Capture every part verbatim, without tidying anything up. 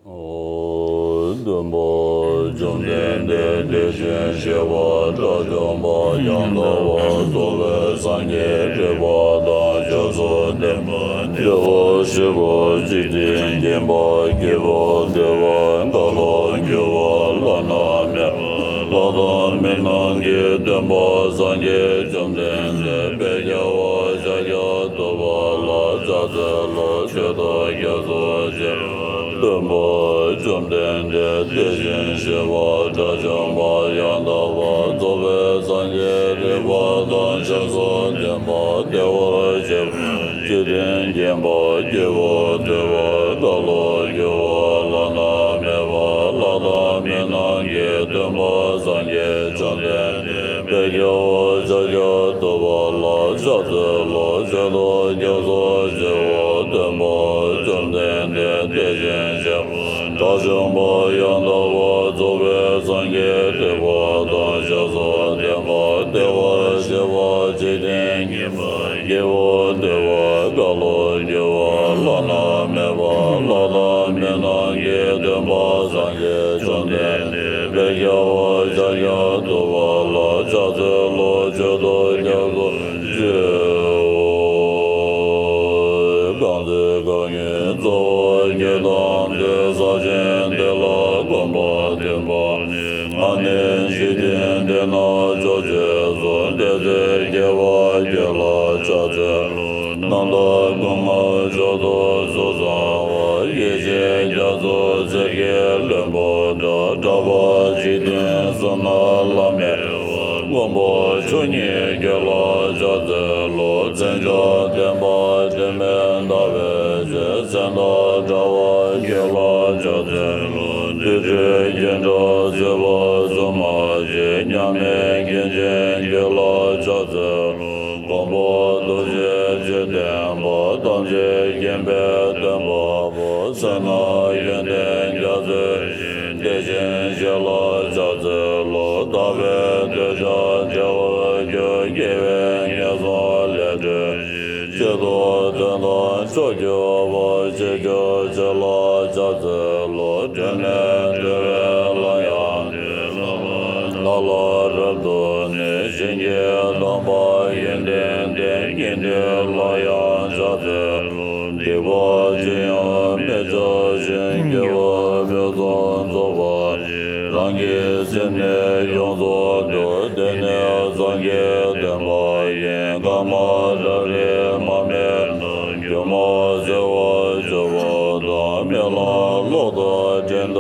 སྟོན་པ་བཅོམ་ལྡན་འདས་དེ་བཞིན་གཤེགས་པ་དགྲ་བཅོམ་པ་ཡང་དག་པར་རྫོགས་པའི་སངས་རྒྱས་རིག་པ་དང་ཞབས་སུ་ལྡན་པ། བདེ་བར་གཤེགས་པ་འཇིག་རྟེན་མཁྱེན་པ་སྐྱེས་བུ་འདུལ་བ་བཀའ་ལ་སྒྱུར་བ་བླ་ན་མེད་པ་ལྷ་དང་མི་རྣམས་ཀྱི་སྟོན་པ་སངས་རྒྱས་བཅོམ་ལྡན་འདས་དཔལ་རྒྱལ་བ་ཤཱཀྱ་ཐུབ་པ་ལ་ཕྱག་འཚལ་ལོ། མཆོད་དོ་སྐྱབས་སུ་མཆི། སྟོན་པ་བཅོམ་ལྡན་འདས་དེ་བཞིན་གཤེགས་པ་དགྲ་བཅོམ་པ་ཡང་དག་པར་རྫོགས་པའི་སངས་རྒྱས་རིག་པ་དང་ཞབས་སུ་ལྡན་པ། བདེ་བར་གཤེགས་པ་འཇིག་རྟེན་མཁྱེན་པ་སྐྱེས་བུ་འདུལ་བ་བཀའ་ལ་སྒྱུར་བ་བླ་ན་མེད་པ་ལྷ་དང་མི་རྣམས་ཀྱི་སྟོན་པ་སངས་རྒྱས་བཅོམ་ལྡན་འདས་དཔལ་རྒྱལ་བ་ཤཱཀྱ་ཐུབ་པ་ལ་ཕྱག་འཚལ་ལོ། མཆོད་དོ་སྐྱབས་སུ་མཆིའོ། སྟོན་པ་བཅོམ་ལྡན་འདས་དེ་བཞིན་གཤེགས་པ་དགྲ་བཅོམ་པ་ཡང་དག་པར་རྫོགས་པའི་སངས་རྒྱས་རིག་པ་དང་ཞབས་སུ་ལྡན་པ། བདེ་བར་གཤེགས་པ་འཇིག་རྟེན་མཁྱེན་པ་སྐྱེས་བུ་འདུལ་བ་བཀའ་ལ་སྒྱུར་བ་བླ་ན་མེད་པ་ལྷ་དང་མི་རྣམས་ཀྱི་སྟོན་པ་སངས་རྒྱས་བཅོམ་ལྡན་འདས་དཔལ་རྒྱལ་བ་ཤཱཀྱ་ཐུབ་པ་ལ་ཕྱག་འཚལ་ལོ། མཆོད་དོ་སྐྱབས་སུ་མཆིའོ། གང་ཚེ་རྐང་གཉིས་རྩ་བ་བརྒྱད་དང་བདུན་ས་ཆེན་དེ་ལ་གོམ་པ་བདུན་པ་ནི། ང་ནི་འཇིག་རྟེན་འདི་ན་མཆོག་ཅེས་གསུངས། དེ་ཚེ་སྐྱེ་བ་བརྒྱད་ལ་ཕྱག་འཚལ་ལོ། རྣམ་དག་སྐུ་ལྔ་མཆོག་ཏུ་གཟུགས་བཟང་བ། ཡེ་ཤེས་རྒྱ་མཚོ་གསེར་གྱི་ལྷུན་པོ་འདྲ། གྲགས་པ་འཇིག་རྟེན་གསུམ་ན་བླ་མེད་པ། མགོན་པོ་མཆོག་བརྙེས་ཁྱོད་ལ་ཕྱག་འཚལ་ལོ། མཚན་མཆོག་ལྡན་པ་དྲི་མེད་ཟླ་བའི་ཚེ། མཚན་དང་འདྲ་བ་ཁྱོད་ལ་ཕྱག་འཚལ་ལོ། དུར་ཁྲོད་སྐྱེ་འགྲོ་གསོད་པ་སྲུང་མ་མཆིས། མཉམ་མེད་མཁན་ཆེན་ཁྱོད་ལ་ཕྱག་འཚལ་ལོ། མགོན་པོ་རྡོ་རྗེ་འཇིག་རྟེན་པ། ཐམས་ཅད་མཁྱེན་པའི་སྟོན་པ་པོ། བསོད་ནམས་ཡོན་ཏན་རྒྱ་མཚོའི་ཞིང་། དེ་བཞིན་གཤེགས་ལ་ཕྱག་འཚལ་ལོ། དག་པའི་གདུལ་བྱ་བདེ་བར་གྱུར། དགེ་བའི་ངན་སོང་ལས་གྲོལ་ཞིང་། ཆོས་དང་དོན་དམ་མཆོག་གྱུར་པ། ཆོས་སྐྱོང་ཆེ་ལ་ཕྱག་འཚལ་ལོ། གྲོལ་ནས་གྲོལ་བའི་ལམ་ཡང་སྟོན། ལྷག་པར་ལྷ་ལ་རབ་ཏུ་གནས། བྱིན་གྱིས་བརླབས་པ་ཡོན་ཏན་ལྡན། སྙིགས་དུས་ལ་ཡང་ཕྱག་འཚལ་ལོ། སྡིག་པ་ཅི་ཡང་མི་བྱ་ཞིང་། དགེ་བ་ཕུན་སུམ་ཚོགས་པ་ཡིས། རང་གི་སེམས་ནི་ཡོངས་སུ་འདུལ། དེ་ནི་སངས་རྒྱས་བསྟན་པ་ཡིན། ཀ་མ་ལ་ཤཱ་རི་མ་སྨད་དང་། སྒྱུ་མ་བྱེ་བ་བཅུ་པོ་དང་། རྨི་ལམ་གློག་ལྟར་སྤྲིན་ལྟ་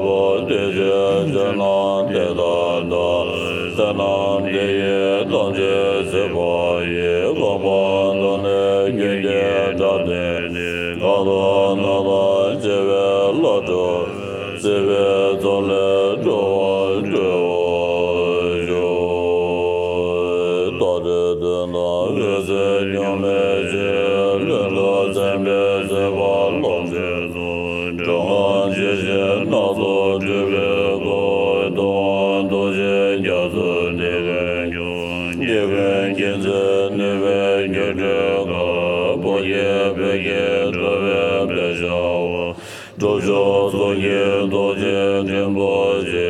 བུ། དེ་ཕྱིར་ཆོས་རྣམས་དེ་ལྟར་བལྟ། བསོད་ནམས་དེ་ཡིས་ཐམས་ཅད་གཟིགས་པ་ཡིས། གོ་འཕང་ཐོབ་ནས་ཀུན་གྱི་བཀྲག་སྡོད་ནས། གང་དུ་སྣང་དང་བྱེ་བའི་ལྷ་འགྲོ་བས། སྲིད་པའི་མཚོ་ལས་འགྲོ་བ་སྒྲོལ་བར་ཤོག། རྟ་དྲེལ་གདོན་དང་འོད་ཟེར་སྐྱོན་མེད་ཅིང་། ལྷུན་གྲུབ་སེམས་དཔའི་སྲིད་པ་རློབ་ཕྱིར་བཟུང་། འགྲོ་ལྔ་འཇིགས་བྱེད་སྣ་ཚོགས་འཁྲུགས་པའི་སྒོ། ཐུབ་དབང་རྡོ་རྗེ་རྒྱ་མཚོས་འདི་ཀུན་ཀྱང་། སྐྱེ་ཀུན་མཁྱེན་བརྩེ་ནུས་པས་སྒྱུ་འཕྲུལ་དཀར། བོད་ཀྱི་བོད་ཀྱི་འགྲོ་བའི་བོད་ཆགས་པ། སྒྲུབ་མཆོག་ཚོགས་ཀྱི་རྡོ་རྗེ་འགྲེང་བུ་ཆེ།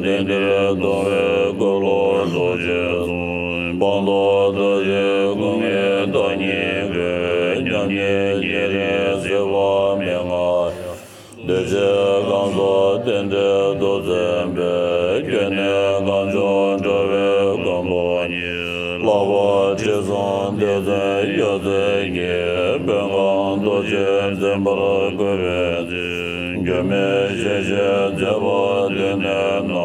གཏན་བདེར་སྡོད་པའི་འཁོར་ལོ་རྡོ་རྗེ་གསུམ། སྤངས་རྟོགས་རྡོ་རྗེ་སྐུ་ལྔའི་བདག་ཉིད་ཀུན། མཉམ་ཉིད་ཉེ་རིང་སྲིད་པ་མི་མངའ། འདུས་བྱས་གང་ཟག་རྟེན་འབྲེལ་དུ་འཛིན་པའི། སྐྱོན་ནི་གང་བྱུང་འགྲོ་བའི་མགོན་པོ་ཉིད། ལྷག་པར་དྲི་བསུང་ལྡེ་བཙན་གཡོ་ཟོལ་གྱིས། བོད་ཁམས་རྡོ་རྗེས་འཛིན་པར་བསྐུལ་བའི་ཚེ། འགྱུར་མེད་ཞི་བྱེད་མཛད་པ་དེ་ནས་ན།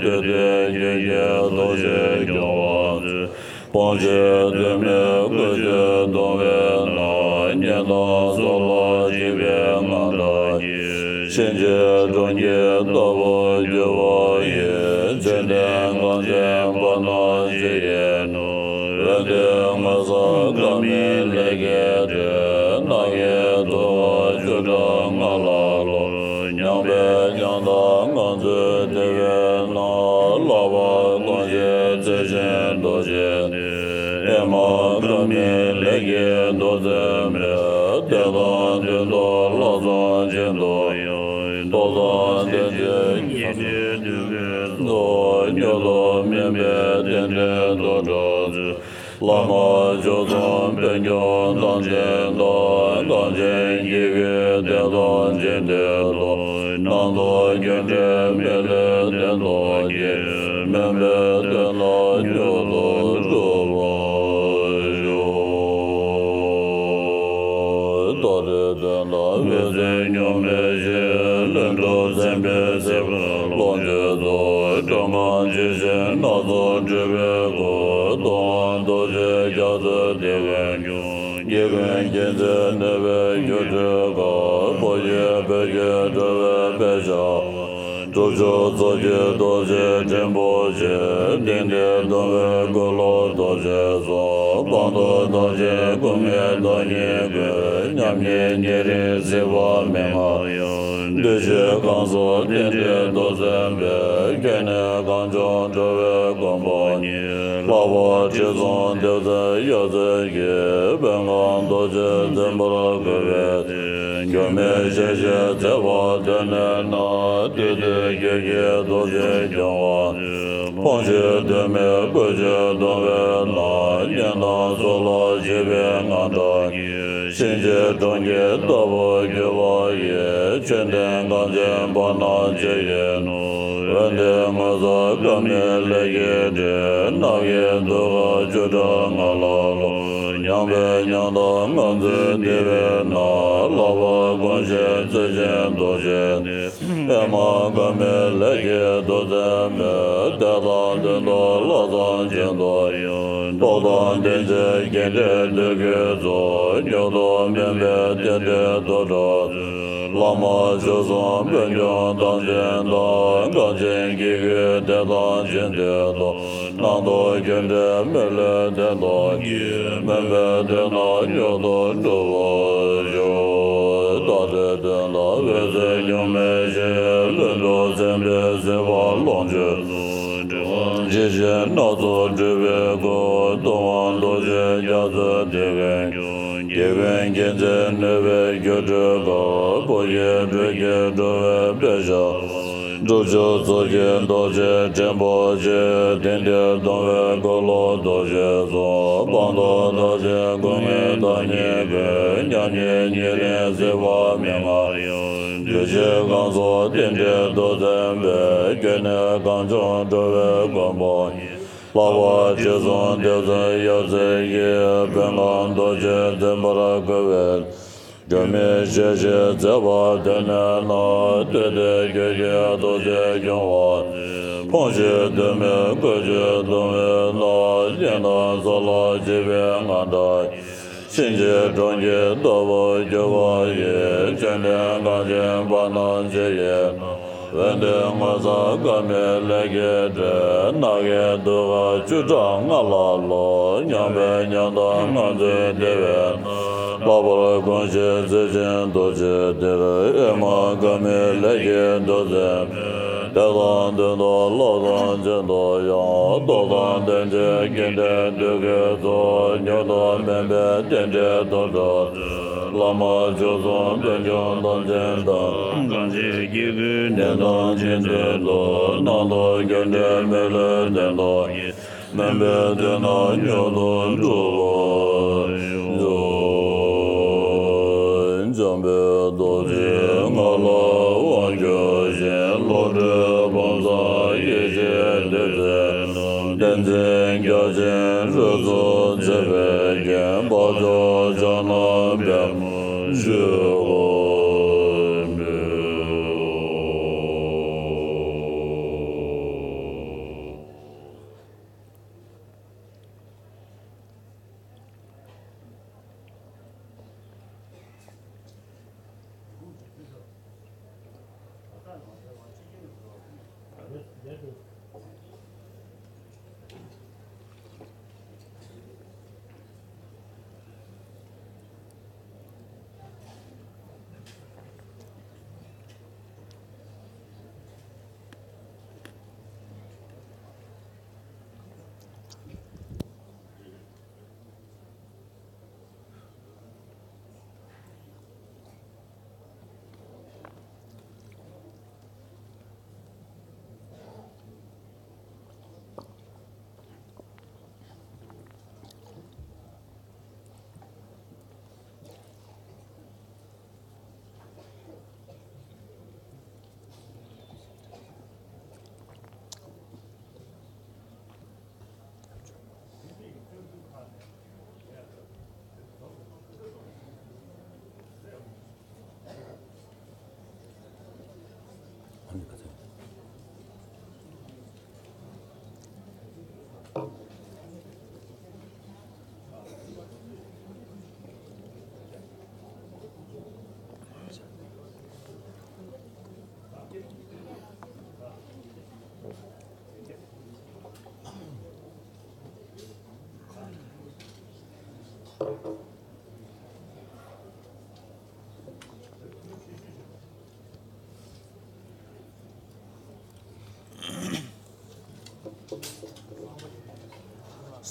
དུས་མཐའི་རྒྱུད་ཀྱི་རྡོ་རྗེ་སྐྱོང་བ་མཛད། སྤོང་བྱེད་གདོད་མའི་བཀོད་རྒྱུད་སྟོང་པའི་ནང་། གཉེན་དང་ཚོགས་ལ་འཇིགས་པའི་དངངས་སྐྲག་གྱིས། ཕྱིན་ཆད་གྲོང་ཁྱེར་ལྟ་བུར་གྱུར་པ་ཡི། འཇིག་རྟེན་གངས་ཅན་བར་ན་ཅི་ཡིན་ནོ། འོན་ཏེ་མངོན་སུམ་བཀའ་མའི་ལས་ཀྱི་དོན། རྣམ་ཀུན་ཐུབ་དབང་བཅུ་ཕྲག་ལྔ་ལ་སློབ། མྱང་འབད་མྱང་འདས་ངང་ཚུལ་བདེ་བའི་སྣང་། ལྷག་པར་དཀོན་ཤེས་རྩེ་ཆེན་རྡོ་རྗེ་འདི། ཨེ་མ་བཀའ་མའི་ལས་ཀྱི་མདོ་འཛིན་པས། དེ་དང་དོན་དུ་ལྷག་བསམ་ཅན་དུ་ཡང་ རྟོགས་དང་ལྡན་ཅིང་ཉེར་ཞིའི་དུས་ཀྱི་ཚོགས། མྱུར་དུ་སྨིན་པའི་རྟེན་འབྲེལ་དུ་འགྲོ་ཚུལ། བླ་མ་མཆོག་གསུམ་དཔལ་མགོན་རྟག་བརྟན་དང་། གངས་ཅན་སྐྱེ་དགུའི་བདེན་དང་འཇིག་རྟེན་མཐོང་། སྣང་སྟོང་རྒྱུ་འབྲས་མི་ལུས་བདེན་དུ་སྐྱེ། སྨོན་པའི་དོན་རྣམས་མྱུར་དུ་འགྲུབ་པར་ཤོག། རྟག་ཏུ་བརྟན་དང་འོད་གསལ་གཉུག་མའི་ཞིང་། ལྷུན་གྲུབ་སེམས་དཔའི་སྲིད་པ་ལོངས་སྤྱོད་རྫོགས། སྒྲོལ་མ་ཇི་བཞིན་སྣ་ཚོགས་སྤྲུལ་པའི་སྐུ། སྟོང་པ་རྡོ་རྗེ་རྒྱ་མཚོའི་གཏེར་ཁ། རྒྱལ་ཀུན་མཁྱེན་བརྩེ་ནུས་པའི་སྒྱུ་འཕྲུལ་དཀར། འཕོ་འགྱུར་བོད་ཀྱི་འགྲོ་བའི་དཔེ་ཆ། སྒྲུབ་མཆོག་ཚོགས་ཀྱི་རྡོ་རྗེ་ཕྲེང་བ་ཆེ། དེང་འདིར་སྟོན་པའི་འཁོར་ལོ་རྡོ་རྗེ་གསུམ། སྤངས་རྟོགས་རྡོ་རྗེ་སྐུ་ལྔའི་བདག་ཉིད་ཀུན། མཉམ་ཉིད་ཉེ་རིང་སྲིད་པ་མན་ངག་ཡང་། འདུས་བྱས་གང་སོགས་རྟེན་འབྲེལ་རྟོགས་ཟིན་པའི། སྐྱེ་གནས་གངས་ལྗོངས་འགྲོ་བའི་མགོན་པོ་ཉིད། ལྷག་པར་དྲི་བསུང་ལྡེ་བཙན་ཡབ་སྲས་ཀྱིས། པད་ཁང་རྡོ་རྗེ་འཛིན་པར་བསྐུལ་བའི་ཚེ། འགྱུར་མེད་ཞལ་བཞེས་མཛད་པ་དེ་ནས་ན། བདུད་འདུལ་རྒྱུད་ཀྱི་རྡོ་རྗེ་སྐྱོང་བ། ཕུང་བྱེད་དུ་མའི་བཀོད་ཇུས་གཏོང་བས་ན། གཉེན་དང་ཚོགས་ལ་བྱེད་པའི་དངངས་སྐྲག་གིས། གཤིན་རྗེའི་གྲོང་ཁྱེར་ལྟ་བུར་གྱུར་པ་ཡི། མཆོད་རྟེན་གངས་ཅན་བར་ན་ཇི་བཞིན་ནོར། འོན་ཏེ་ངོ་མཚར་དཀར་མེ་ལས་ཀྱི་སྤྲིན། ནགས་ཀྱི་དུར་ཁ་བཅུ་ཕྲག་ལྔ་ལ་ལོག། མྱང་བའི་མྱང་འདབ་ངང་ཚུལ་ལྡིར་བས་ན། ལྷག་པར་དགོངས་ཤིག་བརྩེ་ཆེན་རྡོ་རྗེ་ནི། ཨེ་མ་དཀར་མེ་ལས་ཀྱི་རྡོར་བརྩེགས་མའི། བདེ་དང་དོན་དང་ལྷག་བསམ་ཅན་དུ་ཡང་། རྟོགས་དང་ལྡན་ཅིང་རྒྱས་འབྲིང་དུས་ཀྱི་ཚོགས། མྱུར་དུ་སྨིན་པའི་རྟེན་འབྲེལ་དུ་འགྲོ་ཚུལ། བླ་མ་མཆོག་གསུམ་དཔལ་མགོན་རྟག་བརྟན་དང་། གངས་ཅན་སྐྱེ་དགུའི་བདེན་དང་འཇིག་རྟེན་མཐོང་། སྣང་སྟོང་རྒྱུ་འབྲས་མི་ལུས་བདེན་དུ་སྐྱེ། སྨོན་པའི་དོན་རྣམས་མྱུར་དུ་འགྲུབ་པར་ཤོག། རྟག་ཏུ་བརྟན་དང་འོད་གསལ་གཉུག་མའི་ཞིང་། ལྷུན་གྲུབ་སེམས་དཔའི་སྲིད་པ་ལོངས་སྤྱོད་རྫོགས། སྒྲོལ་མ་ཇི་བཞིན་སྣ་ཚོགས་སྤྲུལ་པའི་སྐུ། སྟོང་པ་རྡོ་རྗེ་རྒྱ་མཚོའི་གཏེར་ཁའི་ཁྱོན། རྒྱལ་ཀུན་མཁྱེན་བརྩེ་ནུས་པའི་སྒྱུ་འཕྲུལ་དཀར། འཕོ་འགྱུར་བོད་ཀྱི་འགྲོ་བའི་དཔེ་ཆ། སྒྲུབ་མཆོག་ཚོགས་ཀྱི་རྡོ་རྗེ་ཕྲེང་བ་ཆེ། དེང་འདིར་སྟོན་པའི་འཁོར་ལོ་རྡོ་རྗེ་གསུམ། སྤངས་རྟོགས་རྡོ་རྗེ་སྐུ་ལྔའི་བདག་ཉིད་ཀུན། མཉམ་ཉིད་ཉེ་རིང་སྲིད་པ་མན་ངག་ཡང་། འདུས་བྱས་གང་སོགས་རྟེན་འབྲེལ་དུ་མཛད་པའི། སྐྱེ་གནས་གངས་ལྗོངས་འགྲོ་བའི་མགོན་པོ་ཉིད། ལྷག་པར་དྲི་བསུང་ལྡེ་བཙན་ཡབ་སྲས་ཀྱིས། པད་ཁང་རྡོ་རྗེ་འཛིན་པར་བསྐུལ་བའི། འགྱུར་མེད་ཞལ་བཞེས་མཛད་པ་དེ་ནས་ན། བདུད་འདུལ་རྒྱུད་ཀྱི་རྡོ་རྗེ་སྐྱོང་བ། ཕུང་བྱེད་དུ་མའི་བཀོད་ཇུས་གཏོང་བས་ན། གཉེན་དང་ཚོགས་ལ་བྱེད་པའི་དངངས་སྐྲག་གིས། གཤིན་རྗེའི་གྲོང་ཁྱེར་ལྟ་བུར་གྱུར་པ་ཡི། མཆོད་རྟེན་གངས་ཅན་བར་ན་ཇི་བཞིན་ནོར། འོན་ཏེ་ངོ་མཚར་དཀར་མེ་ལས་ཀྱི་སྤྲིན། ནགས་ཀྱི་དུར་ཁ་བཅུ་ཕྲག་ལྔ་ལ་ལོག། མྱང་བའི་མྱང་འདབ་ངང་ཚུལ་ལྡིར་བས་ན། ལྷག་པར་དགོངས་ཤིག་བརྩེ་ཆེན་རྡོ་རྗེ་གཏེར། ཨེ་མ་དཀར་མེ་ལས་ཀྱི་རྡོར་བརྩེགས་མའི། བདེ་དང་དོན་དང་ལྷག་བསམ་ཅན་དུ་ཡང་། རྟོགས་དང་ལྡན་ཅིང་རྒྱས་འབྲིང་དུས་ཀྱི་ཚོགས། མྱུར་དུ་སྨིན་པའི་རྟེན་འབྲེལ་དུ་འགྲོ། བླ་མ་མཆོག་གསུམ་དཔལ་མགོན་རྟག་བརྟན་དང་། གངས་ཅན་སྐྱེ་དགུའི་བདེན་དང་འཇིག་རྟེན་མཐོང་། སྣང་སྟོང་རྒྱུ་འབྲས་མི་ལུས་བདེན་དུ་སྐྱེ། སྨོན་པའི་དོན་རྣམས་མྱུར་དུ་འགྲུབ་པར་ཤོག། འཇམ་དཔལ་རྡོ་རྗེ་ང་ལ་དབང་བསྒྱུར་ཞིང་། བློ་གྲོས་ཕུན་སུམ་ཡེ་ཤེས་ལྡན་པའི་ལྷ། བསྟན་འཛིན་བརྒྱ་བྱིན་རོལ་མཚོ་མཛད་པའི་རྒྱན། དཔལ་མཆོག་ཕྱག་ན་པདྨོ་བཞུགས་པར་མོས།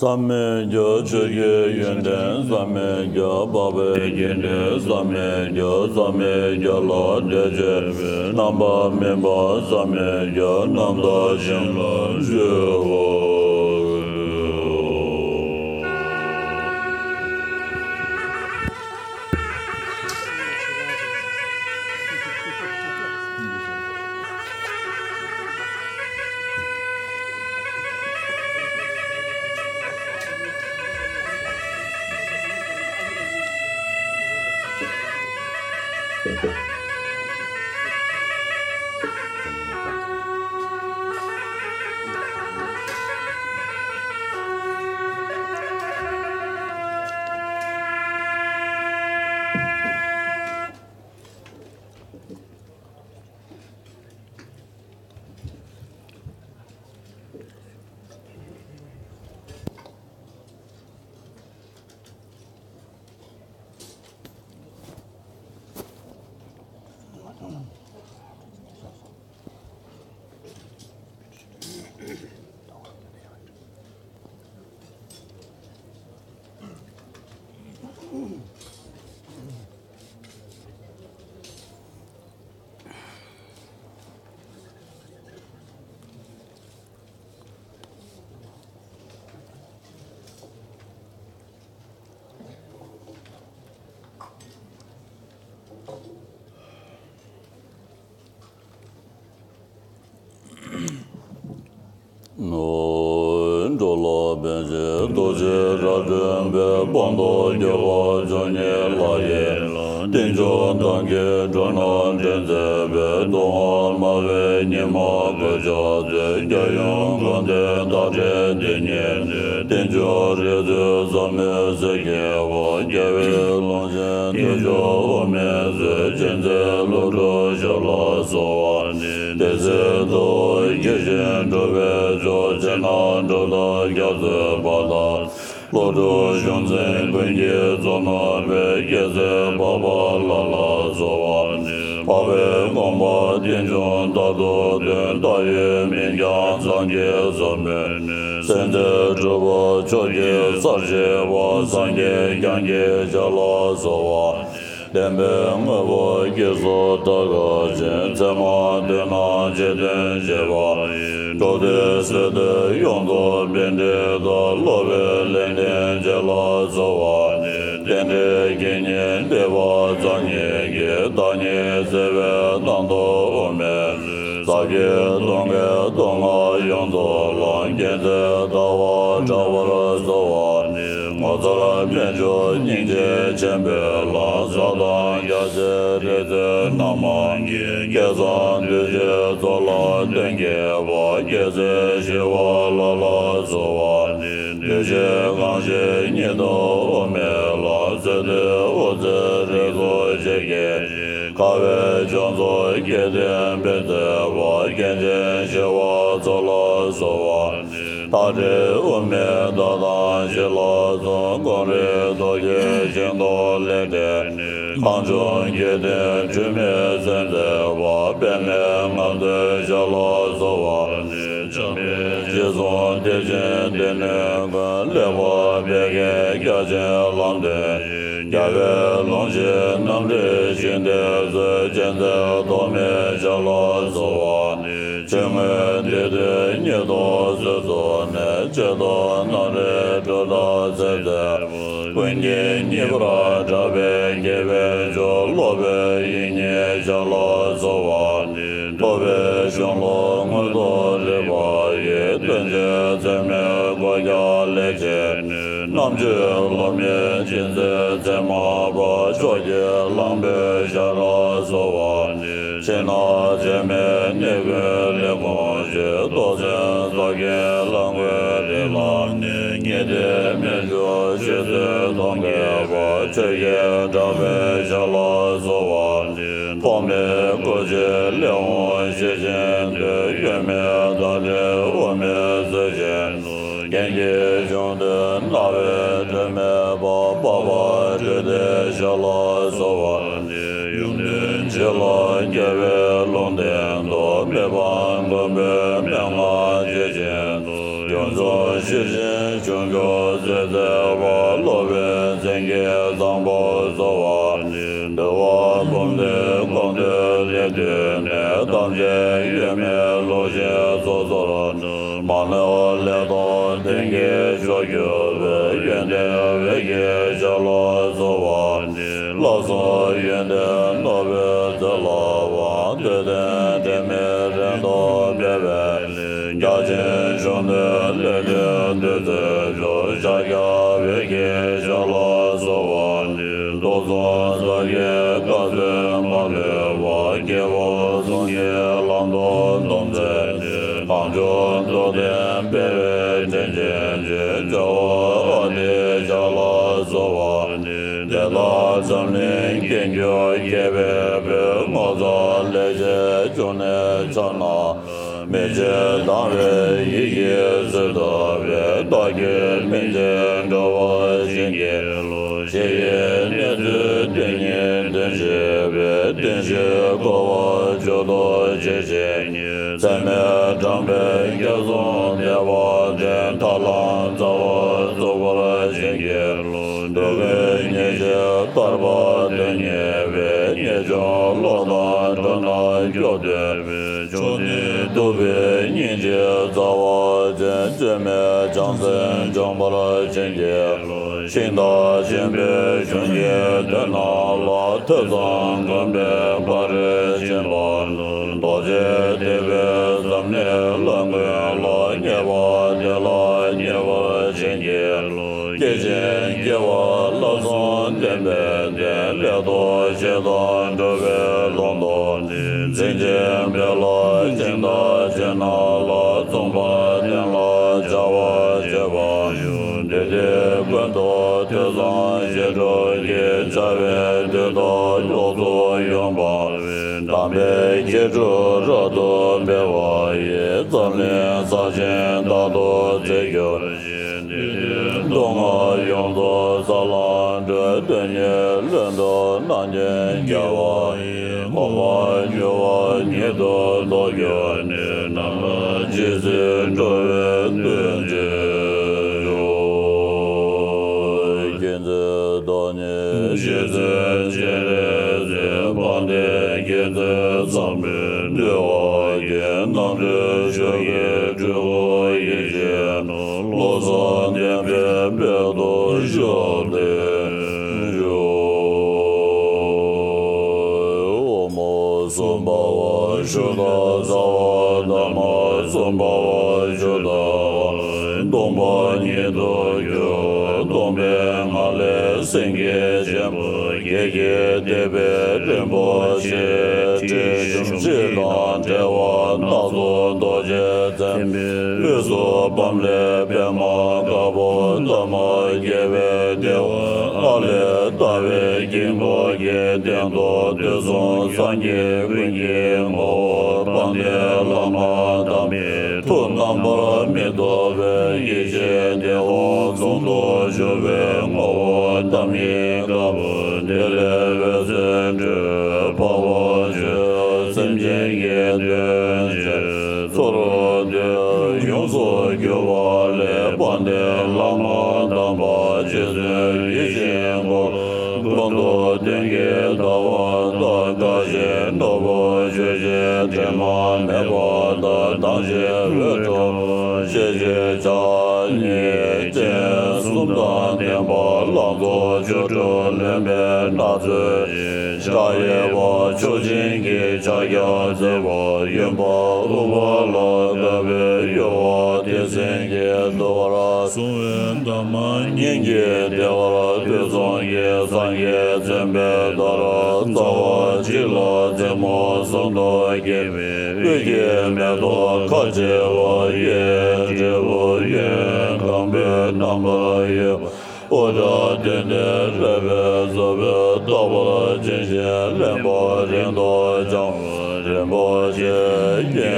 བསམ་མེད་རྒྱ་ཆོས་ཀྱི་ཡོན་ཏན། བསམ་མེད་རྒྱ་འཕགས་པའི་དགེ་འདུན། བསམ་མེད་རྒྱ། བསམ་མེད་རྒྱ་ལ་བདེ་བྱེད་པའི། རྣམ་པར་སྨིན་པ་བསམ་མེད་རྒྱ། རྣམ་དག་ཞིང་ལ་སྤྱོད་པ། ནོ། འགྲོ་ལ་ཕན་ཕྱིར་རྡོ་རྗེ་རྭ་སྒྲེང་པའི། སྤངས་རྟོགས་རྒྱལ་བ་འབྱུང་གནས་ལྷ་ཡི་ལམ། རྟེན་འབྱུང་དག་གི་འགྲོ་རྣམས་འདྲེན་མཛད་པའི། གདོང་པ་སྨྲ་བའི་ཉི་མ་གོས་ཆག་མཛད། རྒྱལ་ཡུམ་དགོངས་ལྡན་རྟ་དྲེལ་འདི་ཉིད་ནས། བསྟན་བཅོས་རིག་འཛིན་ཟབ་མོའི་གསེར་གྱི་བ། རྒྱལ་བའི་ལུང་བཞིན་བསྟན་བཅོས་དབུ་མའི་མཛོད། ཅན་མཛད་བློ་གྲོས་ཞབས་ལ་གསོལ་བ་འདེབས། དེ་ཚེ་ལྟ་བུ་དགེ་བཞིན་སྒྲུབ་པའི་མཆོག་ཕྱི་ནང་གྲུབ་མཐའ་རྒྱ་མཚོའི་བར་དག་བློ་གྲོས་གཞུང་འཛིན་ཀུན་གྱི་གཙོ་ནོར་བུ། རྒྱལ་སྲས་འཕགས་པ་ལྷ་ལ་གསོལ་བ་འདེབས། འཕགས་པའི་དགོངས་པ་རྟེན་འབྱུང་རྟག་ཏུ་སྟོན། བལྟ་བའི་མིག་རྒྱང་སངས་རྒྱས་བཟང་པོའི་གནས། སེམས་རྩེ་གྲུབ་པ་མཆོག་གི་སར་གཤེགས་པ། སངས་རྒྱས་བསྐྱངས་ཀྱི་ཞབས་ལ་གསོལ་བ་འདེབས། བདེན་པའི་དངོས་པོ་སྐྱེལ་སོགས་དག་བྱེད་ཅིང་། མཚན་མ་དོན་རྣམས་ཆེད་དོན་བྱེད་པ་ཡི། འགྲོ་འདིར་སྲིད་དུ་ཡོངས་རྫོགས་པཎྜི་ཏ། སློབ་པའི་ལེགས་ལྡན་འབྱེད་ལ་གསོལ་བ་འདེབས། རྟེན་འབྲེལ་དགེ་བསྙེན་འདུས་པ་རྩ་གཉིས་ཀྱི། བདག་ཉིད་བརྩེ་བའི་སྣང་སྟོང་དབུ་མའི་ཟབ་ཀྱི་སྟོང་གི་སྟོང་ལྔ་ཡོངས་རྫོགས་ལམ། རྒྱལ་མཚན་ཟླ་བ་གྲགས་པར་གསོལ་བ་འདེབས། ངོ་མཚར་རྨད་བྱུང་སྙིང་རྗེ་ཆེན་པོའི་ལམ། ཟབ་དང་རྒྱ་ཆེ་རིག་འཛིན་རྣམ་མང་གི། སྐལ་བཟང་གདུལ་བྱའི་ཚོགས་ལ་དོན་བསྐྱེད་པ། རྒྱལ་སྲས་ཞི་བ་ལྷ་ལ་གསོལ་བ་འདེབས། གདུལ་བྱའི་གང་ཞིག་ཉིད་དུ་དབུ་མའི་ལམ། རྩོད་ལྡན་དབུ་རྩེ་རིགས་སུ་ཆེ་བརྒྱད་ཀྱི། ཁ་བའི་ལྗོངས་རྫོགས་སྐལ་ལྡན་པའི་མཛད་པ། རྒྱན་ཅན་ཞི་བ་འཚོ་ལ་གསོལ་བ་འདེབས། རྟ་དྲེལ་དབུ་མའི་བདག་དང་གཞི་ལ་གསུངས། ཀོང་རི་རྡོ་རྗེ་ཞིང་དུ་ལེགས་བསྟེན་ནས། གངས་ལྗོངས་དགེ་ལྡན་འཁྲུལ་མེད་སེམས་མཛད་པ། པདྨའི་རྔམ་སྟོན་ཞབས་ལ་གསོལ་བ་འདེབས། བྱམས་པའི་རྗེས་བཟུང་གཏེར་ཆེན་སྡེ་སྣོད་ཀུན། ལེགས་པར་སྦས་མཁན་རྒྱ་ཆེན་ལམ་སྟོན་ཡི། རྒྱལ་བའི་ལུང་བཞིན་རྣམ་འདྲེན་ཞིང་དེར་སྩོལ། གཅན་གཟན་ཐོགས་མེད་ཞབས་ལ་གསོལ་བ་འདེབས། ཕྱི་དངོས་འདི་དུས་ཉིད་དུ་གསོལ་གསོལ་ནས། ཆེད་དུ་རྣམ་རོལ་གྲུབ་རྟགས་ཚེ་མཛད་པ། ཀུན་མཁྱེན་གཉིས་པར་གྲགས་པའི་དགྱེས་པའི་མཆོག་སློབ་པའི་དབྱིག་གཉེན་ཞབས་ལ་གསོལ་བ་འདེབས། ཐུབ་པའི་གཞུང་ལུགས་དངོས་སུ་རིག་པ་ཡི། སྟོན་ཆེན་ཚད་མེད་སྐུ་རྒྱབ་ལེགས་བྱས་ནས། རྣམ་དཔྱོད་སློབ་མའི་སྦྱིན་སྲེག་ཚད་མ་པ། ཕྱོགས་ཀྱི་གླང་པོའི་ཞབས་ལ་གསོལ་བ་འདེབས། ཕྱི་ནང་ ལ་བྱེད་མེད་གནས་ཀུན་ལས་ཁོངས་ཞེས། རྟོག་འཛིན་ས་དགེ་ལམ་ཀུན་རིགས་ལམ་ནི། ཉེ་འདྲིས་མི་འབྱུང་ཤེས་བཟོད་སྡོམ་ཁེགས་པ། ཆོས་ཀྱི་གྲགས་པའི་ཞྭ་ལ་སོགས་པ་ནི། ཐོགས་མེད་སྐུ་མཆེད་ལས་འོང་ཤེས་བཞིན་དུ། གཡོ་མེད་བདག་འཛིན་དབུ་མའི་ཚུལ་བཞིན་དུ། རྐྱེན་གྱིས་བྱུང་སྟེ་སྣང་བའི་དྲི་མེད་པ། པགས་པ་སྤྲོས་ཏེ་ཞྭ་ལ་སོགས་པ་ནི། ཡུམ་བདུན་འཆི་ལ་སྐྱེ་བའི་ལུང་བསྟན་ཏོ། མི་ཕམ་མགོན་པོའི་མན་ངག་ཇི་བཞིན་དུ། ཡོངས་རྫོགས་ཤེས་བཞིན་བྱུང་ཁྱབ་བརྩེ་བརྩེ་བ། སློབ་དཔོན་མཚན་གྱི་བཟང་པོ་སོགས་པ་ནི། འདུལ་བ་འབུམ་སྡེ་སྒོམ་བཟླས་ལས་བཏུས་ནས། ཐམས་ཅད་གཡོ་མེད་ལུགས་བཞིན་སོ་སོར་གྲུབ། མ་ནོར་ལས་དང་ལྡན་གྱི་མཆོག་གྱུར་པའི། ཡོན་ཏན་འོད་ཀྱི་ཞྭ་ལ་སོགས་པ་ནི། ལྷ་གསུམ་ཡོན་ཏན་རྣོ་བའི་རྩལ་ལ་དབང་། འདོད་ལྡན་དྲི་མེད་རིམ་གྲོ་སྦས་པའི་ལས། བརྒྱ་བྱིན་གཞོན་ནུའི་ལས་ལྡན་འདོད་རྩེ་མཆོག་ཤཱཀྱ་འོད་ཀྱི་ཞྭ་ལ་སོགས་པ་ནི། མདོ་གསུམ་ཟབ་ཅིང་དཀའ་ཚོད་མ་ལུས་པ། སྐྱེས་བུ་གསུམ་གྱི་ལམ་དུ་སྟོན་མཛད་ནས། གང་བྱུང་རྟོགས་ལྡན་སྤེལ་བའི་དྲིན་ཅན་གྱི། ཇོ་བོ་ཨ་ཏི་ཤ་ལ་སོགས་པ་ནི། དེ་དག་འཛམ་གླིང་དཀྱིལ་འཁྱིལ་རྒྱས་པའི་དཔལ། སྔགས་རྫོགས་ལེགས་བཤད་འབྱུང་གནས་ཕྱག་ན། མི་ཕྱེད་དང་བའི་ཡེ་ཤེས་གསལ་བཏབ་པའི། བདག་རྒྱུད་སྨིན་ཅིང་གྲོལ་བར་བྱིན་གྱིས་རློབས། ཞི་བའི་གནས་ཚུལ་དོན་གཉིས་དོན་བྱེད་པའི། བདེན་བཞིའི་གོ་འཕང་མཆོག་ཏུ་བྱེད་བྱེད་ཉིད། ཚད་མེད་དྲངས་པའི་རྒྱ་མཚོ་འདས་པ་ཅན། ཐར་ལམ་རྩ་བ་རྫོགས་པར་བྱིན་གྱིས་རློབས། འགྲོ་ཀུན་ཉེར་ཞི་ཐར་པ་དོན་གཉེར་བའི། ངེས་འབྱུང་བློ་དང་འགྲོ་རྣམས་སྐྱོབ་འདོད་པའི། མཆོག་ནི་ཐུབ་པའི་སྙིང་རྗེའི་རྩ་བ་ཅན། བཅོས་མའི་བྱང་སེམས་འབྱོངས་པར་བྱིན་གྱིས་རློབས། ཤིང་རྟ་ཆེན་པོའི་གཞུང་གི་དོན་རྣམས་ལ། ཐོས་བསམ་སྒོམ་པའི་ཕ་རོལ་ཕྱིན་པ་དང་། རྡོ་རྗེ་ཐེག་པའི་ཟབ་གནད་ལམ་ཀུན་ལ། ངེས་པ་དེ་ལ་ཉེ་བར་བྱིན་གྱིས་རློབས། སྐྱེ་འཆི་སྐྱེ་བ་བསླབ་གསུམ་བདེན་པའི་གཏན། ལས་རྟོག་ཞེ་སྡང་འགྲོ་བའི་ལམ་དང་ནི། འཛིན་ཆེན་དཔེ་ལ་སྦྱིན་བདག་ཅན་རྣམས་ལ། བཙུན་པ་བསྟེན་ལ་བྱ་བ་བྱེད་པ་ཡང་། དུས་དུས་ཀུན་ཏུ་ཐོས་བསམ་ཞི་ཁྲོ་གིས། བྱ་བའི་དུས་དང་ཡོངས་སུ་ཡོངས་པ་བས། དམ་པའི་དགེ་ཕྲུག་རབ་ཏུ་འཕེལ་བ་ཡིས། འཛམ་གླིང་ས་ཆེན་དག་ཏུ་འཚེ་གྱུར་ཅིག། དེ་དུས་སྡུག་བསྔལ་ཡོངས་རྫོགས་ས་ལམ་བགྲོད། དོན་གཉིས་ལྷུན་གྲུབ་རྣམ་མཁྱེན་རྒྱལ་བ་ཡི། གོ་འཕང་མྱུར་བ་ཉིད་དུ་རྟོགས་གྱུར་ནས། ནམ་མཁའ་ཇི་སྲིད་འགྲོ་བའི་དོན་བྱེད་ཤོག། མཁྱེན་བརྩེ་བདག་ཉིད་རྗེ་བཙུན་སྤྱན་རས་གཟིགས། དཔལ་ལྡན་མཁྱེན་བརྩེ་འཚམས་པའི་འདུལ་བ་གི། རྣམ་གྲོལ་ཆོས་ཀྱི་སྤྲུལ་སྐུ་ཡིད་བཞིན་ནོར། བློ་བཟང་བསྟན་པའི་དཔལ་དུ་ཞབས་བརྟན་ཤོག། ཨོཾ་སུ་པ་བ་ཤུདྡྷ་སརྦ་དྷརྨ། སུ་པ་བ་ཤུདྡྷ་ཨཱཿཧཱུྃ། སྟོང་པ་ཉིད་དུ་གྱུར། སྟོང་པའི་ངང་ལས་སེང་གེ་ཆེན་པོ་བརྒྱད་ཀྱིས་བཏེགས་པའི་རིན་པོ་ཆེའི་ཁྲི་བཞུགས། ཁྲི་དང་བྲལ་བ་སྣ་ཚོགས་རྡོ་རྗེ་བཙན་པོའི་དབུས་སུ། པཾ་ལས་པདྨ་དཀར་པོ་འདབ་མ་བརྒྱད་པའི་ལྡེ་བ། ཨ་ལས་ཟླ་བའི་དཀྱིལ་འཁོར་གྱི་སྟེང་དུ། དུས་གསུམ་སངས་རྒྱས་ཀུན་གྱི་ངོ་བོ། དཔལ་ལྡན་བླ་མ་དམ་པའི་ཐུགས་རྣམ་པར་མི་རྟོག་པའི། ཡེ་ཤེས་དེ་དབང་ཟུང་དུ་འཇུག་པའི་ངོ་བོ། ཏཱཾ་ཡེ་ཀ་པུ་ཏི་ལའི་འོད་ཟེར་འཕྲོས། འཕགས་པ་སྤྱོད་ཡུལ་སེམས་ཅན་གྱི་དོན་བྱེད། ཚུ་རོལ་སྟོན་ཡུལ་ཡོངས་སུ་གྱུར་པ་ལས། དཔལ་ལྡན་བླ་མ་དམ་པ་རྗེ་བཙུན་ཡིད་བཞིན་འཁོར་ལོ་ཀུན་ཏུ་སྟོན་ཀའི་ཟླ་བ་ལྟར། དགའ་བཞིན་ནོར་བུ་ཆོས་ཀྱི་དྲི་མ་མེད་པ་དང་། དྭངས་བཞིན་འོད་འཕྲོ་ཤེས་བཞིན་ཕྱག་གཉིས་སྤྱན་གསུམ་ དང་ལྡན་པ་ལང་ཚོ་བཅུ་དྲུག་ལོན་པའི་སྣ་ཚོགས་ཤིང་། ཕྱག་གཡས་པ་མཆོག་སྦྱིན་གྱི་ཕྱག་རྒྱ་མཛད་པ། གཡོན་པ་ཨུཏྤ་ལ་ལྟ་བུའི་གཡོ་བ་ཏིང་འཛིན་གྱིས་བརྡལ་བར་གསོལ་བའི་འདབ་མ་སྙན་གྱི་བདེ་བར་ཐོས་བསམ་གྱི་སངས་རྒྱས་བྱོན་པའི་མཐར། རྩ་བ་གཅིག་ལ་རྩེ་མོ་གསུམ་དུ་གྱེས་པའི་དབུས་ཀྱི་མེ་ཏོག་ཁ་བྱེ་བ་ཡི་འབྲས་བུ་ཡུལ་གང་པོའི་རྣམ་པར་ཡོད་པ། དབུ་སྐྲ་གདོན་འདྲེ་ལྷ་བུ་ཚོགས་ཀྱིས་བཏབ་པར་བྱོན་ཞིང་ལེན་པ་རིང་དུ་བྱུང་བ་རིན་པོ་ཆེ་ཡི་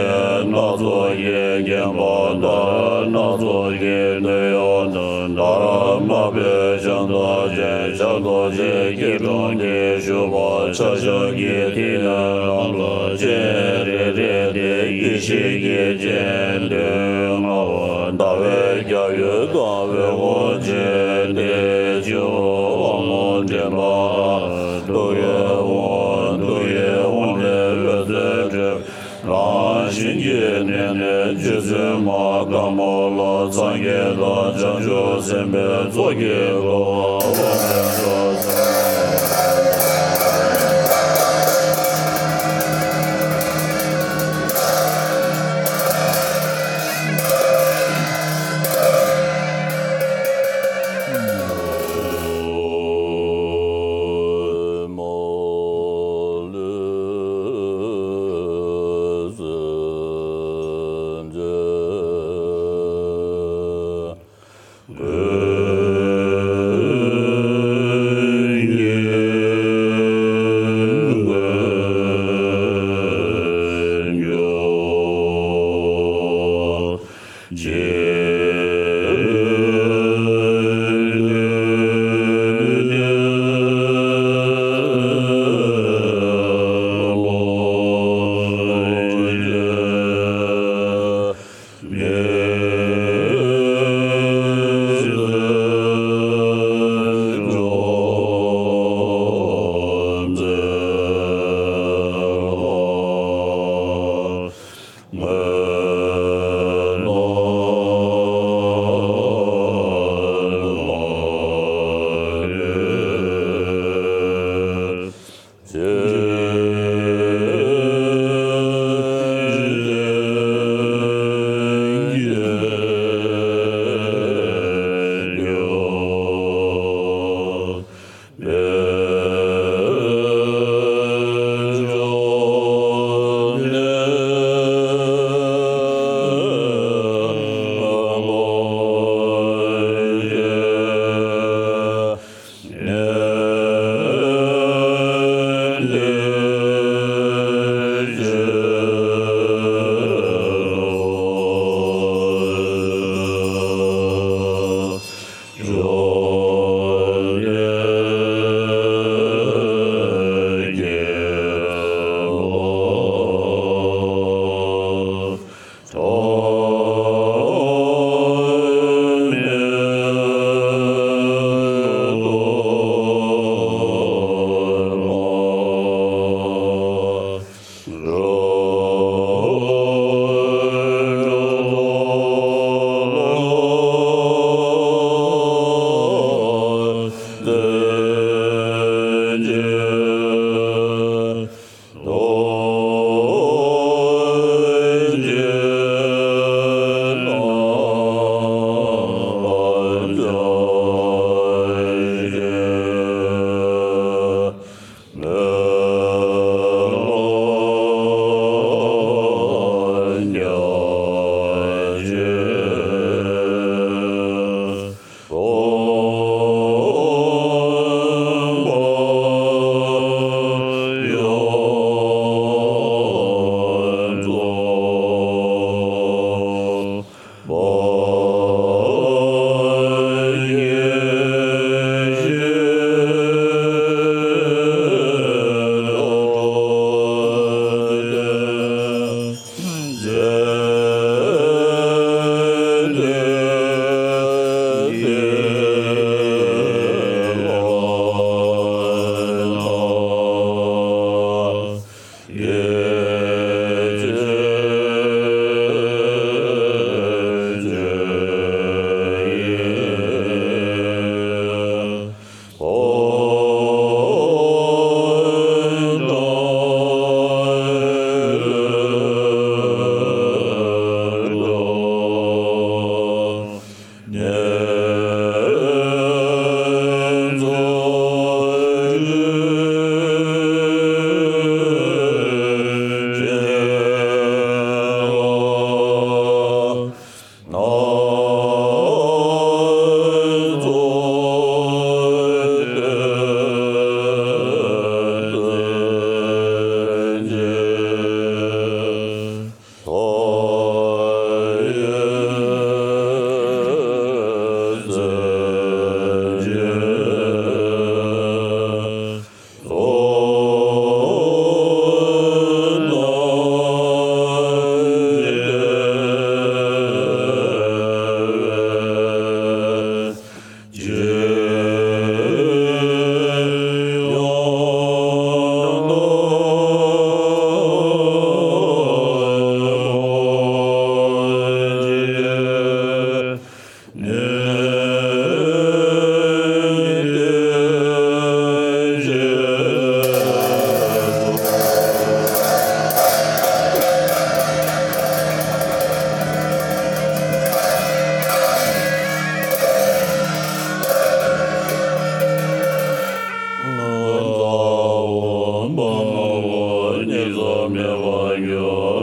སྣ་ཚོགས་ཀྱིས་བརྒྱན་པ་ལྟར། སྣ་ཚོགས་ཀྱི་སྣོད་ཡོངས་དང་དར་དམར་པོའི་ཞལ་མདོག་ཅན། ཞབས་རྡོ་རྗེ་སྐྱིལ་ཀྲུང་གིས་བཞུགས་པ། ཕྱག་ཞབས་ཀྱི་མཐིལ་ནི་རང་གྲོལ་ཅན། རེ་རེ་སྟེ་ཡེ་ཤེས་ཀྱི་སྤྱན་ལྡན་མངའ་བ། ཟླ་བའི་རྒྱལ་པོ་དང་འོད་སྐུ་འབྱེད་དེ། སྤྱི་བོར་དབང་ལུང་འདྲེན་པ། ཐུགས་ཀའི་དབང་། ཐུགས་ཀའི་དབང་ལས་འོད་ཟེར་འཕྲོས། རང་བཞིན་གྱིས་གནས་ནས་རྗེ་བཙུན་མ་དཀར་མོ་ལ། སངས་རྒྱས་དང་བྱང་ཆུབ་སེམས་དཔའི་ཚོགས་ཀྱིས་བསྐོར་བ།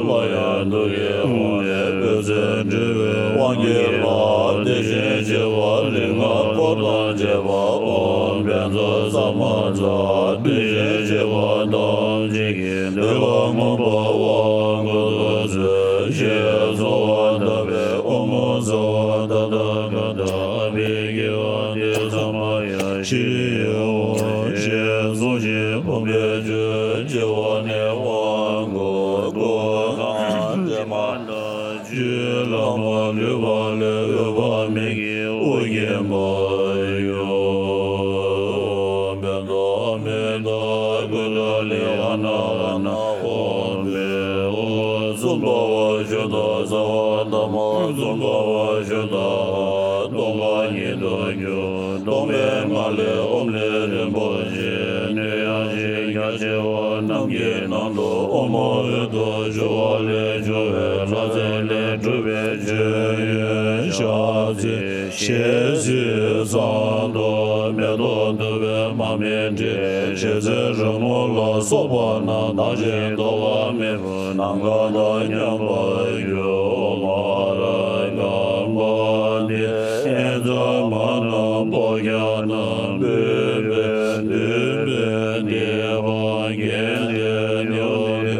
ཡང་དུ་ཡི་འོང་བའི་འོད་ཟེར་འཕྲོ་བའི་དབང་གྱེན་ལ། དེ་བཞིན་གཤེགས་པ་རིགས་ལྔ་འཁོར་དང་བཅས་པ། ཨོཾ་བཛྲ་ས་མ་ཛཿ། དེ་བཞིན་གཤེགས་པ་ཐམས་ཅད་ཀྱི་བདེ་བ་མངོན་པ་བ་ཀུན་ཏུ་སྩོལ། ཞེས་གསོལ་བ་བཏབ་པས། ཨོཾ་ས་བ་ད་ད་ག་ད་ཨ་བྷི་ཝ་དྷེ། ས་མ་ཡ་ཤྲི་ཡ་ཧོ། ཞེས་གསུངས་ཤིང་ཕུང་པོའི་ཆོས་སྐྱེ་བ་ནས་དབང་བསྐུར། གཽ་ཁང་བྲིས་མ་དང་ཆུའི་ལྷག་མ་ལུས་པ་ལས་འོད་དཔག་མེད་ཀྱི་དབུ་བརྒྱན་པ་ཡོད། བཛྲ་མི་ཏ་ཀུ་ཌ་ལི་ཨ་ན་ཨ་ན་ཧོ། ཨོཾ་སུ་པ་བ་ཤུདྡྷ་སརྦ་དྷརྨ་སུ་པ་བ་ཤུདྡྷ། སྟོང་པ་ཉིད་དུ་གྱུར། སྟོང་པའི་ངང་ལས་ཨོཾ་ལས་རིན་པོ་ཆེ་སྣོད་ཡངས་ཤིང་རྒྱ་ཆེ་བ་རྣམས་ཀྱི་ནང་དུ་ཨོཾ་འོད་དུ་ཞུ་བ་ལས་བྱུང་བའི་ལྷ་རྫས་ལས་གྲུབ་པའི་མཆོད་ཡོན་ཞལ་ཟས་ཞལ་བསིལ་གསང་བ་མེ་ཏོག་བདུག་སྤོས་མར་མེ་སྤྲེལ་ཞལ་ཟས་རོལ་མོ་ལ་སོགས་པ་རྣམས་དག་ཅིང་ལྡོག་པ་མེད་པར་ནམ་མཁའ་དང་མཉམ་པར་གྱུར། ཨོཾ་ཨ་ར་ཀམ་པ་ཏི་ཨེ་ཛ་མ་ན་པཱ་ཛྙཱ་ན་པུཥྤེ་དུཾ་པེ་དཱི་པཾ་གྷནྟེ་ནྱོ་ཏེ་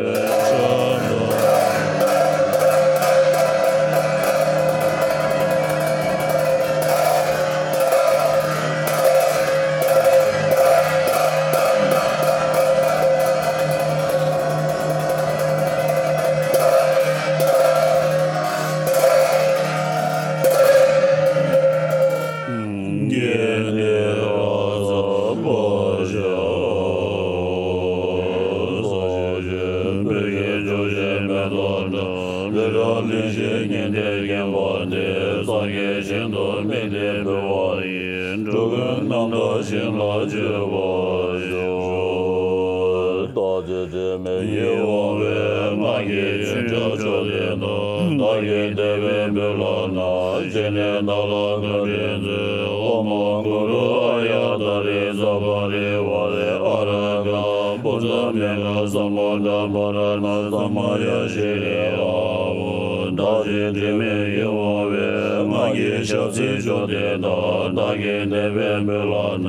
ཤྭ་ཏ། ལས་རབ་བརླིང་ཞིང་སྙིང་ཐིག་བརྒྱན་པ་འདི། སངས་རྒྱས་ཞིང་དུ་དམིགས་ཏེ་འབུལ་བ་ཡིས། འགྲོ་ཀུན་རྣམ་དག་ཞིང་ལ་སྤྱོད་པར་ཤོག། རྟག་གཅིག་དྲི་མེད་ཡིད་འོང་བའི་སྔགས་ཀྱི་མཆོད་བྱ་མཆོད་རྟེན་དང་། བདག་གི་དད་པས་འབུལ་ལགས་ན། ཞལ་ནས་བདག་ལ་བཀའ་དྲིན་སྩོལ། ཨོཾ་གུ་རུ་ཨཱརྱ་ཏཱ་རེ་ཙ་པཱ་རི་ཝཱ་རེ་ཨ་ར་ཧ་པུ་ཛ་མེ་གྷ་ས་མུ་དྲ་པཱ་ར་ཎ་ས་མ་ཡ་ཤྲི་ཡ་ཧོ། བདག་གི་དྲི་མེད་ཡིད་འོང་བའི་སྔགས་ཀྱི་ཞལ་ཟས་མཆོད་རྟེན་དང་། བདག་གི་དད་པས་འབུལ་ལགས་ན།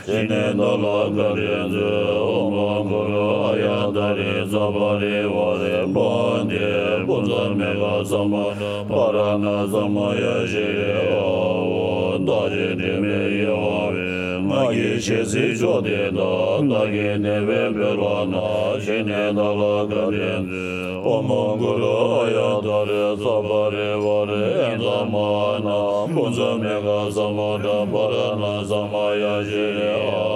ཞལ་ནས་བདག་ལ་བཀའ་དྲིན་སྩོལ། ཨོཾ་གུ་རུ་ཨཱརྱ་ཏཱ་རེ་ཙ་པཱ་རི་ཝཱ་རེ་བྷཱ་ཏེ་པུ་ཛ་མེ་གྷ་ས་མུ་དྲ་པཱ་ར་ཎ་ས་མ་ཡ་ཤྲི་ཡ་ཧོ། བདག་གི་དྲི་མེད་ཡིད་འོང་བའི་སྔགས་ཀྱི་ཞལ་ཟས་མཆོད་རྟེན་དང་། བདག་གི་དད་པས་འབུལ་ལགས་ན། ཞལ་ནས་བདག་ལ་བཀའ་དྲིན་སྩོལ། ཨོཾ་གུ་རུ་ཨཱརྱ་ཏཱ་རེ་ཙ་པཱ་རི་ཝཱ་རེ་ཨེ་ཛ་མ་ཧཱ་ན་པུ་ཛ་མེ་གྷ་ས་མུ་དྲ་པཱ་ར་ཎ་ས་མ་ཡ་ཤྲི་ཡ་ཧོ།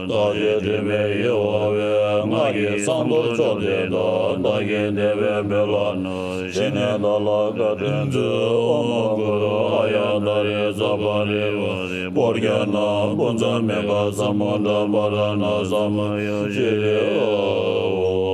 བདག་གི་དྲི་མེད་ཡིད་འོང་བའི་སྔགས་ཀྱི་གསང་བདག་མཆོད་རྟེན་དང་། བདག་གི་དད་པས་འབུལ་ལགས་ན། ཞལ་ནས་བདག་ལ་བཀའ་དྲིན་སྩོལ། ཨོཾ་གུ་རུ་ཨཱརྱ་ཏཱ་རེ་ཙ་པཱ་རི་ཝཱ་རེ་པཱུརྒྱ་ནཱ་པུ་ཛ་མེ་གྷ་ས་མུ་དྲ་པཱ་ར་ཎ་ས་མ་ཡ་ཤྲི་ཡ་ཧོ།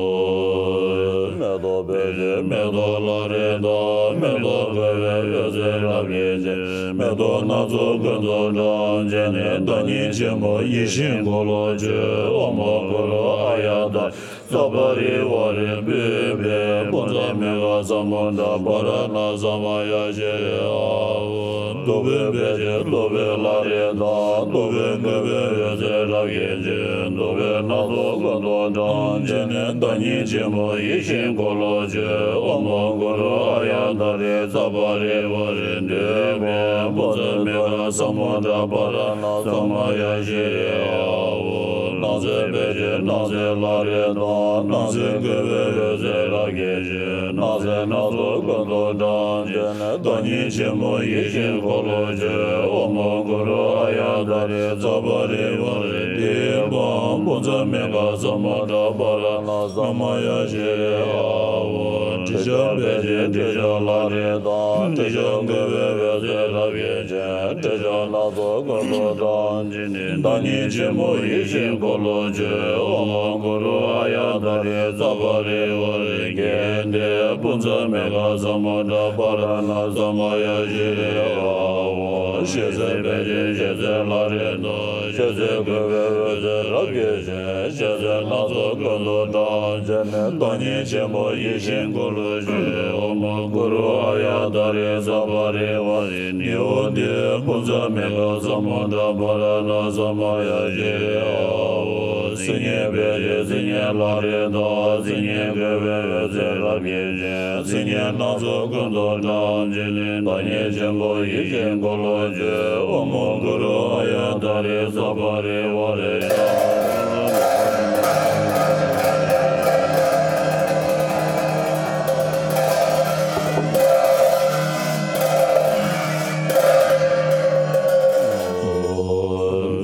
མེ་ཏོག་སྤོས་ཀྱི་མེ་ཏོག་ལག་རིང་དང་། མེ་ཏོག་བཀོད་པའི་འོད་ཟེར་རབ་བརྒྱན་ཅན། མེ་ཏོག་སྣ་ཚོགས་ཀུན་ཏུ་བཀྲམ་བྱས་ནས། བདག་ཉིད་ཆེན་པོ་ཡིད་བཞིན་འཁོར་ལོ་སྤྱོད། ཨོཾ་གུ་རུ་ཨཱརྱ་ཏཱ་རེ་ཙ་པཱ་རི་ཝཱ་རེ་པུཥྤེ་པུ་ཛ་མེ་གྷ་ས་མུ་དྲ་པཱ་ར་ཎ་ས་མ་ཡ་ཤྲི་ཡ་ཧོ། བདུག་སྤོས་སྤོས་ཀྱི་བདུག་སྤོས་ལག་རིང་དང་། བདུག་སྤོས་བཀོད་པའི་འོད་ཟེར་རབ་བརྒྱན་ཅན། བདུག་སྤོས་སྣ་ཚོགས་ཀུན་ཏུ་བཀྲམ་བྱས་ནས། བདག་ཉིད་ཆེན་པོ་ཡིད་བཞིན་འཁོར་ལོ་སྤྱོད། ཨོཾ་གུ་རུ་ཨཱརྱ་ཏཱ་རེ་ཙ་པཱ་རི་ཝཱ་རེ་དུཾ་པེ་པུ་ཛ་མེ་གྷ་ས་མུ་དྲ་པཱ་ར་ཎ་ས་མ་ཡ་ཤྲི་ཡ་ཧོ། སྣང་སྲིད་སྤོས་ཀྱི་སྣང་སྲིད་ལག་རིང་དང་། སྣང་སྲིད་བཀོད་པའི་འོད་ཟེར་རབ་བརྒྱན་ཅན། སྣང་སྲིད་སྣ་ཚོགས་ཀུན་ཏུ་བཀྲམ་བྱས་ནས། བདག་ཉིད་ཆེན་པོ་ཡིད་བཞིན་འཁོར་ལོ་སྤྱོད། ཨོཾ་གུ་རུ་ཨཱརྱ་ཏཱ་རེ་ཙ་པཱ་རི་ཝཱ་རེ་དཱི་པཾ་པུ་ཛ་མེ་གྷ་ས་མུ་དྲ་པཱ་ར་ཎ་ས་མ་ཡ་ཤྲི་ཡ་ཧོ། དྲི་ཤར་སྤོས་ཀྱི་དྲི་ཤར་ལག་རིང་དང་། དྲི་ཤར་བཀོད་པའི་འོད་ཟེར་རབ་བརྒྱན་ཅན། དྲི་ཤར་སྣ་ཚོགས་ཀུན་ཏུ་བཀྲམ་བྱས་ནས། བདག་ཉིད་ཆེན་པོ་ཡིད་བཞིན་འཁོར་ལོ་སྤྱོད། ཨོཾ་གུ་རུ་ཨཱརྱ་ཏཱ་རེ་ཙ་པཱ་རི་ཝཱ་རེ་གྷནྟེ་པུ་ཛ་མེ་གྷ་ས་མུ་དྲ་པཱ་ར་ཎ་ས་མ་ཡ་ཤྲི་ཡ་ཧོ། ཞལ་ཟས་སྤོས་ཀྱི་ཞལ་ཟས་ལག་རིང་དང་། ཞལ་ཟས་བཀོད་པའི་འོད་ཟེར་རབ་བརྒྱན་ཅན། ཞལ་ཟས་སྣ་ཚོགས་ཀུན་ཏུ་བཀྲམ་བྱས་ནས། བདག་ཉིད་ཆེན་པོ་ཡིད་བཞིན་འཁོར་ ཨོཾ་གུ་རུ་ཨཱརྱ་ཏཱ་རེ་ས་པ་རི་ཝཱ་རེ་ནི་ཨོ་ཏི་ཕུན་ཚོགས་མི་ཁ་ས་མུ་དྲ་པ་ར་ཎ་ས་མ་ཡ་ཤི་རི་ཨོ། སིལ་སྙན་བེ་ཤ་སིལ་སྙན་ལག་རིས་དང་། སིལ་སྙན་བསྐོལ་བའི་འོད་ཟེར་རབ་བརྒྱན་ཅན། སིལ་སྙན་སྣ་ཚོགས་ཀུན་ཏུ་བཀྲ་བ་ཅན་ནི། བདག་ཉིད་ཆེན་པོ་ཡིད་བཞིན་འཁོར་ལོ་བཅས། ཨོཾ་གུ་རུ་ཨཱརྱ་ཏཱ་རེ་ས་པ་རི་ཝཱ་རེ།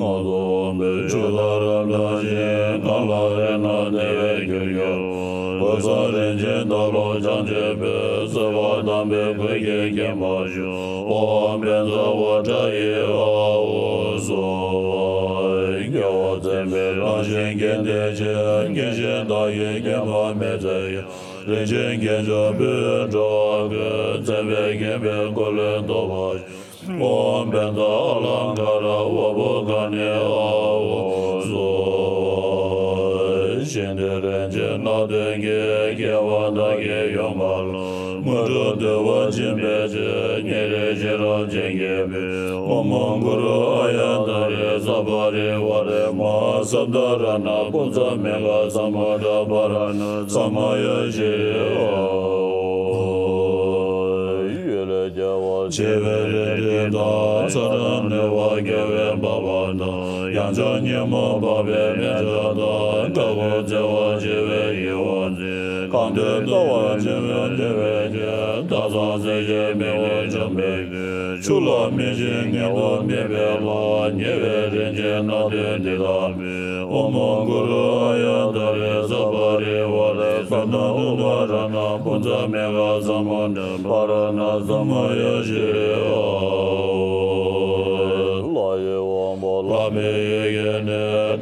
སྔགས་སུ་འོག་མིན་ཆོས་ལ་རབ་བརྟགས་ཤིང་། གང་ལ་རེ་ན་བདེ་བའི་རྒྱུར་གྱུར། གོས་བཟང་རིན་ཆེན་དར་ལ་ལྕགས་ཀྱུས་སྤུད། བསིལ་བ་དམ་པའི་གོས་ཀྱིས་བརྒྱན་པ་བཞུགས། ཨོཾ་བཛྲ་ཝཱ་ཏྲ་ཡེ་ཨཱཿཧཱུྃ་སྭཱ་ཧཱ། རྒྱལ་བ་བཙུན་མོའི་རང་བཞིན་རྒྱན་ལྡན་ཆེ། རྒྱན་ཆེན་དག་གིས་བརྒྱན་པ་མི་ཚད་ཡང་། རིན་ཆེན་རྒྱན་ཆ་སྤུས་འདྲ་བ་ཀུན། མཚན་དཔེས་བརྒྱན་པའི་འཁོར་ལོའི་སྟོབས་པ། ཨོཾ་བཛྲ་ཨ་ལཾ་ཀ་ར་ཝ་པུ་ཀ་ནི་ཨཱཿཧཱུྃ་སྭཱ་ཧཱ། ཤིན་ཏུ་རིན་ཆེན་སྣ་བདུན་གྱིས། རྒྱལ་བ་དག་གི་ཡུམ་འཁོར་ལོ། དངོས་གྲུབ་འདུས་པ་འབྱིན་པའི་ཕྱིར། ཉེ་རིང་ཤེས་རབ་ཅན་གྱི་བུས། ཨོཾ་གུ་རུ་ཨཱརྱ་ཏཱ་རེ་ས་པ་རི་ཝཱ་རེ་མ་ཧཱ་སཱནྟ་རཏྣ་པུཉྩ་མི་ཀ་ས་མུ་དྲ་པ་ར་ཎ་ས་མ་ཡ་ཤི་རི་ཨཱཿཧཱུྃ། ཡུལ་ལས་རྒྱལ་བ་བྱེ་བའི་རིགས་འདྲེས་དང་། ས་དང་ནུབ་ནས་རྒྱལ་བའི་འཕགས་པ་དང་། ཡང་བྱོན་ཉོན་མོངས་པ་བའི་མི་མཇེད་དང་། དྲག་པོའི་བརྩེ་བ་ཆེ་བའི་ཡེ་ཤེས་ཅན། གང་དུ་ལྟ་བ་ཆེན་པོའི་བདེ་བ་ཅན། སྟག་ཚང་གསེར་གྱི་མིག་ལས་བྱུང་བའི་ཁྱོད། ཆུ་ལ་མིག་བྱིན་ཉིད་དུ་མིད་པའི་ལྷ། ཉེ་བའི་རིན་ཆེན་སྣ་བདུན་འདི་དག་འབུལ། ཨོཾ་གུ་རུ་ཨཱརྱ་ཏཱ་རེ་ས་པ་རི་ཝཱ་རེ་སཱནྟ་ཨུ་པ་ར་ཎ་པུཉྩ་མི་ཀ་ས་མུ་དྲ་པ་ར་ཎ་ས་མ་ཡ་ཤི་རི་ཨཱཿཧཱུྃ། ལྷ་ཡི་དབང་པོ་བླ་མའི་ཡི་གེ་ནས།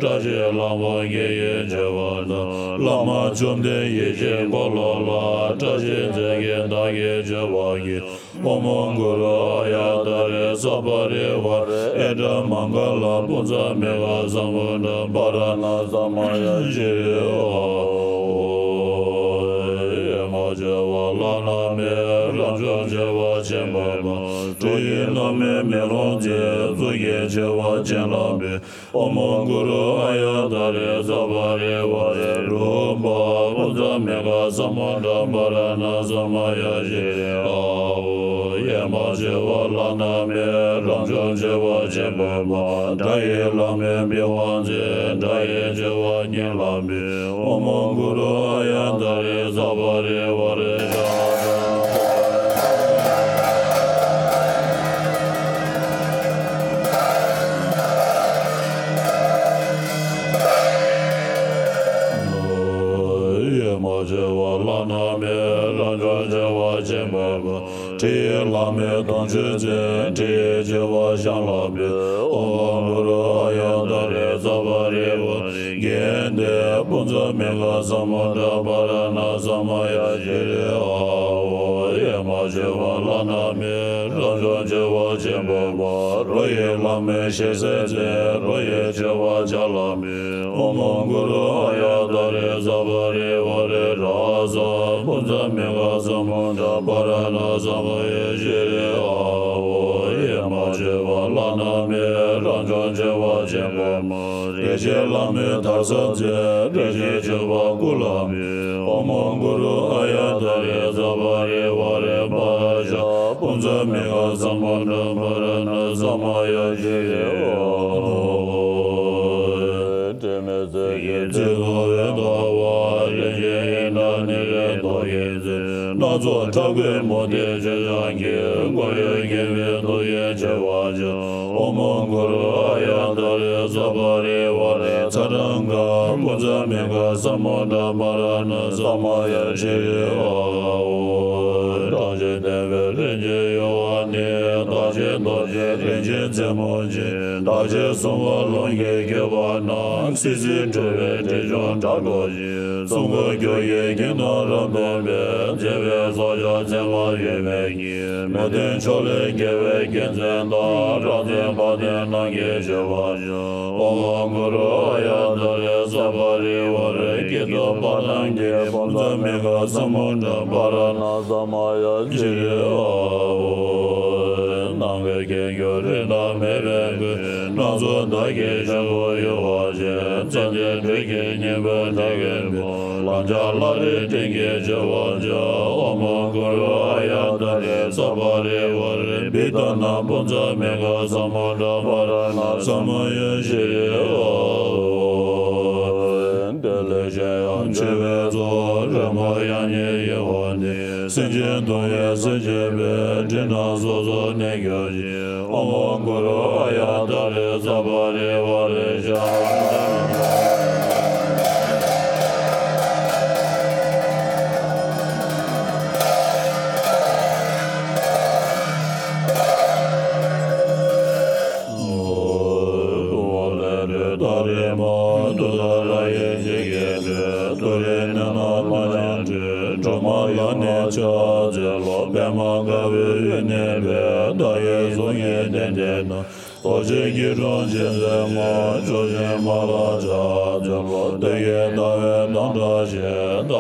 བཀྲ་ཤིས་ལྷ་མོ་དགེ་བའི་བྱེ་བ་དང་། བླ་མ་བཅོམ་ལྡན་ཡེ་ཤེས་འཁོར་ལོ་ལ། བཀྲ་ཤིས་རྫས་ཀྱིས་བདག་གི་མཆོད་པ་བགྱི། ཨོཾ་གུ་རུ་ཨཱརྱ་ཏཱ་རེ་ས་པ་རི་ཝཱ་རེ་ཨེ་ཏྲ་མ་ག་ལ་པུཉྩ་མི་ཀ་ས་མུ་དྲ་པ་ར་ཎ་ས་མ་ཡ་ཤི་རི་ཨཱཿཧཱུྃ། ཡ་མ་བྱེ་བ་ལྷ་རྣམས་ཀྱི། རབ་བྱུང་བྱེ་བ་ཆེན་པོ་མ། གྲོ་ཡི་ལྷ་མོས་མེ་ལོང་མཛེས། གཙུག་གི་བྱེ་བ་ཅན་ལ་འབུལ། ཨོཾ་གུ་རུ་ཨཱརྱ་ཏཱ་རེ་ས་པ་རི་ཝཱ་རེ་རཱུ་པ་པུཉྩ་མི་ཀ་ས་མུ་དྲ་པ་ར་ཎ་ས་མ་ཡ་ཤི་རི་ཨཱཿཧཱུྃ། ཡ་མ་བྱེ་བ་ལྷ་རྣམས་ཀྱི། རབ་བྱུང་བྱེ་བ་ཆེན་པོ་མ། སྒྲ་ཡི་ལྷ་མོས་པི་ཝང་མཛེས། སྒྲ་ཡི་བྱེ་བ་སྙན་ལ་འབུལ། ཨོཾ་གུ་རུ་ཨཱརྱ་ཏཱ་རེ་ས་པ་རི་ཝཱ་རེ་ཤ་ཏ། ཡ་མ་བྱེ་བ་ལྷ་རྣམས་ཀྱི། རབ་བྱུང་བྱེ་བ་ཆེན་པོ་མ། དྲི་ཡི་ལྷ་མོས་དུང་ཆོས་མཛད། དྲི་ཡི་བྱེ་བ་ཤམ་ལ་འབུལ། ཨོཾ་གུ་རུ་ཨཱརྱ་ཏཱ་རེ་ས་པ་རི་ཝཱ་རེ། གྱེན་དེ་པུཉྩ་མི་ཀ་ས་མུ་དྲ་པ་ར་ཎ་ས་མ་ཡ་ཤི་རི་ཨཱཿཧཱུྃ། ཡ་མ་བྱེ་བ་ལྷ་རྣམས་ཀྱི། རབ་བྱུང་བྱེ་བ་ཆེན་པོ་མ། རོ་ཡི་ལྷ་མོས་ཞལ་ཟས་མཛད། རོ་ཡི་བྱེ་བ་ལྕགས་ལ་འབུལ། ཨོཾ་གུ་རུ་ཨཱརྱ་ཏཱ་རེ་ས་པ་རི་ཝཱ་རེ་ར་ས་པུཉྩ་མི་ཀ་ས་མུ་དྲ་པ་ར་ཎ་ས་མ་ཡ་ཤི་རི་ཨཱཿཧཱུྃ། ཡ་མ་བྱེ་བ་ལྷ་རྣམས་ཀྱི། རབ་བྱུང་བྱེ་བ་ཆེན་པོ་མ། རས་ཆེན་ལྷ་མོས་དར་ཟབ་མཛད། རས་ཆེན་མཆོད་པ་སྐུ་ལ་འབུལ། ཨོཾ་གུ་རུ་ཨཱརྱ་ཏཱ་རེ་ས་པ་རི་ཝཱ་རེ་པཱ་ཤ་པུཉྩ་མི་ཀ་ས་མུ་དྲ་པ་ར་ཎ་ས་མ་ཡ་ཤི་རི་ཨཱཿཧཱུྃ། དྲི་མེད་ཟས་ཀྱི་ཚིག་རྣོ་བས་བདག་པོ། རིན་ཆེན་ཡི་དྭགས་ནི་རེ་ཏོག་གི་རྫས། སྣ་ཚོགས་ཕྲ་བཀོད་མུ་སྟེགས་ཆོས་ཀྱང་གིས། མགོ་ཡུ་འགེམས་པའི་དུག་གི་མཆེ་བ་ཅན། ཨོཾ་གུ་རུ་ཨཱརྱ་ཏཱ་རེ་ས་པ་རི་ཝཱ་རེ་ཚ་ཏྲཾ་ཀ་པུཉྩ་མི་ཀ་ས་མུ་དྲ་པ་ར་ཎ་ས་མ་ཡ་ཤི་རི་ཨཱཿཧཱུྃ། བཀྲ་ཤིས་ལྡན་པའི་རིན་ཆེན་ཡུ་བ་ནི། བདག་ ཆེན་རྡོ་རྗེ་རིན་ཆེན་རྩེ་མོ་ཆེ། བདག་ཆེན་གསུང་བ་ལོངས་སྐུའི་སྐྱེ་བ་ན། སྲིད་རྩེར་འཁྲུལ་པའི་དྲི་བྱུང་སྐྲག་སྒྲོགས་ཤིང་། གསུང་མགུར་སྐྱོ་བའི་གིང་དང་རབ་ལྡན་པའི། མཛེས་པའི་ཚོགས་བརྒྱ་མཚན་མ་ཡོད་པའི་ཉི། མི་མཐུན་ཕྱོགས་ལས་རྒྱལ་བའི་རྒྱལ་མཚན་དང་། རབ་བརྟན་དཔལ་ལྡན་རྣམས་ཀྱི་མཆོད་པ་བྱ། ཨོཾ་གུ་རུ་ཨཱརྱ་ཏཱ་རེ་སརྦ་རི་ཝཱ་རེ། ཀི་ཏི་པཱ་ཎ་གི་པུན་ཛ་མི་གྷ་ས་མུ་དྲ་པཱ་ར་ཎ་ས་མ་ཡ་ཙི་རི་ཨཱཿཧཱུྃ། ནམ་མཁའི་ཁྱེར་འཁྱོར་རི་དྭགས་མེད་པའི་ཁུར། སྣ་ཚོགས་དག་གི་ཞབས་པུ་ཡུ་བ་ཅན། ཙན་དན་སྦྲུལ་གྱི་སྙིང་པོ་དྲག་གི་སྤུ། ལམ་བརྒྱ་ལྷ་རིའི་སྤྲིན་གྱིས་བསིལ་བར་བྱ། ཨོཾ་གུ་རུ་ཨཱརྱ་ཏཱ་རེ་སརྦ་རི་ཝཱ་རེ། བི་ཏ་ན་པུན་ཛ་མི་གྷ་ས་མུ་དྲ་པཱ་ར་ཎ་ས་མ་ཡ་ཙི་རི་ཨཱཿཧཱུྃ། བདེ་ལེགས་ཆེ་ཡང་ཆེ་བའི་ཚོགས། རོལ་མོ་དབྱངས་སྙན་ཡིད་འོང་ལྡིར། སེམས་ཅན་གདུང་བའི་སེལ་བྱེད་པའི། སྤྲིན་དང་སོ་སོར་གནས་གྱུར་ཅིག། ཨོཾ་གུ་རུ་ཨཱརྱ་ཏཱ་རེ་སརྦ་རི་ཝཱ་རེ་ཤྭ། ཏུ་བ་ལས་སྤྲོས་ཏཱ་རེ་མ། ཏུཏྟཱ་ར་ཡེ་འཇིགས་བརྒྱད་སྤྲོས། ཏུ་རེ་ནེ་ན་ལྷ་ཡང་སྤྲོས། སྒྲོལ་མ་ལ་ནི་ཕྱག་འཚལ་ལོ། པདྨ་དཀར་པོའི་དབུས་གནས་པའི། ཟླ་བའི་གཟུགས་བརྙན་ལྡན་ལྡན་ན། རྡོ་རྗེ་སྐྱིལ་ཀྲུང་ཅན་མཛད་ངོ་། མཆོག་སྦྱིན་མ་ལ་ཕྱག་འཚལ་ལོ། བདུད་ཀྱི་ཟླ་བའི་མདངས་བཀྲ་ཤིས། ཟླ་བ་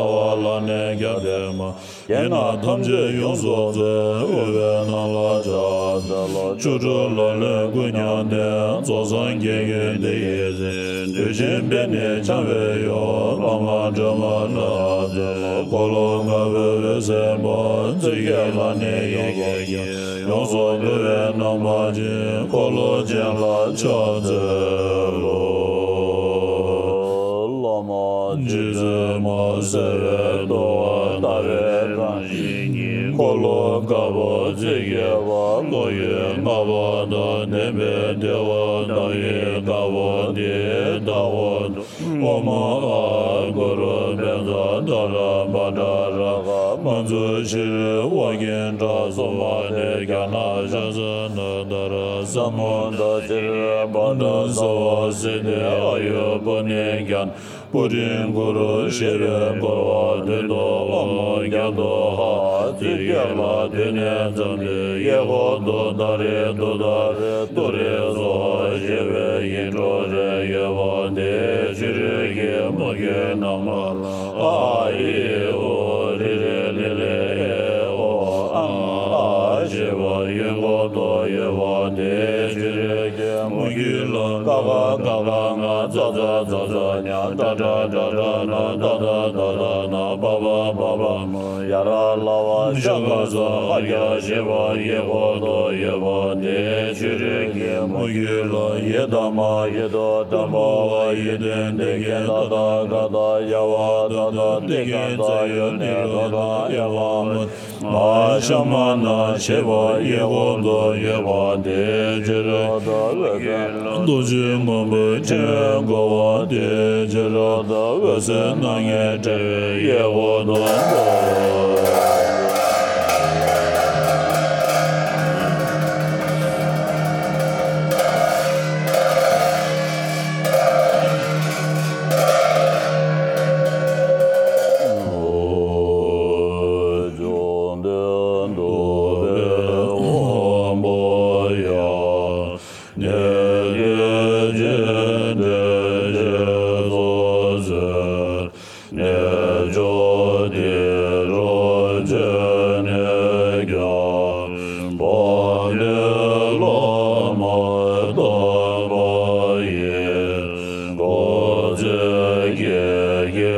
ལ་ནི་རྒྱབ་བརྟེན་མ། གྱེན་ན་ཐམས་ཅད་ཡོངས་སུ་རྫོགས། དབུ་པའི་གནམ་ལ་ཕྱག་འཚལ་ལོ། བཅུ་དྲུག་ལོ་ལོན་སྐུ་མྱང་འདས། རྫོགས་སངས་རྒྱས་ཀྱི་བདེ་ཡི་རྩེ། བདུད་ཆེན་པད་ནི་འཆང་བའི་གཡོག། བླ་མ་སྒྲོལ་མ་ལ་ཕྱག་འཚལ་ལོ། འཁོར་ལོ་དཀར་པོའི་འོད་ཟེར་པ། རྩིབས་བརྒྱད་ལ་ནི་ཡི་གེ་བརྒྱད། ཡོངས་སུ་འགྲོ་བའི་རྣམ་པ་ཅན། འཁོར་ལོ་ཅན་ལ་ཕྱག་འཚལ་ལོ། བླ་མ་རྗེ་བཙུན་མ་གསལ་བའི་ཏོ། ལྟ་བའི་རང་བཞིན་ཉིད། འཁོར་ལོ་དཀར་པོ་རྩིབས་བརྒྱད་པ། བློ་ཡི་ལྔ་པ་དང་ལྡན་པའི་བདེ་བ་དག་ཡི་དཀར་པོ་འདི་ལྟ་བུ་དུ། ཨོཾ་ཨཱཿཧཱུྃ་གུ་རུ་བཛྲ་ཏཱ་ར་བཛྲ་རཀྵ་མཉྫུ་ཤྲཱི་ཝཱ་ཀིནྟྲ་སྭཱ་ཧཱ་ཏེ་ཛྙཱ་ན་ཛྙཱ་ན་དྷ་ར་ས་མུདྡྷ་ཤྲཱི་པཱ་ཎ་སརྦ་སིདྡྷི་ཨཱ་ཡུ་པུ་ཎི་ཛྙཱ་ན་པུ་ཊིཾ་ཀུ་རུ་ཞེས་པའི་བསྐོར་བ་དོན་དུ་ཨོཾ་བརྒྱ་དུ་ཧ། རྩིབས་བརྒྱད་ལ་དུས་གནས་ཙམ་དུ་ཡེ་ཧོ་ཏུ་ཏཱ་རེ་ཏུཏྟཱ་རེ་ཏུ་རེ་སྭཱ་ཧཱ་ཞེས་པའི་ཡིག་འབྲུ་རེ་ཡོད་པ་དེ་ཆོས་སྤྲུལ་གྱི་མུ་ཁྱུད་རྣམས་ལ་ཨ་ཨ་ཨི་ཨི་ཨུ་རི་རི་ལི་ལི་ཨེ་ཨོ་ཨཾ་ཨཱཿ་ཞེས་པ་ཡུལ་འཁོར་དུ་ཡོད་པ་དེ་ཆོས་སྤྲུལ་གྱི་མུ་ཁྱུད་ལ་ཀ་ཁ་ག་གྷ་ང་ཙ་ཙ་ཛ་ཛ་ཉ་ཊ་ཊ་ཊ་ཊ་ན་ད་ད་ད་ད་ན་པ་པ་པ་པ་མ་ཡ་ར་ལ་བ་ཤ་ག་ས་ཧ་ཡ་ཞེས་པ་ཡེ་ཧོ་ཏུ་ཡོད་པ་དེ་ཆོས་སྤྲུལ་གྱི་མུ་ཁྱུད་ལ་ཡི་དམ་མ་ཡེ་དོ་ཏམ་བ་ཡེ་དན་ཏེ་གེ་ད་ད་ག་ད་ཡ་བ་ད་ད་ཏེ་གེ་ཙ་ཡོ་ནི་རོ་ད་ཡ་བ་མ། མ་ཤ་མ་ན་ཞེས་པ་ཡེ་ཧོ་ཏུ་ཡོད་པ་དེ་ཕྱི་རོལ་དུ་འོད་ཟེར་རྡོ་རྗེ་སྔོན་པོའི་ཕྲེང་བ་བསྐོར་བ་དེ་ཕྱི་རོལ་དུ་འོད་ཟེར་སྣ་ལྔའི་དཔྲལ་བའི་ཡེ་ཧོ་ཏུ་བསྐོར། བཅོམ་ལྡན་འདས་དཔལ་མགོན་པོ་ཡང་ནི་སྐད་ཅིག་འདི་ཞེས་སོགས་ཟེར། གནས་མཆོག་འདི་རུ་བྱོན་ནས་ཀྱང་། དཔལ་ལྡན་བླ་མ་དམ་པ་ཡི། སྐུ་ཚེ་ཀྱེ་ཀྱེ་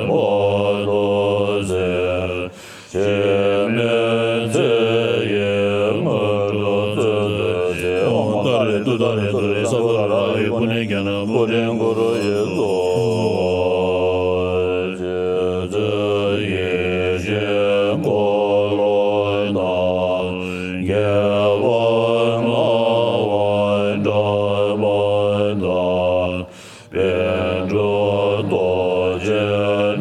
བར་དུ་གསལ། འཆི་མེད་ཚེ་ཡི་དངོས་གྲུབ་སྩོལ་མཛོད་ཅིག། ཨོཾ་ཏཱ་རེ་ཏུཏྟཱ་རེ་ཏུ་རེ་སྭཱ་ཧཱ་ཏཱ་ར་ཨཱ་ཡུ་པུ་ཎི་ཛྙཱ་ན་པུ་ཊིཾ་ཀུ་རུ་ཡེ་སྭཱ་ཧཱ། རྗེ་བཙུན་ཡིད་བཞིན་འཁོར་ལོ་དང་། རྒྱལ་བ་ལྔ་པ་འདྲ་བ་དང་། པཎ་གྲུབ་རྡོ་རྗེ་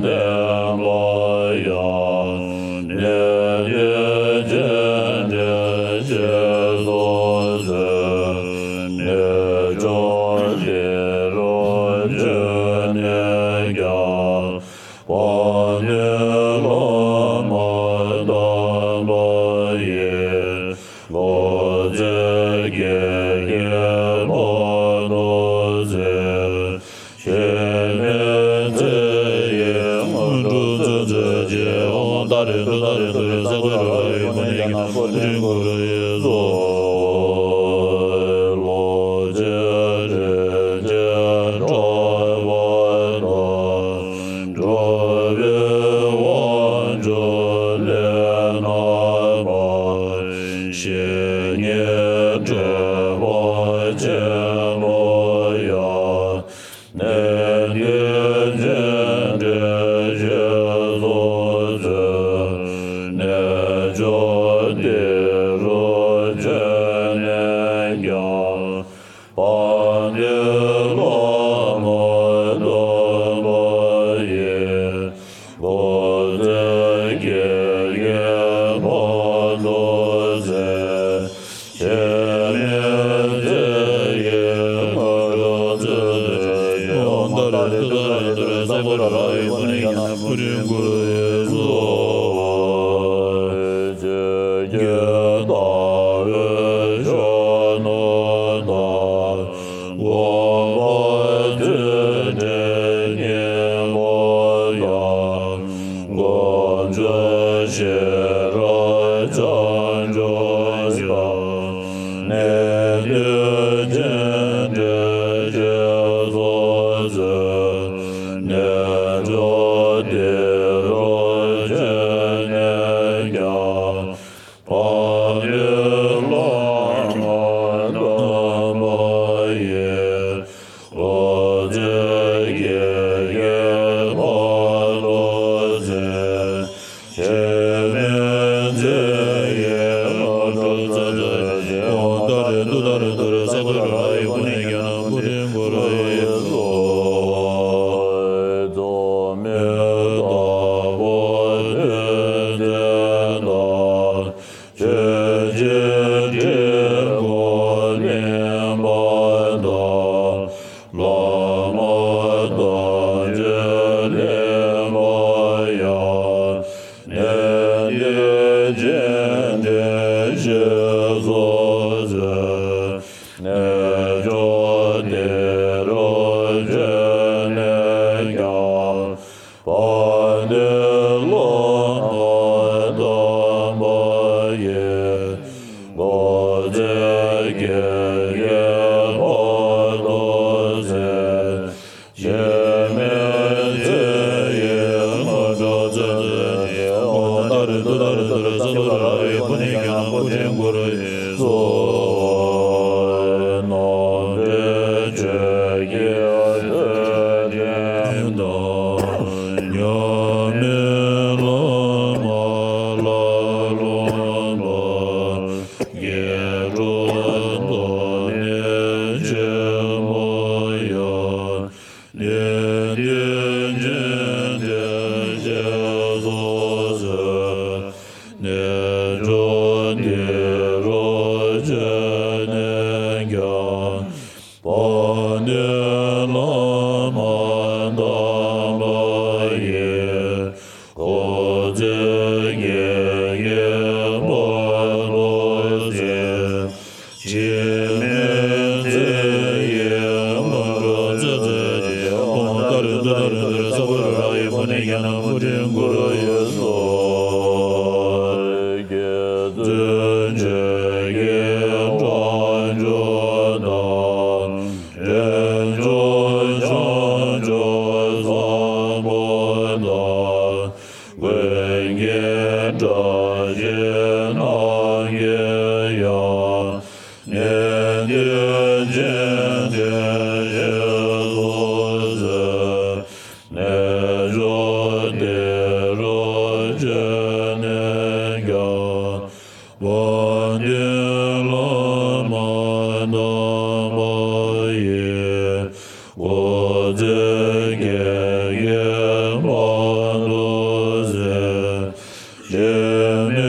འདན་མ་ཡང་ནི་འདི་ཕྱིར་འདི་ཞེས་སོགས། ཡི། ལོ་ཙཱ་བགེགས་ཀྱི་དཔལ་རྡོ་རྗེ། ཞི་མི་ཚེ་ཡི་དངོས་གྲུབ་སྩོལ་མཛད་ཅིང་། ཨོཾ་ཏཱ་རེ་ཏུཏྟཱ་རེ་ཏུ་རེ་སྭ་བྷཱ་ར་ཧ་ཡེ་ཀུཎྜི་ཉཱ་ན་པུ་རི་གུ་རུ་ཡེ་སྭཱ་ཧཱ། ལོ་ཙཱ་རིན་ཆེན་གྲགས་པ་དང་། འགྲོ་བའི་དབང་ཕྱུག་ལས་སྣང་བ། བཤེས་གཉེན་བགྲེས་པ་ཆེན་པོ་ཡང་། གནས་འདིར་སྤྱན་འདྲེན་ཞེས་སུ་གསོལ། རྣལ་འབྱོར་ཏི་རུ་ཆེན་ནས་ཀྱང་། དཔལ་ལྡན་བླ་མ་དམ་པ་ཡི། ལོ་ཙཱ་བགེགས་ཀྱི་དཔལ་རྡོ་རྗེ། ཞི་མི་ཚེ་ཡི་དངོས་གྲུབ་སྩོལ་མཛད་ཅིང་། ཨོཾ་ཏཱ་རེ་ཏུཏྟཱ་རེ་ཏུ་རེ་སྭ་བྷཱ་ར་ཧ་ཡེ་ཀུཎྜི་ཉཱ་ན་པུ་རི་གུ་རུ་ཡེ་སྭཱ་ཧཱ། ཆོས་ཀྱི་ཟླ་འོད་ཤར་ནུབ་ལྟར། དགོངས་པ་རྫུ་འཕྲུལ་སྙིང་པོ་ཡང་། དཀོན་མཆོག་ཤེས་རབ་བྱང་ཆུབ་ཤར། གནས་འདིར་སྤྱན་འདྲེན་ཞེས་སུ་གསོལ། རྣལ་འབྱོར་ཏི་རུ་ཆེན་ནས་ཀྱང་། དཔལ་ལྡན་བླ་མ་དམ་པ་ཡི། ལོ་ཙཱ་བགེགས་ཀྱི་དཔལ་རྡོ་རྗེ། ཞི་མི་ཚེ་ཡི་དངོས་གྲུབ་སྩོལ་མཛད་ཅིང་། ཨོཾ་ཏཱ་རེ་ཏུཏྟཱ་རེ་ཏུ་རེ་སྭ་བྷཱ་ར་ཧ་ཡེ་ཀུཎྜི་ཉཱ་ན་པུ་རི་གུ་རུ་ཡེ་སྭཱ་ཧཱ། རྫོགས་མི་ཟླ་བ་བདུན་ཚེས་དང་། ཆོས་རྗེ་ཁྲི་སྐོར་གླིང་པ་དང་། བླ་མ་དམ་ཆོས་གླིང་པ་ཡང་། གནས་འདིར་སྤྱན་འདྲེན་ཞེས་སུ་གསོལ། རྣལ་འབྱོར་ཏི་རུ་ཆེན་ནས་ཀྱང་། དཔལ་ལྡན་བླ་མ་དམ་པ་ཡི། ལོ་ཙཱ་བགེགས་ཀྱི་དཔལ་རྡོ་རྗེ། ཞི་མི་ཚེ་ཡི་དངོས་གྲུབ་སྩོལ་མཛད་ཅིང་། ཨོཾ་ཏཱ་རེ་ཏུཏྟཱ་རེ་ཏུ་རེ་སྭ་བྷཱ་ར་ཧ་ཡེ་ཀུཎྜི་ཉཱ་ན་པུ་རི་གུ་རུ་ཡེ་སྭཱ་ཧཱ། རྣམ་འདྲེན་ཆོས་ཀྱི་ཐོད་ཕྲེང་དང་། མཉམ་མེད་བླ་མ་ལ་སློབ་པ། དགེ་ཕྲུག་ཐོབ་ནས་ཆེན་པོ་ཡང་། གནས་འདིར་སྤྱན་འདྲེན་ཞེས་སུ་གསོལ། རྣལ་འབྱོར་ཏི་རུ་ཆེན་ནས་ཀྱང་། དཔལ་ལྡན་བླ་མ་དམ་པ་ཡི། ལོ་ཙཱ་བགེགས་ཀྱི་དཔལ་རྡོ་རྗེ། ཞི་མི་ཚེ་ཡི་དངོས་གྲུབ་སྩོལ་མཛད་ཅིང་། ཨོཾ་ཏཱ་རེ་ཏུཏྟཱ་རེ་ཏུ་རེ་སྭ་བྷཱ་ར་ཧ་ཡེ་ཀུཎྜི་ཉཱ་ན་པུ་རི་གུ་རུ་ཡེ་སྭཱ་ཧཱ། རྗེ་བཙུན་ཆོས་ཀྱི་སྤྲང་ཕྲུག་དང་། འདྲེན་མཆོག་བྱང་ཆུབ་སེམས་དཔའ་དང་། ཀུན་མཁྱེན་བཀྲ་ཤིས་སྣང་བརྒྱད་ཡང་། གནས་འདིར་སྤྱན་འདྲེན་ཞེས་སུ་གསོལ། རྣལ་འབྱོར་ཏི་རུ་ཆེན་ནས་ཀྱང་། དཔལ་ལྡན་བླ་མ་དམ་པ་ཡི། ལོ་ཙཱ་བགེགས་ཀྱི་དཔལ་རྡོ་རྗེ། ཞི་མི་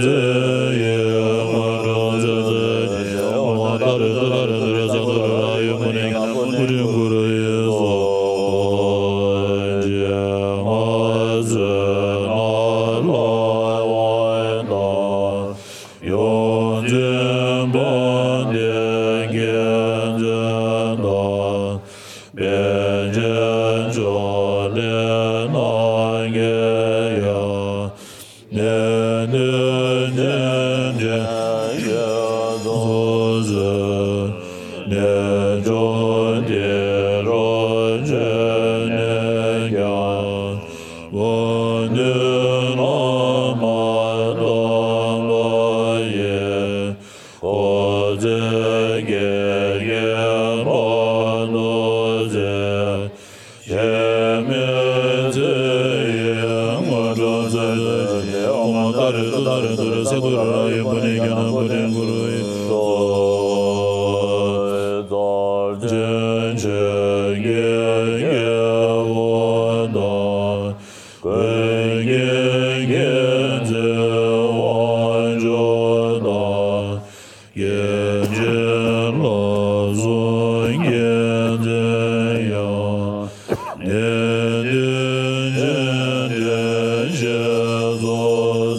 ཚེ་ཡི་དངོས་གྲུབ་སྩོལ་མཛད་ཅིང་། ཨོཾ་ཏཱ་རེ་ཏུཏྟཱ་རེ་ཏུ་རེ་སྭ་བྷཱ་ར་ཧ་ཡེ་ཀུཎྜི་ཉཱ་ན་པུ་རི་གུ་རུ་ཡེ་སྭཱ་ཧཱ། སྤྱན་སྔར་བསོད་ནམས་ལྷག་པ་དང་། དོན་ཆེན་དྲན་ཤེས་སོ་སོའི་རྣལ་འབྱོར་འདི་རུ་བྱོན་ནས་ཀྱང་། དབང་སྡུད་བླ་མ་དམ་པ་ཡི། གོ་འཛིན་དགེ་རྒན་བར་དུ་མཛད། གཞན་མི་ཚེ་ཡི་དངོས་གྲུབ་སྩོལ་ཞིང་། ཨོཾ་ཏཱ་རེ་ཏུཏྟཱ་རེ་ཏུ་རེ་སྐུ་ར་ར་ཡེ་པུ་ནི་ཀྱ་ན་པུ་རི་གུ་རུ་ཡེ་སྭཱ་ཧཱ། རྫོགས་ཆེན་ཆོས་ཀྱི་རྒྱལ་པོ་དང་། ཀུན་མཁྱེན་མཁྱེན་བརྩེ་དབང་ཕྱུག་དང་། དགེ་ཆེ་ལྷ་སྲུང་མཁྱེན་བརྩེ་ཡང་། གནས་བརྟན་ཆེན་དྲན་ཤེས་སོ་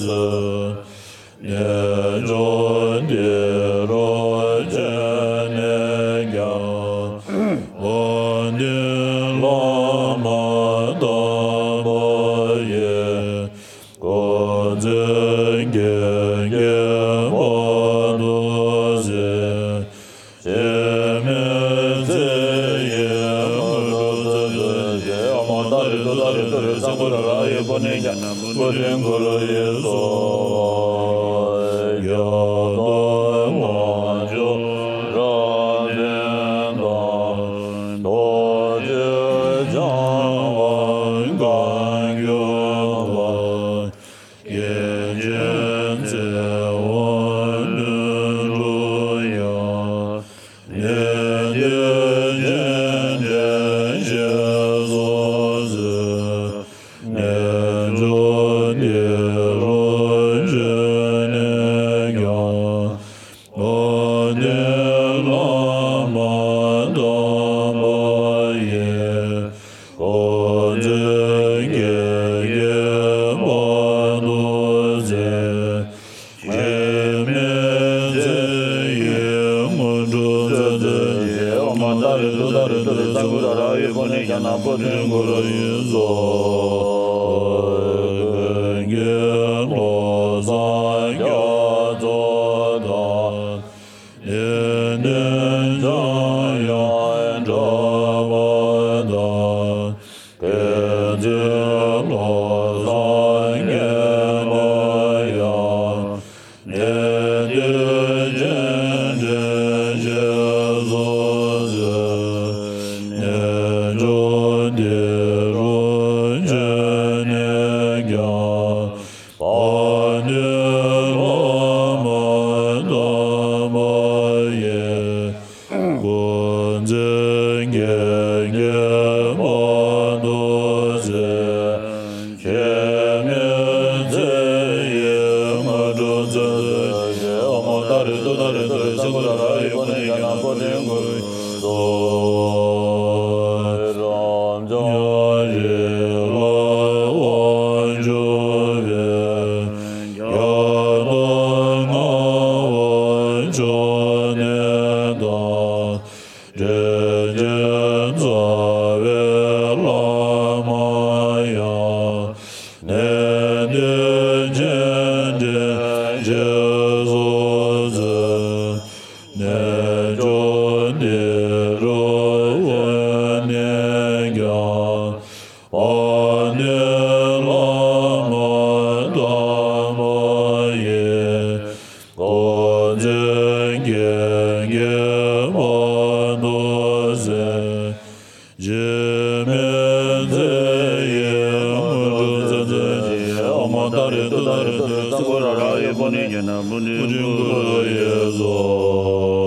སོའི། རྣལ་འབྱོར་འདི་རུ་བྱོན་ནས་ཀྱང་། དབང་ལྡན་བླ་མ་དམ་པ་ཡི། གོ་འཛིན་དགེ་རྒན་བར་དུ་མཛད། གཞན་མི་ཚེ་ཡི་དངོས་གྲུབ་སྩོལ་ཞིང་། ཨོཾ་ཏཱ་རེ་ཏུཏྟཱ་རེ་ཏུ་རེ་སྐུ་ར་ར་ཡེ་པུ་ནི་ཀྱ་ན་པུ་རི་གུ་རུ་ཡེ་སྭཱ་ཧཱ། རྒྱལ་དང་དབང་ཕྱུག་རབ་བརྟན་དང་། རྡོ་རྗེ་འཆང་དབང་བསྐང་གྱུར་པ། སྐྱེས་ཆེན་ཚེ་དབང་དོན་གྲུབ་ཡང་། གནས་བརྟན་ཆེན་དྲན་ཤེས་སོ་སོའི། རྣལ་འབྱོར་འདི་རུ་བྱོན་ནས་ཀྱང་། དབང་ལྡན་བླ་མ་དམ་པ་ཡི། གོ་འཛིན་དགེ་རྒན་བར་དུ་མཛད། གཞན་མི་ཚེ་ཡི་དངོས་གྲུབ་སྩོལ་ཞིང་། ཨོཾ་ཏཱ་རེ་ཏུཏྟཱ་རེ་ཏུ་རེ་སྐུ་ར་ར་ཡེ་པུ་ནི་ཀྱ་ན་པུ་རི་གུ་རུ་ཡེ་སྭཱ་ཧཱ། ཀུན་མཁྱེན་བློ་བཟང་རྒྱ་མཚོ་དང་། གནས་བརྟན་འཆང་དབྱངས་གྲགས་པ་དང་། མཁས་བཙུན་བློ་བཟང་མཁྱེན་པ་ཡང་། གནས་བརྟན་ཆེན་དྲན་ཤེས་སོ་སོའི། རྣལ་འབྱོར་འདི་རུ་བྱོན་ནས་ཀྱང་། དབང་ལྡན་བླ་མ་དམ་པ་ཡི། གོ་འཛིན་དགེ་རྒན་བར་དུ་མཛད། གཞན་མི་ཚེ་ཡི་དངོས་གྲུབ་སྩོལ་ཞིང་། ཨོཾ་ཏཱ་རེ་ཏུཏྟཱ་རེ་ཏུ་རེ་སྐུ་ར་ར་ཡེ་པུ་ནི་ཀྱ་ན་པུ་རི་གུ་རུ་ཡེ་སྭཱ་ཧཱ། རབ་འབྱམས་ཞི་ལྷག་དབང་ཕྱུག་པའི། རྒྱ་མཚོ་ལྔ་པོ་མཆོག་གནས་དང་། དྲིན་ཅན་རྩ་བའི་བླ་མ་ཡང་། གནས་བརྟན་ཆེན་དྲན་ཤེས་སོ་སོའི། རྣལ་འབྱོར་འདི་རུ་བྱོན་ནས་ཀྱང་། དབང་ལྡན་བླ་མ་དམ་པ་ཡི། གོ་འཛིན་དགེ་རྒན་བར་དུ་མཛད། གཞན་མི་ཚེ་ཡི་དངོས་གྲུབ་སྩོལ་ཞིང་། ཨོཾ་ཏཱ་རེ་ཏུཏྟཱ་རེ་ཏུ་རེ་སྐུ་ར་ར་ཡེ་པུ་ནི་ཀྱ་ན་པུ་རི་གུ་རུ་ཡེ་སྭཱ་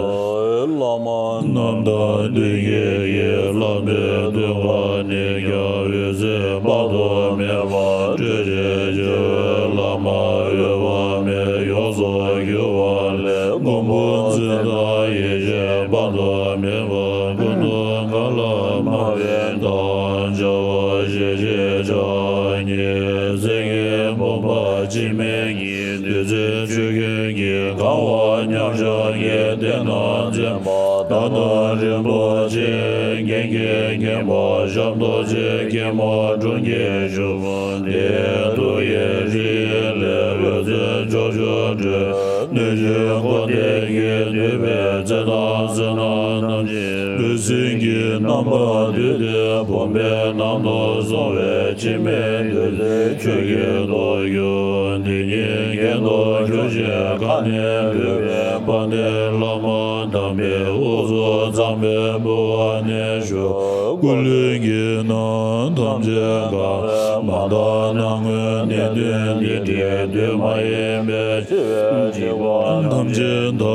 ཧཱ། བླ་མ་རྣམ་དག་མདུན་བསྐྱེད་ཀྱི། བླ་མའི་མདུན་ཁ་ནས་ཀྱང་འོད་ཟེར་དཔག་ཏུ་མེད་པ་འཕྲོས་བྱས་ཕྱི་བོའི་ལྷ་མ་འོད་དཔག་མེད་ཡོངས་སུ་གྱུར་པ་ལས། མགོན་པོ་མཛད་དང་ཡེ་ཤེས་དཔག་ཏུ་མེད་པ་ཀུན་ཏུ་གང་ལ་སྨྲ་བའི་མདངས་འཆར་བ་ཞེས་བྱའི་ཕྱག་གཉིས་སེང་གེ་ ཕུང་པོ་འཆི་མེད་ཀྱི། བདུད་རྩི་ཆུ་རྒྱུན་གྱིས་གང་བ་མཉམ་བཞག་གི། བསྟན་དང་མཛད་པ་དར་དང་རིན་པོ་ཆེ། རྒྱན་གྱིས་བརྒྱན་པ་ཞབས་རྡོ་རྗེ། སྐྱེད་མོས་འབྲོམ་གྱི་བཞུགས་ཁྲི། དེ་དུ་ཡི་རིགས་ལས་འོད་ཟེར་ཕྱོགས་བཅུར་སྤྲོས། སྣོད་བཅུད་འཁོར་འདས་ཀྱིས་བསྡུས་པའི། ཚེ་དང་བསོད་ནམས་ཐམས་ཅད་ལུས་སེམས་ཀྱི། རྣམ་པར་བསྡུས་ཏེ་བུམ་པའི་ནང་དུ་སོང་བས། འཆི་མེད་བདུད་རྩི་ཆུ་གི་སྟོབས་ཀྱིས། དེ་ཉིད་རྒྱན་དུ་གྱུར་ཅིང་ཁ་ནས་འབུལ་བའི། དཔལ་ལྡན་བླ་མ་དམ་པའི་དབུ་གཙུག་གཙང་པའི་ཕུག་ནས་ཞུགས། སྐུ་ལུས་ཀྱི་ནང་ཐམས་ཅད་གང་། མ་དག་སྣང་ངོའི་གནད་དོན་འདི་འདྲའི། དུས་མ་ཡིན་པའི་འཆི་བའི་འཇིགས་པ་ཐམས་ཅད་དག་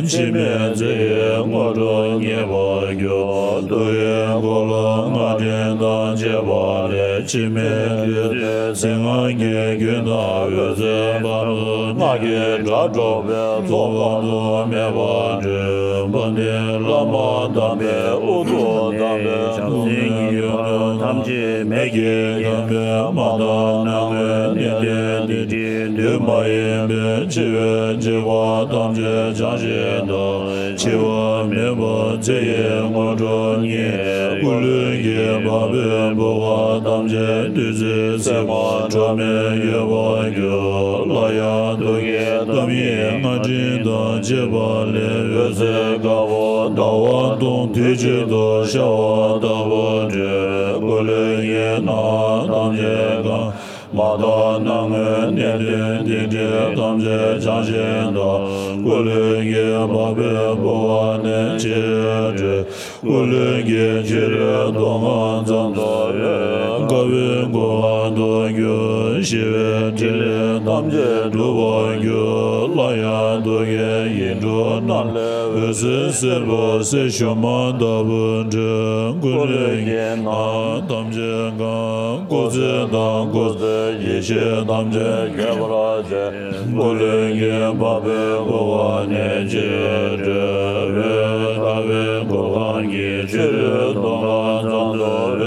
འཆི་མེད་ཚེ་ཡི་དངོས་གྲུབ་བརྙེས་པར་འགྱུར། འདུལ་བའི་འཁོར་ལོ་སྔགས་ཕྲེང་དང་བཅས་པ་ལས། འཆི་མེད་བདུད་རྩིའི་ཟིལ་དངར་གྱི་རྒྱུན་དང་འོད་ཟེར་འབར་བ། སྔགས་ཀྱི་སྒྲ་སྒྲོགས་པའི་ཚོགས་དཔག་ཏུ་མེད་པ་སྒྲོགས། དཔལ་ལྡན་བླ་མ་དམ་པའི་དབུ་ཐོག་དམ་པའི་ཐུགས་ཀྱི་ཡོན་ཏན་ཐམས་ཅད་མེ་ཡིས་ཁྱབ་པའི། མ་དག་སྣང་ངོའི་གནད་དོན་འདི་འདྲའི། དུས་མ་ཡིན་པའི་འཆི་བའི་འཇིགས་པ་ཐམས་ཅད་བྱང་ཞིང་དག་འཆི་བ་མེད་པ་ཚེ་ཡི་དངོས་གྲུབ་བརྙེས། སྐུ་ལུས་ཀྱི་བ་སྤུའི་བུ་ག་ཐམས་ཅད་བདུད་རྩིའི་ཟེགས་མ་སྒྲོན་མེ་ཡོད་པར་གྱུར། སླར་ཡང་ཐུགས་ཀྱི་དམ་ཡིག་སྔགས་ཕྲེང་དང་བཅས་པ་ལས། འོད་ཟེར་དཀར་པོ་ཟླ་བ་སྟོང་དུས་གཅིག་ཏུ་ཤར་བ་ལྟ་བུར་སྤྲོས། སྐུ་ལུས་ཀྱི་ནང་ཐམས་ཅད་གང་། མ་དག་སྣང་ངོའི་གནད་དོན་སྡིག་སྒྲིབ་ཐམས་ཅད་བྱང་ཞིང་དག་སྐུ་ལུས་ཀྱི་བ་སྤུའི་བུ་ག་ནས་ཕྱིར་སྤྲོས། སྐུ་ལུས་ཀྱི་ཕྱི་རོལ་མདོ་ཁམས་ཙམ་དུ་འོད་དཀར་པོའི་གུར་ཁང་དུ་གྱུར། ཞི་བའི་ཕྲིན་ལས་ཐམས་ཅད་འགྲུབ་པར་གྱུར། སླར་ཡང་ཐུགས་ཀྱི་ཡིག་འབྲུ་རྣམས་ལས། འོད་ཟེར་སེར་པོ་གསེར་ཞུན་མ་ལྟ་བུར་སྤྲོས། སྐུ་ལུས་ཀྱི་ནང་ཐམས་ཅད་གང་། སྐུ་ཚེ་དང་སྐུ་ཚེའི་ཡེ་ཤེས་ཐམས་ཅད་རྒྱས་པར་བྱས། སྐུ་ལུས་ཀྱི་བ་སྤུའི་གུར་ཁང་ནས་ཕྱིར་སྤྲོས། འོད་དཀར་པོའི་གུར་ཁང་གི་ཕྱི་རོལ་མདོ་ཁམས་ཙམ་དུ་འོད་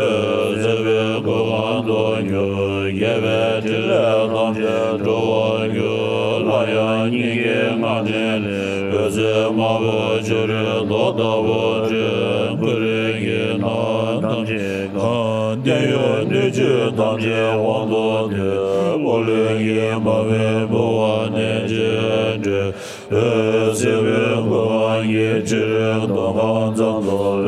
སེར་པོའི་གུར་ཁང་དུ་གྱུར། རྒྱས་པའི་ཕྲིན་ལས་ཐམས་ཅད་འགྲུབ་པར་གྱུར། སླར་ཡང་སྙིང་གའི་སྔགས་ཕྲེང་ལས། འོད་ཟེར་དམར་པོ་བྱུ་རུའི་མདོག་ལྟ་བུར་སྤྲོས། སྐུ་ལུས་ཀྱི་ནང་ཐམས་ཅད་གང་། བརྟན་གཡོ་སྣོད་བཅུད་ཐམས་ཅད་དབང་དུ་སྡུད། སྐུ་ལུས་ཀྱི་བ་སྤུའི་བུ་ག་ནས་ཕྱིར་སྤྲོས། འོད་སེར་པོའི་གུར་ཁང་གི་ཕྱི་རོལ་མདོ་ཁམས་ཙམ་དུ་འོད་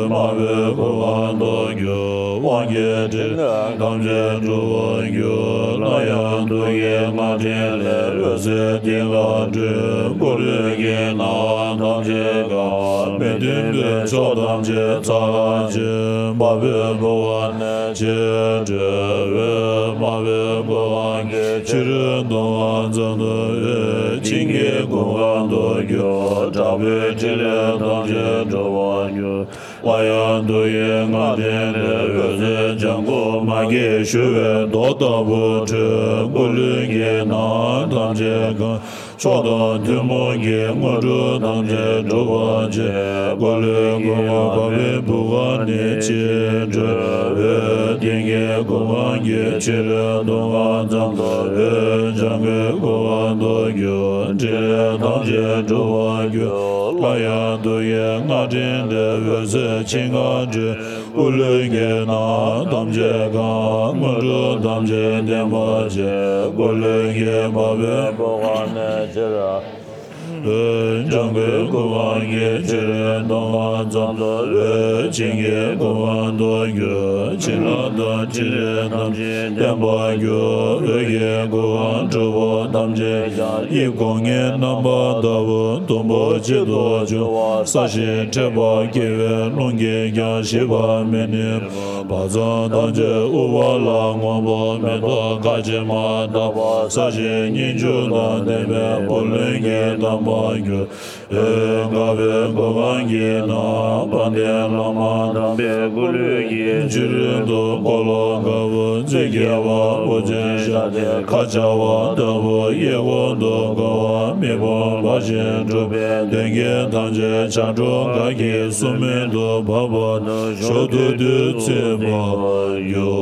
དམར་པོའི་གུར་ཁང་དུ་གྱུར། དབང་གི་ཕྲིན་ལས་ཐམས་ཅད་འགྲུབ་པར་གྱུར། སླར་ཡང་ཐུགས་ཀྱི་སྔགས་ཕྲེང་ལས། འོད་ཟེར་མཐིང་ག་སྤྲོས། སྐུ་ལུས་ཀྱི་ནང་ཐམས་ཅད་གང་། མི་མཐུན་པའི་ཕྱོགས་ཐམས་ཅད་ཚར་ཕྱིན། བ་སྤུའི་བུ་ག་ནས་ཕྱིར་སྤྲོས། འོད་དམར་པོའི་གུར་ཁང་གི་ཕྱི་རོལ་མདོ་ཁམས་ཙམ་དུ་འོད་བྱིན་གྱིས་གུར་ཁང་དུ་གྱུར། དྲག་པོའི་ཕྲིན་ལས་ཐམས་ཅད་འགྲུབ་པར་གྱུར། སླར་ཡང་ཐུགས་ཀྱི་སྔགས་ཕྲེང་ལས། འོད་ཟེར་ལྗང་གུ་དམར་གྱིས་བཞུ་བའི་མདོག་ལྟ་བུར་སྤྲོས། སྐུ་ལུས་ཀྱི་ནང་ཐམས་ཅད་གང་། མཆོག་དང་ཐུན་མོང་གི་དངོས་གྲུབ་ཐམས་ཅད་འགྲུབ་པར་བྱེད། སྐུ་ལུས་ཀྱི་བ་སྤུའི་བུ་ག་ནས་ཕྱིར་སྤྲོས། འོད་མཐིང་གི་གུར་ཁང་གི་ཕྱི་རོལ་མདོ་ཁམས་ཙམ་དུ་འོད་ལྗང་གུའི་གུར་ཁང་དུ་གྱུར། ཕྲིན་ལས་ཐམས་ཅད་འགྲུབ་པར་གྱུར། སླར་ཡང་ཐུགས་ཀྱི་སྔགས་ཕྲེང་ལས། འོད་ཟེར་ཆིངས་ཁ་སྤྲོས། སྐུ་ལུས་ཀྱི་ནང་ཐམས་ཅད་གང་། དངོས་གྲུབ་ཐམས་ཅད་བརྟན་པར་བྱེད། སྐུ་ལུས་ཀྱི་བ་སྤུའི་བུ་ག་ནས་ཕྱིར། འོད་ལྗང་གུའི་གུར་ཁང་གི་ཕྱི་རོལ་མདོ་ཁམས་ཙམ་དུ་འོད་བྱིན་གྱིས་གུར་ཁང་དུ་གྱུར། བྱིན་རླབས་དང་ཕྲིན་ལས་ཐམས་ཅད་བརྟན་པར་གྱུར། འོད་ཀྱི་གུར་ཁང་དྲུག་པོ་ཐམས་ཅད་ཀྱང་། དབྱིབས་གོང་ངེས་རྣམ་པ་ལྟ་བུ་དུམ་བུ་གཅིག་ཏུ་གྱུར་པ། སྲ་ཞིང་མཁྲེགས་པ་དགེ་བའི་རླུང་གིས་ཀྱང་ཞིག་པར་མི་ནུས། བ་ཚང་ཐམས་ཅད་དབུ་བ་ལ་སྔོན་པོ་མེ་ཏོག་ཁ་ཕྱེ་མ་ལྟ་བུ། སྲ་ཞིང་སྙིང་ཁྱུང་དང་ལྡན་པའི་བུ་ལོན་གྱི་ཏམ་ མ་གྱུར། འོད་དཀར་པོའི་གོ་འཕང་གྱི་ནང་། དཔལ་ལྡན་བླ་མ་དམ་པའི་སྐུ་ལུས་ཀྱི། ཕྱི་རོལ་དུ་འཁོར་ལོ་དཀར་པོ་རྩིབས་བརྒྱད་པ། དབུ་ཅན་ཤཱཀྱའི་ཁ་བྱེ་བ་ལྟ་བུ། གཡས་སྐོར་དུ་བསྐོར་བ་མི་སྤོང་བར་བཞིན་སྒྲུབ་པའི། མདུན་བསྐྱེད་ཐམས་ཅད་ཕྱག་དྲུག་ག་གི་སུམ་མིན་དུ་བབ་པ་དང་། ཞོ་ཏུ་ཏུ་ཚིག་པ་ཡོ།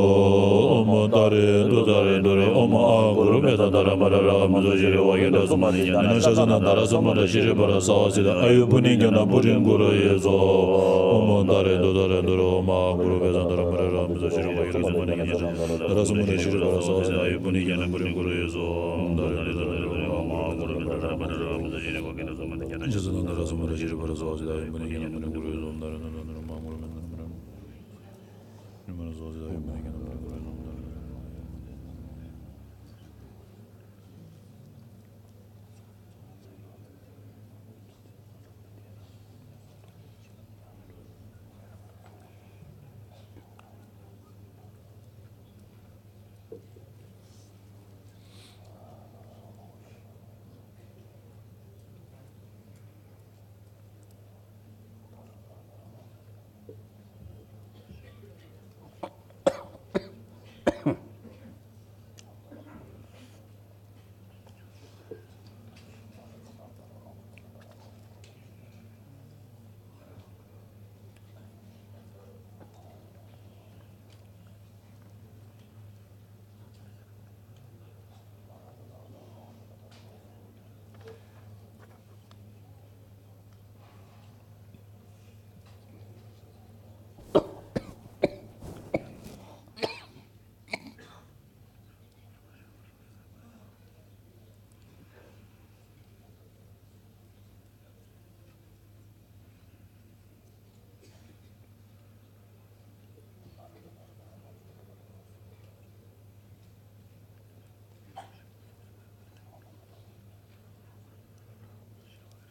ཨོཾ་ཏཱ་རེ་ཏུཏྟཱ་རེ་ཏུ་རེ། ཨོཾ་ཨ་གུ་རུ་བེ་ཏ་ཏཱ་ར་མ་ར་ར་མ་ཛུ་ཤྲཱི་ཝཱ་ཀྱེ་ཏ་སུ་མ་ནི་ཡ་ན་ཤ་ས་ན་ད་ར་སུ་མ་ར་ཤྲཱི་པ་ར་ས་ཝ་སི་ཏ་ཨ་ཡུ་པུ་ནི་ཀྱ་ན་པུ་རི་གུ་རུ་ཡེ་སྭཱ་ཧཱ། ཨོཾ་ཏཱ་རེ་ཏུཏྟཱ་རེ་ཏུ་རེ། ཨོཾ་ཨ་གུ་རུ་བེ་ཏ་ཏཱ་ར་མ་ར་ར་མ་ཛུ་ཤྲཱི་ཝཱ་ཀྱེ་ཏ་སུ་མ་ནི་ཡ་ན་ཤ་ས་ན་ད་ར་སུ་མ་ར་ཤྲཱི་པ་ར་ས་ཝ་སི་ཏ་ཨ་ཡུ་པུ་ནི་ཀྱ་ན་པུ་རི་གུ་རུ་ཡེ་སྭཱ་ཧཱ། ཨོཾ་ཏཱ་རེ་ཏུཏྟཱ་རེ་ཏུ་རེ། ཨོཾ་ཨ་གུ་རུ་བེ་ཏ་ཏཱ་ར་མ་ར་ར་མ་ཛུ་ཤྲཱི་ཝཱ་ཀྱེ་ཏ་སུ་མ་ནི་ཡ་ན་ཤ་ས་ན་ད་ར་སུ་མ་ར་ཤྲཱི་པ་ར་ས་ཝ་སི་ཏ་ཨ་ཡུ་པུ་ནི་ཀྱ་ན་པུ་རི་གུ་རུ་ཡེ་སྭཱ་ཧཱ། ཨོཾ་ཏཱ་རེ་ཏུཏྟཱ་རེ་ཏུ་རེ། ཨོཾ་ཨ་གུ་རུ་བེ་ཏ་ཏཱ་ར་མ་ར་ར་མ་ཛུ་ཤྲཱི་པ་ར་ས་ཝ་སི་ཏ་ཨ་ཡུ་པུ་ནི་ཀྱ་ན་པུ་རི་གུ་རུ་ཡེ་སྭཱ་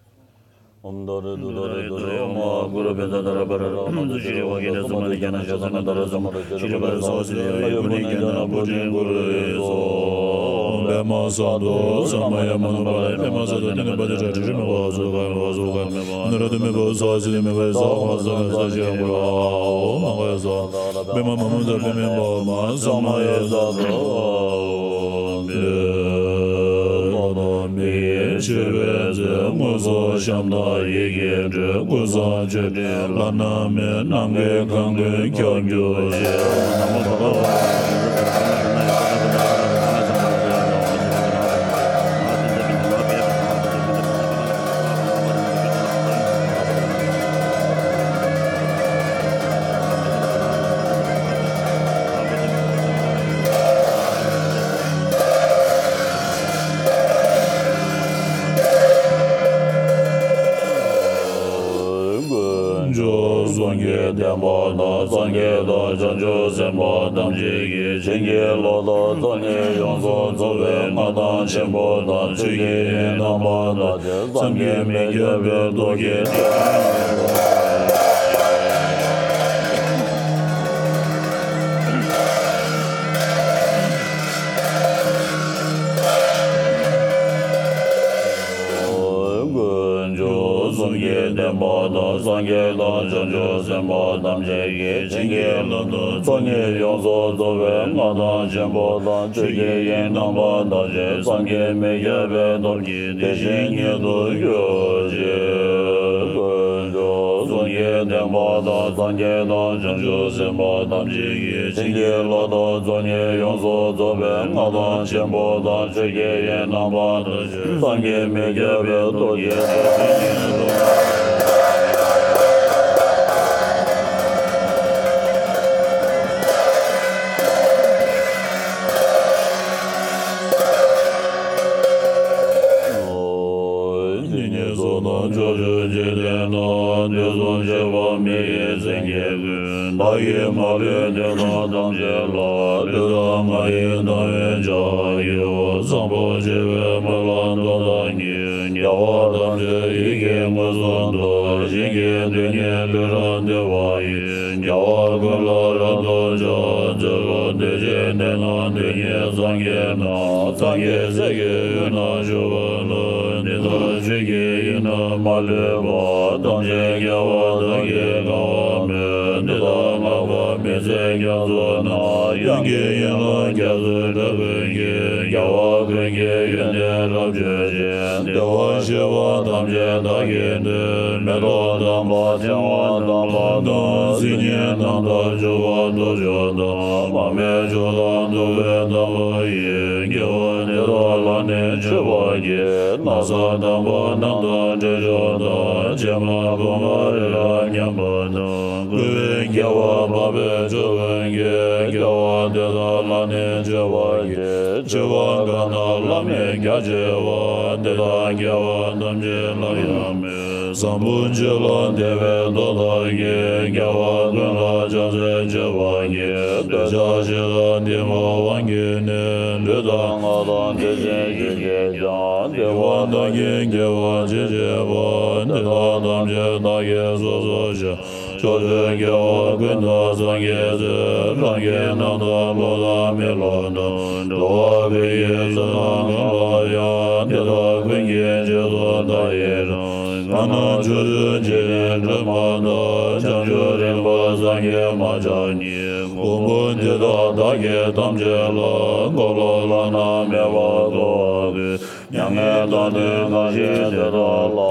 ཧཱ། ཨོཾ་ཏཱ་རེ་ཏུཏྟཱ་རེ་ཏུ་རེ། ཨོཾ་ཨ་གུ་རུ་བེ་ཏ་ཏཱ་ར་པ་ར་ར་མ་ཛུ་ཤྲཱི་ཝཱ་ཀྱེ་ཏ་སུ་མ་ནི་ཡ་ན་ཤ་ས་ན་ད་ར་སུ་མ་ར་ཤྲཱི་པ་ར་ས་ཝ་སི་ཏ་ཨ་ཡུ་པུ་ནི་ཀྱ་ན་པུ་རི་གུ་རུ་ཡེ་སྭཱ་ཧཱ། པདྨ་སཱ་ཏུ་ས་མ་ཡ་མ་ནུ་པཱ་ལ་ཡ། པདྨ་སཱ་ཏུ་ཏི་ནི་པ་ཏི་ཏྲ་ཏྲི་མེ་པ་ཧ་སུ་ཁ་མེ་པ་ཧ་སུ་ཁ་མེ་པ་ཨ་ནུ་ར་ཏུ་མེ་པ་ས་ཝ་སི་ཏ་མེ་པ་ཡ། ས་ཧ་ས་མེ་ས་ཤ་གུ་ར་ཨོ་མ་ག་ཡ་ས། པདྨ་མ་མུ་ཏ་པདྨེ་པདྨ་ས་མ་ཡ་ས་ཏུ། མཆོད་པའི་མཛོད་དངོས་སུ་བཤམས་དང་ཡི་གེ་འབྲུ། ཀུན་བཟང་མཆོད་སྤྲིན་བླ་ན་མེད། ནམ་མཁའི་ཁམས་ཀུན་ཁྱབ་གྱུར་ཅིག། དཀོན་མཆོག་གསུམ་གྱི་བསྟན་པ་དང་། སངས་རྒྱས་དང་བྱང་ཆུབ་སེམས་དཔའ་ཐམས་ཅད་ཀྱི་བྱིན་གྱིས་བརླབ་ཏུ། ཚོགས་གཉིས་ཡོངས་སུ་རྫོགས་པའི་མངའ་ཐང་ཆེན་པོ་དང་། ཆོས་ཀྱི་དབྱིངས་རྣམ་པར་དག་བསམ་གྱིས་མི་ཁྱབ་པའི་སྟོབས་ཀྱིས། དཀོན་མཆོག་གསུམ་གྱི་བསྟན་པ་དང་། སངས་རྒྱས་དང་བྱང་ཆུབ་སེམས་དཔའ་ཐམས་ཅད་ཀྱི་བྱིན་གྱིས་བརླབ་ཏུ། ཚོགས་གཉིས་ཡོངས་སུ་རྫོགས་པའི་མངའ་ཐང་ཆེན་པོ་དང་། ཆོས་ཀྱི་དབྱིངས་རྣམ་པར་དག་ཅིང་བསམ་གྱིས་མི་ཁྱབ་པའི་སྟོབས་ཀྱིས། དེ་བཞིན་ཉིད་དུ་གྱུར་ཅིག། དཀོན་མཆོག་གསུམ་གྱི་བསྟན་པ་དང་། སངས་རྒྱས་དང་བྱང་ཆུབ་སེམས་དཔའ་ཐམས་ཅད་ཀྱི་བྱིན་གྱིས་བརླབ་ཏུ། ཚོགས་གཉིས་ཡོངས་སུ་རྫོགས་པའི་མངའ་ཐང་ཆེན་པོ་དང་། ཆོས་ཀྱི་དབྱིངས་རྣམ་པར་དག་ཅིང་བསམ་གྱིས་མི་ཁྱབ་པའི་སྟོབས་ཀྱིས། ཇི་སྙེད་སུ་དང་ཕྱོགས་བཅུའི་འཇིག་རྟེན་ན། དུས་གསུམ་གཤེགས་པ་མི་ཡི་སེང་གེ་ཀུན། བདག་གིས་མ་ལུས་དོན་དག་ཐམས་ཅད་ལ། ལུས་དང་ངག་ཡིད་དང་བས་ཕྱག་བགྱིའོ། བཟང་པོ་སྤྱོད་པའི་སྨོན་ལམ་མདོར་བསྡུ་ཉིད། རྒྱལ་བ་ཐམས་ཅད་ཡིད་ཀྱིས་མངོན་སུམ་དུ། ཞིང་གི་རྡུལ་སྙེད་ལུས་རབ་བཏུད་པ་ཡི། རྒྱལ་བ་ཀུན་ལ་རབ་ཏུ་ཕྱག་འཚལ་ལོ། འདོད་ཆེན་དེ་རྣམས་དོན་གཉེར་ས། སངས་རྒྱས་རྣམས་སངས་རྒྱས་སྲས་ཀྱི་དབུས་ན་བཞུགས་པ་དང་། འདི་ལྟར་ཆོས་ཀྱི་དབྱིངས་རྣམས་མ་ལུས་པ། ཐམས་ཅད་རྒྱལ་བ་དག་གིས་གང་བར་མོས། འདི་ལྟར་བསྔགས་པ་མི་ཟད་རྒྱ་མཚོ་རྣམས། དབྱངས་ཀྱི་ཡན་ལག་རྒྱ་མཚོའི་སྒྲ་ཀུན་གྱིས། རྒྱལ་བ་ཀུན་གྱི་ཡོན་ཏན་རབ་བརྗོད་ཅིང་། བདེ་བར་གཤེགས་པ་ཐམས་ཅད་བདག་གིས་བསྟོད། མེ་ཏོག་དམ་པ་ཕྲེང་བ་དམ་པ་དང་། སིལ་སྙན་རྣམ་དག་བྱུག་པ་ཏོག་བྱུག་དང་། མར་མེ་མཆོག་དང་བདུག་སྤོས་དམ་པ་ཡིས། དགེ་བ་འདི་དག་ལ་ནི་མཆོད་པར་བགྱི། ན་བཟའ་དམ་པ་རྣམས་དང་སྤྲིན་མཆོག་དང་། ཕྱེ་མ་བུམ་པ་རི་རབ་མཉམ་པ་དང་། བསྐུལ་བའི་དགེ་བ་འཕགས་པའི་མཆོག་ཀུན་གྱི། དགེ་བ་འདི་དག་ལ་ནི་མཆོད་པར་བགྱི། འཆི་བ་དགའ་ན་བླ་མེད་རྒྱ་ཆེ་བ། འདི་དག་དགེ་བ་ཐམས་ཅད་ལ་ཡང་མོས། བཟང་པོ་སྤྱོད་ལ་དད་པའི་མདོ་དག་གིས། དགེ་བ་ཀུན་ལ་ཕྱག་འཚལ་མཆོད་པར་བགྱི། འདོད་ཆགས་ཞེ་སྡང་གཏི་མུག་དབང་གིས་ནི། ལུས་དང་ངག་དང་བདེ་ཆེན་བཞི་བསྐྱེད་ཀྱང་། སྡིག་པ་དག་གིས་སྐྱེ་བ་ཇི་སྲིད་པ། འདི་དག་ཐམས་ཅད་བདག་གིས་སོ་སོར་བཤགས། ཕྱོགས་བཅུའི་རྒྱལ་བ་ཀུན་ཏུ་སངས་རྒྱས་སུ། རང་གི་རྣམ་ཐར་བློ་དང་མི་སློབ་དང་། འགྲོ་བ་ཀུན་གྱི་བསོད་ནམས་གང་ལ་ཡང་། དེ་དག་ཀུན་གྱི་རྗེས་སུ་བདག་ཡི་རང་། ང་ནི་ཕྱོགས་བཅུའི་འཇིག་རྟེན་སྒྲོན་མ་དང་། བྱང་ཆུབ་རིམ་པ་སངས་རྒྱས་མ་ཆགས་གཉིས། གོང་བུ་འདི་དག་བདག་གིས་ཐམས་ཅད་ལ། འཁོར་ལོ་བླ་ན་མེད་པ་བསྐོར་བར་བསྐུལ། མྱ་ངན་འདའ་སྟོན་གང་བཞེད་དེ་དག་ལ།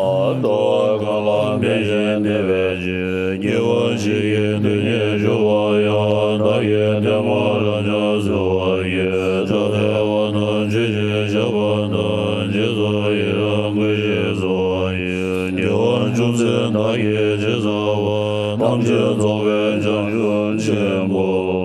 འགྲོ་བ་གང་ལ་ཕན་ཞིང་བདེ་བའི་ཕྱིར། སྐྱེ་བ་ཕྱི་མའི་དུས་ནས་ཞུགས་པར་ཡང་། བདག་གིས་ཐལ་མོ་རབ་འབྱམས་བསིལ་བར་བགྱི། ཕྱག་འཚལ་བ་དང་མཆོད་ཅིང་བཤགས་པ་དང་། རྗེས་སུ་ཡི་རང་བསྐུལ་ཞིང་གསོལ་བ་ཡི། དགེ་བ་ཅུང་ཟད་བདག་གིས་ཅི་བསགས་པ། ཐམས་ཅད་རྫོགས་པའི་བྱང་ཆུབ་ཆེན་པོ།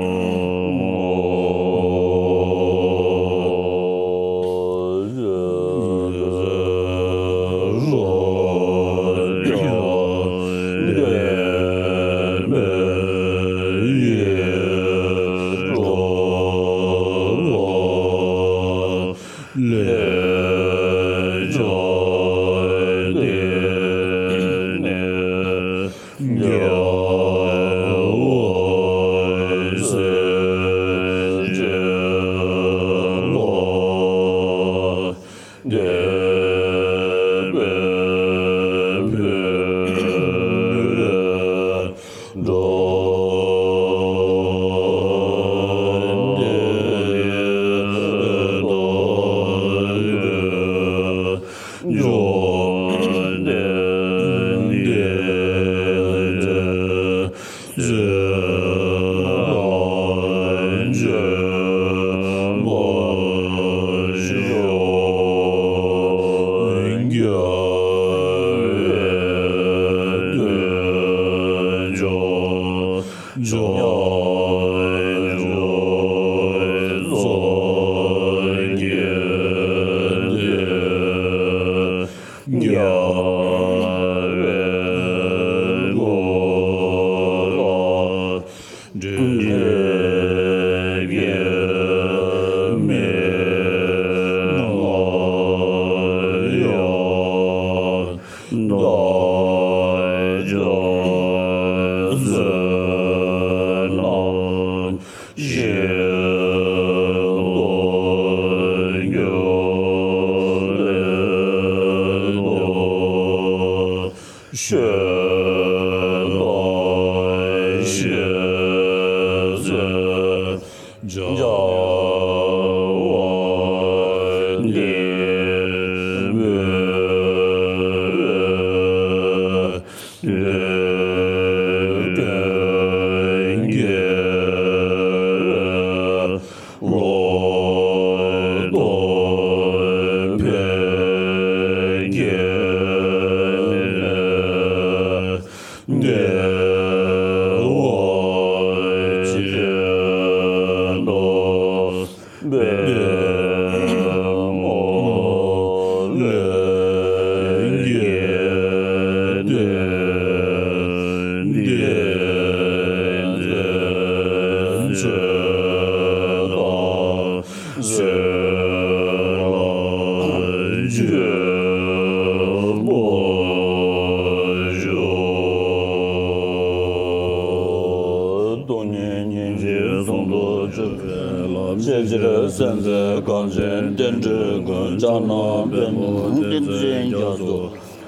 སྟོང་ཉིད་སྙིང་རྗེའི་ཟུང་དུ་འཇུག་པའི་ལམ། ཆེས་ཆེར་གསལ་མཛད་གངས་ཅན་བསྟན་འགྲོའི་མགོན། ཕྱག་ན་པདྨོ་བསྟན་འཛིན་རྒྱ་མཚོ།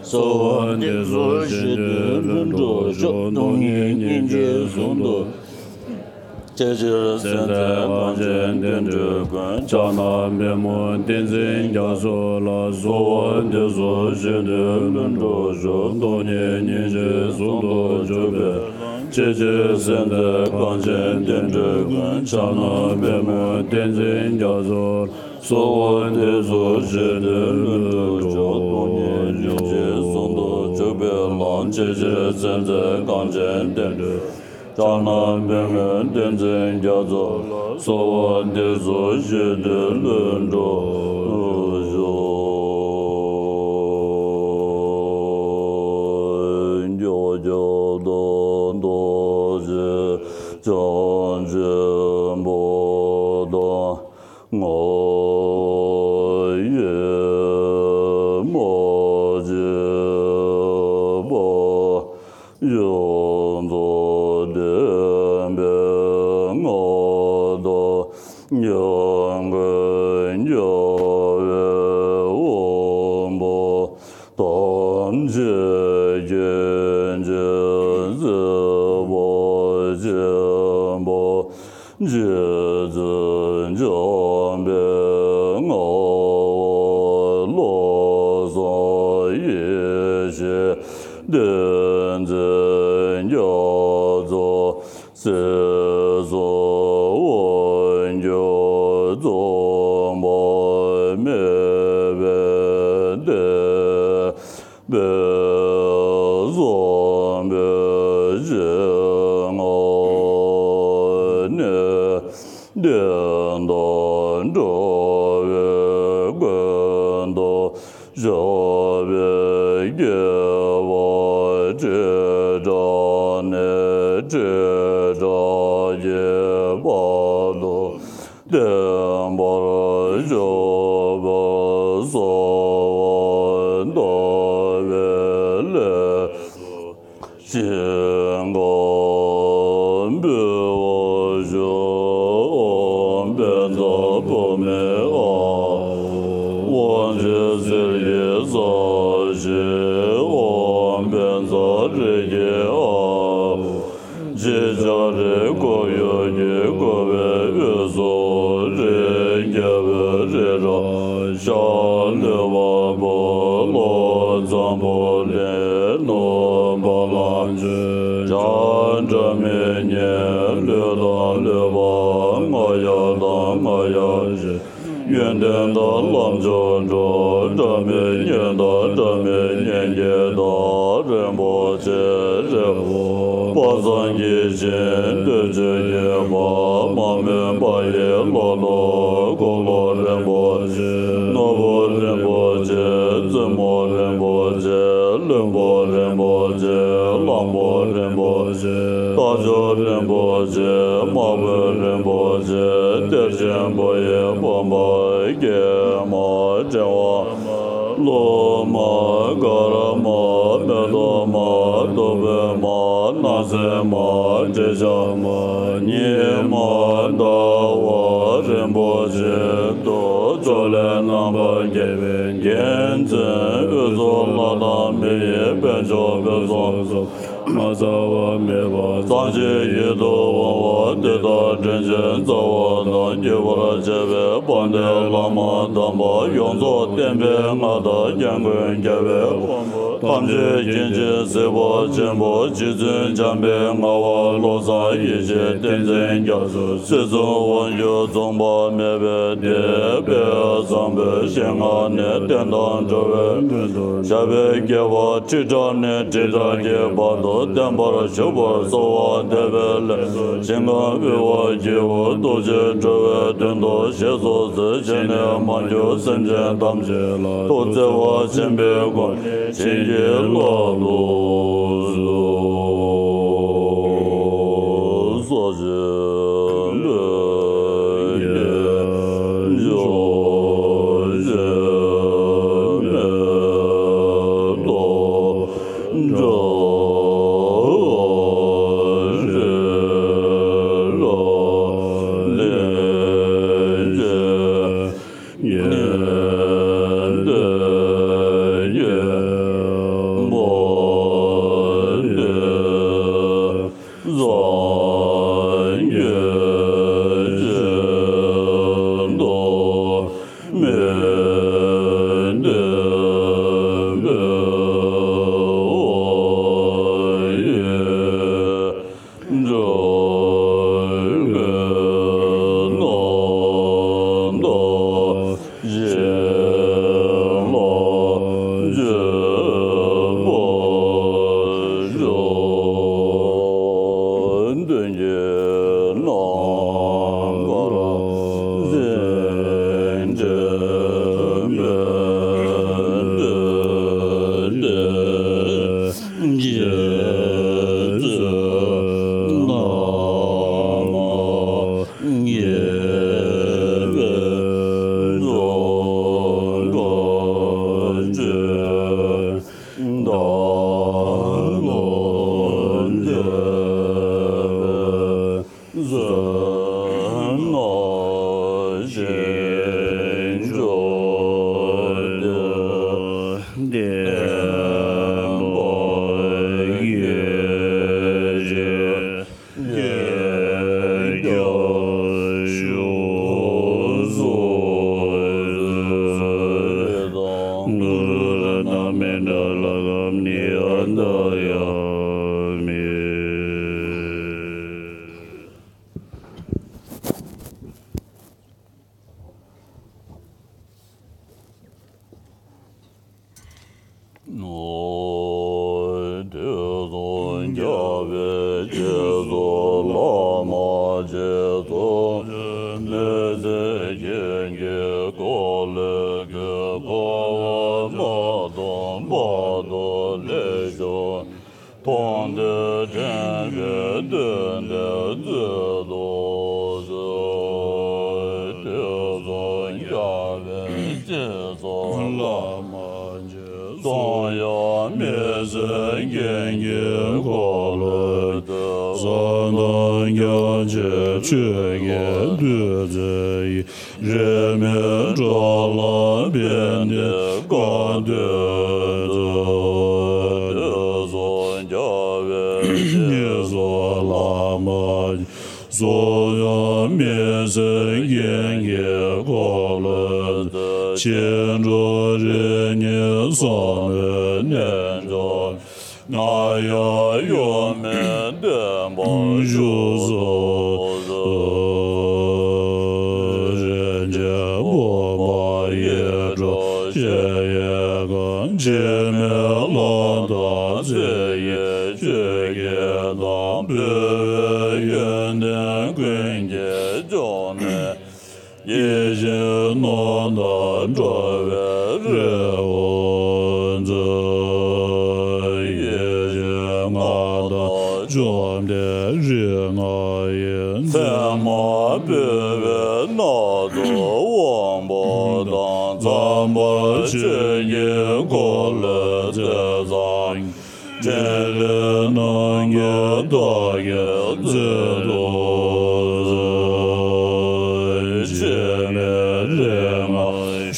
གསོལ་བ་འདེབས་སོ་བཞེད་དོན་ལྷུན་གྲུབ་ཤོག། སྟོང་ཉིད་སྙིང་རྗེ་ཟུང་དུ། ཆེས་ཆེར་གསལ་མཛད་གངས་ཅན་བསྟན་འགྲོའི་མགོན། ཕྱག་ན་པདྨོ་བསྟན་འཛིན་རྒྱ་མཚོ་ལ། གསོལ་བ་འདེབས་སོ་བཞེད་དོན་ལྷུན་གྲུབ་ཤོག། སྟོང་ཉིད་སྙིང་རྗེ་ཟུང་དུ་འཇུག་པའི། ཆེས་ཆེར་གསལ་མཛད་གངས་ཅན་བསྟན་འགྲོའི་མགོན། ཕྱག་ན་པདྨོ་བསྟན་འཛིན་རྒྱ་མཚོ། གསོལ་བ་འདེབས་སོ་བཞེད་དོན་ལྷུན་གྲུབ་ཤོག། སྟོང་ཉིད་སྙིང་རྗེ་ཟུང་དུ་འཇུག་པའི་ལམ། ཆེས་ཆེར་གསལ་མཛད་གངས་ཅན་བསྟན་འགྲོའི། ཕྱག་ན་པདྨོ་བསྟན་འཛིན་རྒྱ་མཚོ་ལ། གསོལ་བ་འདེབས་སོ་བཞེད་དོན་ལྷུན་གྲུབ་ཤོག། འཇམ་དཔལ་རྡོ་རྗེ་འཆང་ཆེན་པོ་དང་། ང་ཡི་མ་བྱས་པ་ཡོངས་རྫོགས་བསྟན་པའི་མངའ་བདག་ཉན་མཁན་རྒྱལ་བའི་དབང་པོ། ཐམས་ཅད་མཁྱེན་ཅིང་གཟིགས་པ་ཆེན་པོ། རྗེ་བཙུན་འཇམ་དཔལ་མངའ་བདག་བློ་བཟང་ཡེ་ཤེས་བསྟན་འཛིན་རྒྱ་མཚོ། སྲིད་གསུམ་དབང་སྒྱུར་རྫོགས་པ་མེད་པའི་བསྟན་པའི་བཟང་པོའི་ཞིང་ནས། བསྟན་དང་འགྲོ་བའི་མགོན་དུ་བཞུགས་པའི་རྒྱལ་བ་ཁྲི་ཕྲག་ནས་ཁྲི་ཕྲག་གི་བར་དུ་བརྟན་པར་བཞུགས་པར་གསོལ་བ་འདེབས་པའི་ལས་སུ། ཞིང་ཁམས་འབུལ་བར་ཞུ། ཨོཾ་བཛྲ་བྷཱུ་མི་ཨཱཿཧཱུྃ། དབང་ཕྱུག་གསེར་གྱི་ས་གཞི། ཨོཾ་བཛྲ་རིགས་ཀྱི་ཨཱཿཧཱུྃ། ཅེས་བྱ་རིགས་ཀོ་ཡུལ་གྱི་བཀོད་པའི་དབུས་སུ་རིགས་ཀྱི་རྒྱལ་པོའི་རི་རབ། ཤར་ལུས་འཕགས་པོ། ལྷོ་འཛམ་བུ་གླིང་། ནུབ་བ་ལང་སྤྱོད། བྱང་སྒྲ་མི་སྙན། ལུས་དང་ལུས་འཕགས། རྔ་ཡབ་དང་རྔ་ཡབ་གཞན། ཡོན་ཏན་དང་ལམ་མཆོག་འགྲོ། སྒྲ་མི་སྙན་དང་སྒྲ་མི་སྙན་གྱི་བདག་རིན་པོ་ཆེ་རིན་པོ། དཔག་བསམ་གྱི་ཞིང་བདུད་རྩི་གི་བ། མ་མོན་པ་ཡི་ལོ་ཏོག་འཁོར་ལོ་རིན་པོ་ཆེ། ནོར་བུ་རིན་པོ་ཆེ། བཙུན་མོ་རིན་པོ་ཆེ། བློན་པོ་རིན་པོ་ཆེ། གླང་པོ་རིན་པོ་ཆེ། རྟ་མཆོག་རིན་པོ་ཆེ། དམག་དཔོན་རིན་པོ་ཆེ། གཏེར་ཆེན་པོ་ཡི་དཔོན་པོ། སྐྱེས་མ། ཕྲེང་བ། ལྷུ་མ། དཀར་མ། མེ་ཏོག་མ། རྡོ་བོན་མ། སྣང་སྲིད་མ། དྲི་ཆབ་མ། ཉི་མ། ཟླ་བ་རིན་པོ་ཆེ། ཏུ་ཕྱོགས་ལས་རྣམ་པར་རྒྱལ་བའི་རྒྱལ་མཚན། དབུས་སུ་ལྷ་དང་མི་ཡི་དཔལ་མཆོག་ཕུན་སུམ་ཚོགས། མ་ཚང་བ་མེད་པ་ཚངས་ཆེན་ཡིད་དུ་འོང་བ། དེ་དག་དྲིན་ཅན་རྩ་བ་དང་། བརྒྱུད་པར་བཅས་པའི་དཔལ་ལྡན་བླ་མ་དམ་པ། ཡོངས་རྫོགས་བསྟན་པའི་མངའ་བདག་ཀྱང་ཀུན་རྒྱལ་བའི་དབང་པོ། ཐམས་ཅད་མཁྱེན་ཅིང་གཟིགས་པ་ཆེན་པོ། རྗེ་བཙུན་འཇམ་དཔལ་ངག་དབང་བློ་བཟང་ཡེ་ཤེས་བསྟན་འཛིན་རྒྱ་མཚོ། སྲིད་གསུམ་དབང་སྒྱུར་རྫོགས་པ་མེད་པའི་དེད་དཔལ་བཟང་པོའི་ཞལ་སྔ་ནས། བསྟན་དང་འགྲོ་བའི་མགོན་དུ་བཞག་པའི་རྒྱལ་བ་ཁྲི་ཕྲག་ནས་ཁྲི་ཕྲག་གི་བར་དུ་བརྟན་པར་བཞུགས་པར་གསོལ་བ་འདེབས་པའི་ལས་སུ། ཞིང་ཁམས་དབུལ་བ་སྐྱེ་བོ་ཐུགས་རྗེས་འགྲོ་བའི་དོན་དུ་གཤེགས་སུ་གསོལ། གཞན་ནས་མ་གྱུར་སེམས་ཅན་ཐམས་ཅད་ལ། ཐུགས་བརྩེ་བ་ཆེན་པོའི་སྒོ་ནས་བྱིན་གྱིས་བརླབ་ཏུ་གསོལ། ས་གཞི་ལས་སྐྱེས་མཆོག་གཞན་མེད་དོ། འགྲོ་བ་རི་རབ་གླིང་། དུས་གསུམ་རྒྱལ་བའི་རྗེས་སུ་བླ་མ་རྗེས་སུ་མི་ཟད་རྒྱན་གྱི་འཁོར་ལོས་སྒྱུར། འཁོར་བ་མ་སྟོངས་བར་དུ་ལེགས་བཞུགས། མཐོང་ཐོས་དྲན་པའི་དོན་དེ་མཛོད་དུ་གསོལ། དུས་གསུམ་རྒྱལ་བའི་རྗེས་སུ་བླ་མ་རྗེས་སུ། གསུང་དབྱངས་མི་ཟད་རྒྱན་གྱི་འཁོར་ལོ་སྟེ། བསམ་དོན་རྒྱ་ཆེར་ཆོས་ཀྱི་བདུད་རྩི་ཡིས། རིས་མེད་འགྲོ་ལ་ཕན་བདེའི་བཀའ་སྩལ་མཛོད། དུས་གསུམ་རྒྱལ་བའི་རྗེས་སུ་བླ་མ་རྗེས་སུ། གསུང་དབྱངས་མི་ཟད་རྒྱན་གྱི་འཁོར་ལོ་སྟེ། ཕྱིན་དྲུག་རིམ་གཉིས་གསང་བའི་རྣལ་འབྱོར། རྔ་ཡབ་གཡོ་མེད་བརྟན་པར་བཞུགས་སུ་གསོལ། རིན་ཆེན་ཕུར་པ་ཡིད་འཕྲོག་གཞལ་ཡས་ཁང་། འཆི་མེད་ལྷ་དང་ཚེ་ཡི་ཆོས་ཀྱི་མདངས། འབུལ་བའི་ཡོན་ཏན་ཀུན་གྱི་འབྱུང་གནས། ཡིད་བཞིན་ནོར་དང་འགྲོ་བའི་རི་བོ་མཛོད། ཡིད་བཞིན་མངའ་བདག་བཅོམ་ལྡན་རིགས་ལྔ་ཡི། མཚན་མ་འབུལ་བའི་སྣ་ཚོགས་དབང་པོ་དང་། ཚངས་པ་ཆོས་ཀྱི་འཁོར་ལོའི་རྩེ་གཙང་། ཕྲིན་ལས་རྣམ་རྒྱལ་དར་གྱི་མཛོད་དུ་གསོལ། འཆི་མེད་རིགས་ལྔ་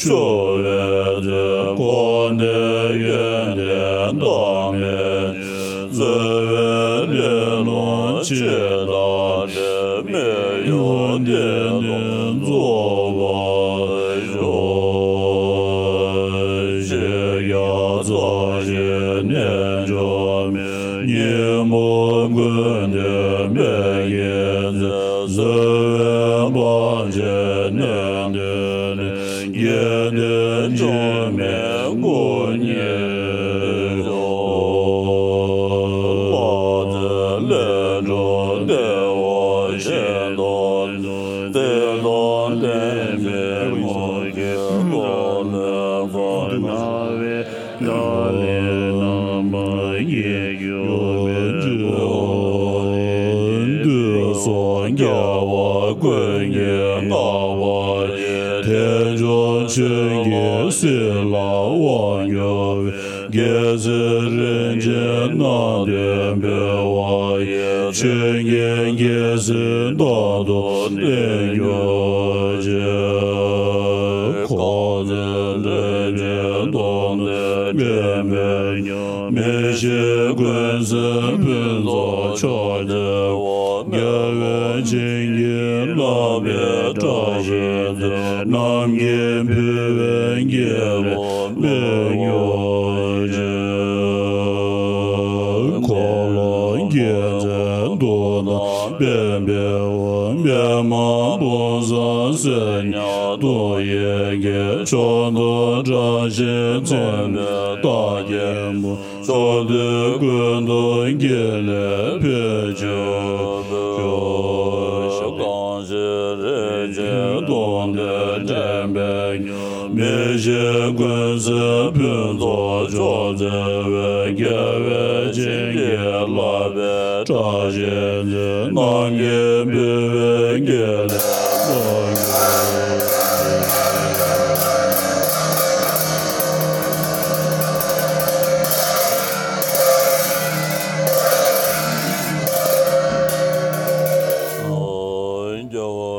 སྐྱོབ་པའི་མཛོད། འཁོར་འདས་ཡོན་ཏན་བདག་མེད་ཉིད། རྩོལ་བའི་ལས་རྣམས་ཆད་དང་བྲལ། མི་གཡོ་བདེ་སྟོང་རྫོགས་པར་ཤོག། ཕྱི་རྒྱལ་རྩ་བཞིའི་རྣལ་འབྱོར་མའི། ཉིན་མོ་ཀུན་ཏུ་མི་སྐྱེ་མཛད། བཟོད་པའི་བང་ཆེན་གནད་དུ་གནས། རྒྱལ་བསྟན་འཆི་མེད་སྐུ་གཉིས་སུ། ལྷ་རྫས་ལས་གྲུབ་བདེ་བ་ཤིན་ཏུ་ནོར། བརྩེ་དང་ལྡན་པའི་མོས་གུས་འཁོར་ལོའི་ཁོངས། རྣ་བའི་ཏཱ་ལའི་རྣམ་པར་ཡིད་གུས་པས་བསྐོར་ནས། དུས་གསུམ་རྒྱལ་བ་ཀུན་གྱིས་བསྔགས་པ་ཡི། དལ་འབྱོར་ཆོས་ཀྱི་སྲིད་ལ་དབང་བསྒྱུར་བའི། རྒྱལ་སྲས་རིན་ཆེན་རྣམས་ཀྱིས་འབུལ་བ་ཡི། ཆོས་ཀྱི་རྒྱལ་སྲིད་རྟག་ཏུ་བརྟན་གྱུར་ཅིག། འཁོར་ཚེ་འདི། ཅན་སྟོང་ལྡན་འདྲེན་པའི་མི་ཤེས་ཀུན་སེལ་ཕུན་ཚོགས་མཆོག་སྟེར་བ། རྒྱལ་བའི་བྱིན་གྱིས་བརླབས་པའི་བཀྲ་ཤིས་རྩེར། ནམ་མཁའི་ཕུལ་བའི་དགེ་ལེགས་དཔལ་མགོན་ཆེ། འཁོར་ལོ་བརྒྱའི་མཛེས་སྡུག་དང་། པདྨའི་དབུས་པདྨ་སྤུངས་སམ་སེར་སྙན་སྟོབས་ཡི་གེ། མཆོག་ཏུ་བཀྲ་ཤིས་མཚན་ལྡན་རྟགས་བརྒྱད་པོ། ཕྱོགས་དུས་ཀུན་ཏུ་དགེ་ལེགས་འཕེལ་ཕྱིར་སྤྱོད། གང་ཞིག་རིན་ཆེན་སྟོང་ལྡན་འདྲེན་པའི་མི་ཤེས་ཀུན་སེལ་ཕུན་ཚོགས་མཆོག་སྟེར་བའི། རྒྱལ་བའི་བྱིན་གྱིས་བརླབས་པའི་བཀྲ་ཤིས་རྩེར། ནམ་མཁའི་ཕུལ་བའི་དགེ་ལེགས་དཔལ་